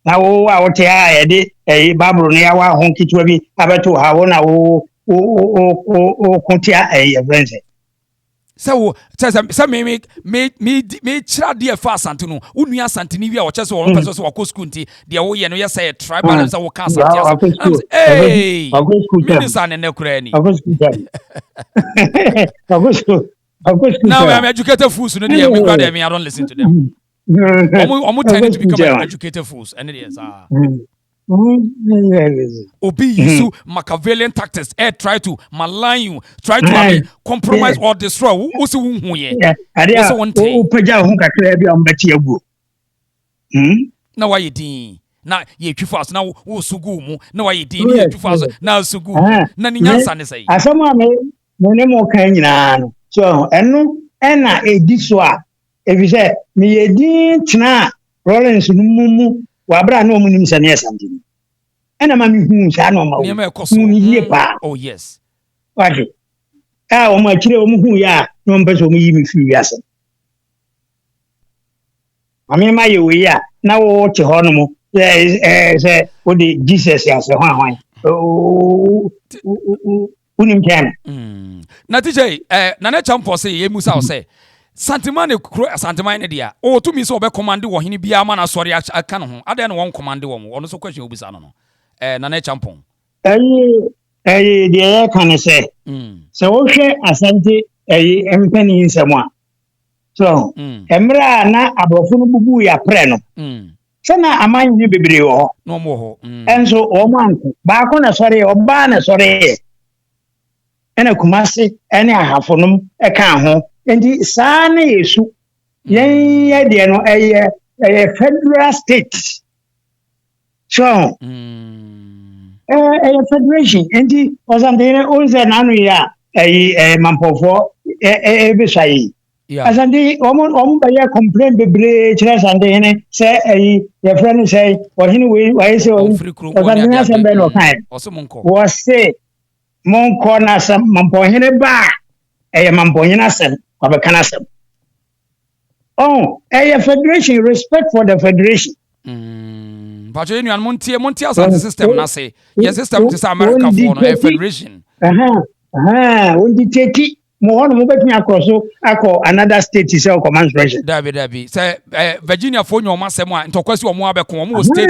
Na wo a wote ha a yɛde ɛyi Bible no yɛawa ho ketewa bi abɛto ha wo na wo wo wo wo wo ko tia ɛyi yɛfrɛ no sɛ sɛ wo sɛ sɛ sɛ me me me me me kyerɛ adeɛ ɛfa asante no wo nua asante ni bi a ɔkyɛ sɛ wɔn pɛ sɛ sɛ wakɔ sukuu nti deɛ woyɛ no yɛ sɛ yɛ tribal mm. sɛ woka asante asɛm ɛnam sɛ ee minister ne nɛ koraa ni now I'm educated fools no deɛ me kura deɛ me I don't listen to them wɔn wɔn tend to become educated fools ɛne deɛ saa. Obi use mm-hmm. Machiavellian tactics, eh, try to malign you, try to I mean, compromise or destroy. Wo si wo hu ye. Ade a wo pagya ho kakra bi a mbɛte aguo. Hmm? Na wayɛ din. Na yɛtwi fa so na wo so gu mu na wayɛ din na yɛtwi fa so na so gu mu na ne nyansa ne sɛ. Asɛm a me me ne mo kan nyinaa no so ɛno ɛna ɛdi so a efisɛ meyɛ din tena Rollins no mu mu wɔ abere a na wɔn nim sɛ ne yɛ santini ɛna ma mehuu saa nneɛma wo Nneɛma ɛkɔ so. hu no yie paa Oh yes. wate a wɔn akyire wɔn hu yɛ a na wɔn pɛ sɛ wɔn yi me firi wiase maame ma yɛ wei a na wɔte hɔ nom sɛ ɛɛ sɛ wode Jesus ase hwan hwan wonim kyɛn no. Mm. Na teacher yi, eh, Nana Champɔ se yɛ musa wo sɛ, Santeman ne kuro Santeman ne dea, ɔwɔ tumi sɛ ɔbɛ kɔmande wɔ hene biara ma no asɔre aka ne ho, adɛn na wɔn kɔmande wɔn? Ɔno nso question obisa no no. Eh, Nana Champɔn. Ɛyi, ɛyi deɛ yɛka ne sɛ, mm. sɛ wohwɛ Asante ɛyi mpanin nsɛm a, so mm. mmerɛ a na aborɔfo no bubu yɛ aprɛ no, mm. Sɛ na amanhene bebree wɔ hɔ. Na wɔn wɔ hɔ. Mm. Ɛnso wɔn anko. Baako na sɔreeɛ, ɔbaa na sɔreeɛ. Ɛna Kumase ɛne Ahafo nom ɛkaa ho. Nti saa na yɛsu. Yɛn mm. yɛ deɛ no ɛyɛ ɛyɛ federal state. So mm. ɛyɛ federation. Nti ɔsantehene ohun sɛ n'ano yi a ɛyi ɛyɛ mampɔfoɔ ɛ ɛ ɛbɛsua yi. Yeah. Asante wɔn wɔn bɛyɛ complain bebree kyerɛ Asante hene sɛ ɛyi yɛfrɛ no sɛ ɔhene wei wayɛ sɛ ɔyi Ɔmfiri kurom hɔ ne Asante hene adeade. asɛm bɛn na Mm. ɔkae Ɔse monkɔ. wɔse monkɔ na sɛ mampɔnhene ba a ɛyɛ mampɔnhene asɛm wabɛka n'asɛm ɔn ɛyɛ federation respect for the federation Mm. Mpakyɛ yɛn nuanom montie monte Asante system no ase. Yɛn system te sɛ Americafoɔ no ɛyɛ federation. Ɛhɛn ɛhɛn wɔn dictate mo hɔ no mobɛtumi akɔ so akɔ another state sɛ ɔkɔ mansurrection. Dabi dabi sɛ eh, Virginia fo nya wɔn asɛm a ntɔkwa si wɔn abɛko wɔn wɔ state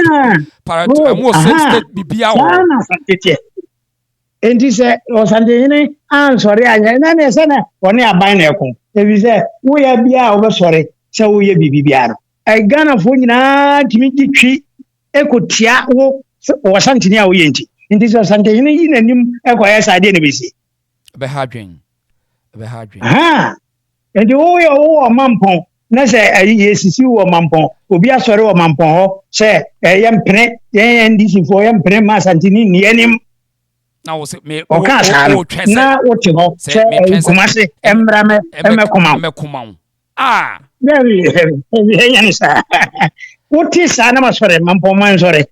para oh, wɔn wɔ state state bibia wɔ. Saa na asante teɛ nti sɛ ɔsantehene ansɔre anyɛ na ne sɛ na ɔne aban na ɛko ebi sɛ woyɛ bia a wobɛsɔre sɛ woyɛ biribi biara no Ghanafoɔ nyinaa tumi gye twi ɛkɔtia wo wɔ santene a woyɛ nti nti sɛ ɔsantehene yi n'anim ɛkɔyɛ saa deɛ na bɛsi Ɛbɛha adwen. Ɛbɛha adwen. Ahaa. Nti woyɛ wowɔ mampɔn na sɛ ɛyi yɛsisi wɔ mampɔn obi asɔre wɔ mampɔn hɔ sɛ ɛyɛ mpene yɛn NDC foɔ yɛ mpene ma Asante ne nni anim. Na wo sɛ me ɔka saa no na wote hɔ sɛ ɛyi Kumase mmra mɛ mmɛkoma wo. Mmɛkoma wo. Ah. Dabi ɛnyɛ ne saa. Wote saa na masɔre, Mampɔnman nsɔre.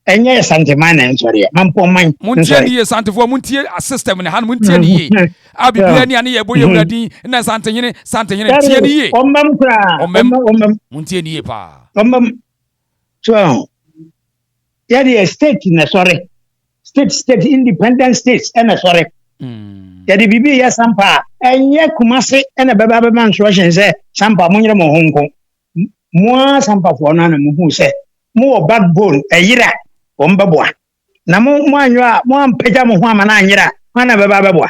Ɛnyɛ Asanteman na ɛnsɔreɛ, Mampɔnman Montie nsɔre. ne yie Santefoɔ, montie system ne ha no, montie ne yie. A bibia ni a ne yɛ bɔ yɛ wura din na Santehene, Santehene, tie ne yie. Ɔmmam koraa, Ɔmmam. ɔmmam, Montie ne yie paa. ɔmmam. So, yɛdeɛ state na ɛsɔre. State, state, independent states ɛna ɛsɔre. Yɛde biribi yɛ Sampa a, ɛnyɛ Kumase ɛna ɛbɛba bɛma instruction sɛ Sampa monyere mo ho nko. Mo ara Sampafoɔ no na mohu sɛ mowɔ backbone ɛyere a wɔn bɛboa. Na mo mo anyɔ a mo ampagya mo ho ama no anyere a, hwan na bɛba bɛboa?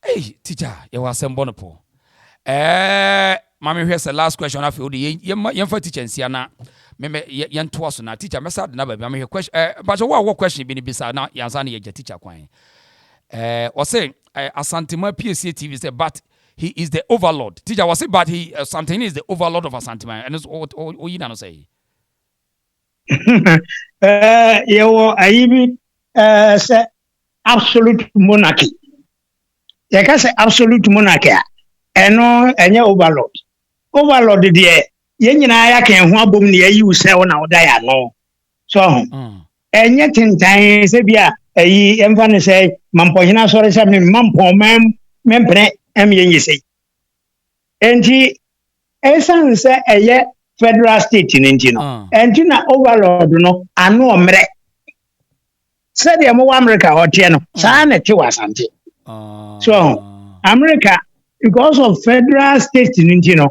Hey, teacher, yɛwɔ asɛm bɔ no po. Ɛɛ, ma mehwɛ sɛ last question afei wode yɛmfa teacher nsia na mɛmɛ yɛntoa so na teacher mɛsa de na baabi ma mehwɛ question. Mpakyɛ wo a wɔ question bi no bisa na yɛansa na yɛgya teacher kwan. Ɔsɛ Asantema PSA TV sɛ, but he is the overlord. Teacher, wɔse but he Asantehene is the overlord of Asantema. Ɛno so oyi na no sɛ Yɛwɔ ayi bi sɛ absolute monarchy. Yɛka sɛ absolute monarchy a, ɛno ɛnyɛ overlord. Overlord deɛ, yɛn nyinaa yɛaka yɛn ho abom ne yɛayi wo sɛ wo na woda yɛ ano so ho. Ɛnyɛ tentan sɛ bi a ɛyi yɛmfa no sɛ Mampɔhene asɔre sɛ memma mpɔnman mempene ɛm yɛnyɛ sei. Enti ɛsiane sɛ ɛyɛ federal state no nti no, ɛnti na overlord no ano ɔmmerɛ. Sɛdeɛ mowɔ America hɔ teɛ no, saa na ɛte wɔ Asante. So America, because of federal state no nti no,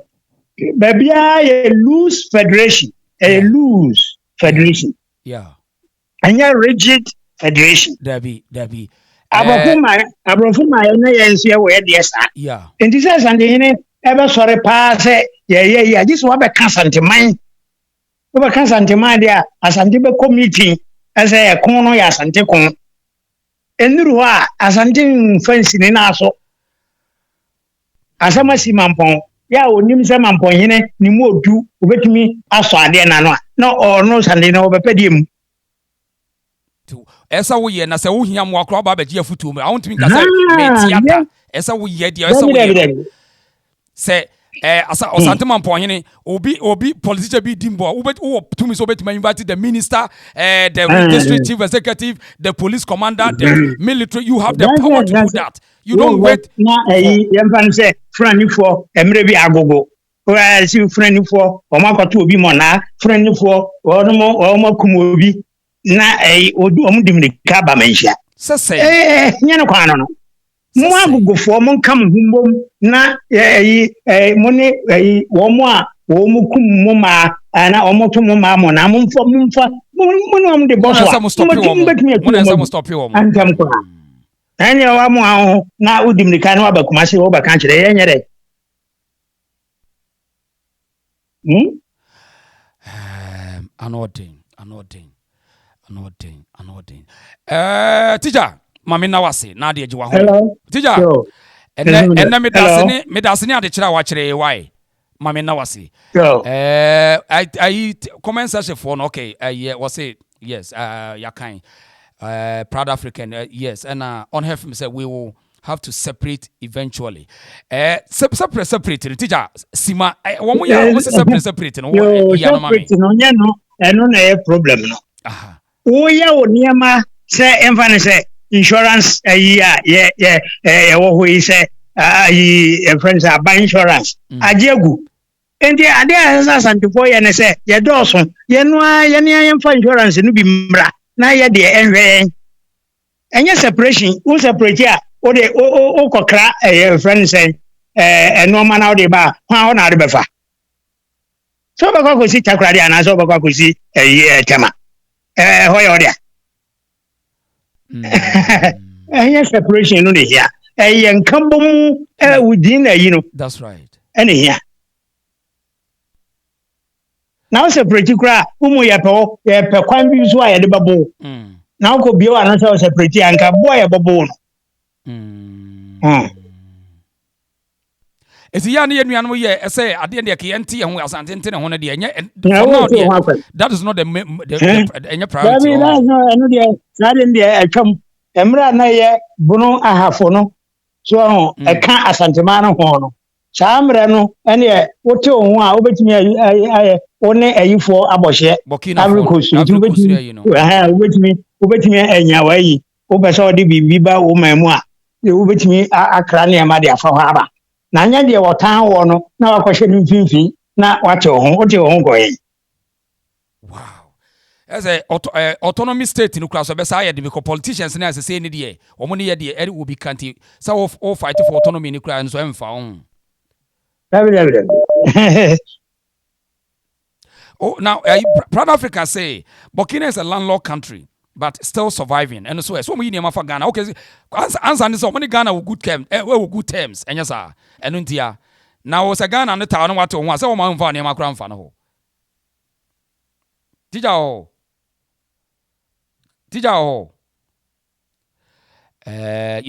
baabiara yɛ loose federation, ɛyɛ loose federation, ɛnyɛ rigid federation. Dabi, dabi. Aborɔfo ma aborɔfo ma yɛ na yɛn nso yɛwɔ yɛ deɛ saa. Nti sɛ Asantehene ɛbɛsɔre paa sɛ yɛyɛ yi a, gye sɛ wabɛka Asanteman. Wobɛka Asanteman deɛ a, Asante bɛkɔ meeting ɛsɛ ɛko no yɛ Asante ko. Ɛnnuru hɔ a, Asante mfa nsi ne nan so. Asɛm asi Mampɔn yɛ a, onim sɛ Mampɔnhene ne mu odu, obɛtumi asɔ adeɛ n'ano a, na ɔno Asante no ɔbɛpɛ deɛ mu. Ɛsɛ woyɛ na sɛ wohia mmoa koraa, woba abɛgye afotuo mu a, wontumi nka sɛ mete ata. Ɛsɛ woyɛ deɛ ɛsɛ woyɛ no sɛ asa Ɔsante Mampɔnhene, obi politician bi di mbɔ, wobɛ wowɔ tumi sɛ wobɛtumi invite the minister, the district chief executive, the police commander, the military. You have the power to do that. You don't wait. Na ɛyi yɛmfa no sɛ Fulanifoɔ mmerɛ bi agogo si Fulanifoɔ wɔn akɔto obi mɔnaa, Fulanifoɔ wɔn akum obi na ɛyi wɔn di mirika aba Manhyia. Sɛ sɛ Nyɛ no kwan no, mo agogofoɔ mo nka mo ho mbom na ɛyi mo ne ɛyi wɔn a wɔn mo kum mo mmaa ana wɔn to mo mmaa mo na mo nfa mo ne wɔn de bɔ so a, mo bɛtumi atu wɔn antɛm koraa. Ɛnyɛ wa mo aho na wodi mirika na waba Kumase, wɔbɛka kyerɛ yɛnyɛ dɛ. Ano ɔden, ano ɔden, ano ɔden, ano ɔden. Teacher, maame na wase na adeɛ gye wa ho. Teacher, ɛnɛ medase ne medase ne adekyerɛ a wakyerɛ yɛ wae. Maame na wase. Ayi comment section foɔ no, okay, ɛyɛ wɔse yes, yakan proud African, yes, ɛna on her film sɛ we will have to separate eventually. Separate separate no, teacher, sima wɔn mo yɛ wɔn sɛ separate separate no. Yoo, separate no nyɛ no, ɛno na ɛyɛ problem no. Woyɛ wo nneɛma sɛ ɛmfa no sɛ insurance ayi a yɛ yɛ ɛwɔ hɔ yi sɛ ayi ɛfrɛ no sɛ aban insurance agye agu. Nti adeɛ a ɛsɛ sɛ Asantefoɔ yɛ ne sɛ yɛdɔɔso, yɛno ara yɛne yɛmfa insurance no bi mmra na yɛ deɛ ɛnhwɛ yɛn. Ɛnyɛ separation. Wo separate a, wode wokɔkra ɛyɛ frɛ no sɛ ɛnoɔma na wode ba a, hwan hɔ na wode bɛfa? Sɛ wobɛkɔ akɔsi Takoradi anaasɛ wobɛkɔ akɔsi ɛyi Tɛma, ɛhɔ yɛ ɔde a ɛnyɛ separation no ne hia, ɛyɛ nkabɔ mu within ayi no. That's right. Ɛne hia na wo separate koraa, wo mu yɛpɛ wo yɛpɛ kwan bi so a yɛde bɛbo wo na wokɔ bio ano sɛ wo separate a, nka boa yɛbɛbo no. Eti yɛ a ne yɛ nuanom yɛ ɛsɛ adeɛ deɛ kɛ yɛnte yɛn ho, Asante nte ne ho no deɛ, ɛnyɛ for now deɛ, that is not the ɛnyɛ priority. Dabi, that's not. Ɛno deɛ, saa deɛ deɛ ɛtwam mmerɛ a na yɛ Bono Ahafo no so ho ɛka Asanteman no ho no. Saa mmerɛ no ɛneɛ wote wo ho a, wobɛtumi ayɛ wo ne ayifoɔ abɔhyeɛ. Ivory Coast nti wobɛtumi anya w'ayi. Wopɛ sɛ ɔde biribi ba wo man mu a, wobɛtumi akra nneɛma de afa hɔ aba, na nyɛ deɛ wɔtan wɔ no na wakɔhyɛ no mfimfini na wate wo ho, wote wo ho kɔɛ. Wow, ɛsɛ autonomy state no kura so ɛbɛsa ayɛ de because politicians ne asese ne deɛ wɔn ne yɛ deɛ ɛde wɔ bi kanti sɛ wo fight for autonomy ne kura nso ɛmfa ho. Dabi, dabi, dabi. Oh, now Proud Africa say Burkina is a landlocked country but still surviving. And so we nneɛma fa Ghana. Okay, answer ne sɛ ɔmo ne Ghana wɔ good terms, wɔ good terms. Ɛnyɛ saa. Ɛno ntia. Na wɔ sɛ Ghana ne taa no wate ho a sɛ wɔn amfa nneɛma kora mfa no hɔ. Teacher hɔ. Teacher hɔ. Yellow.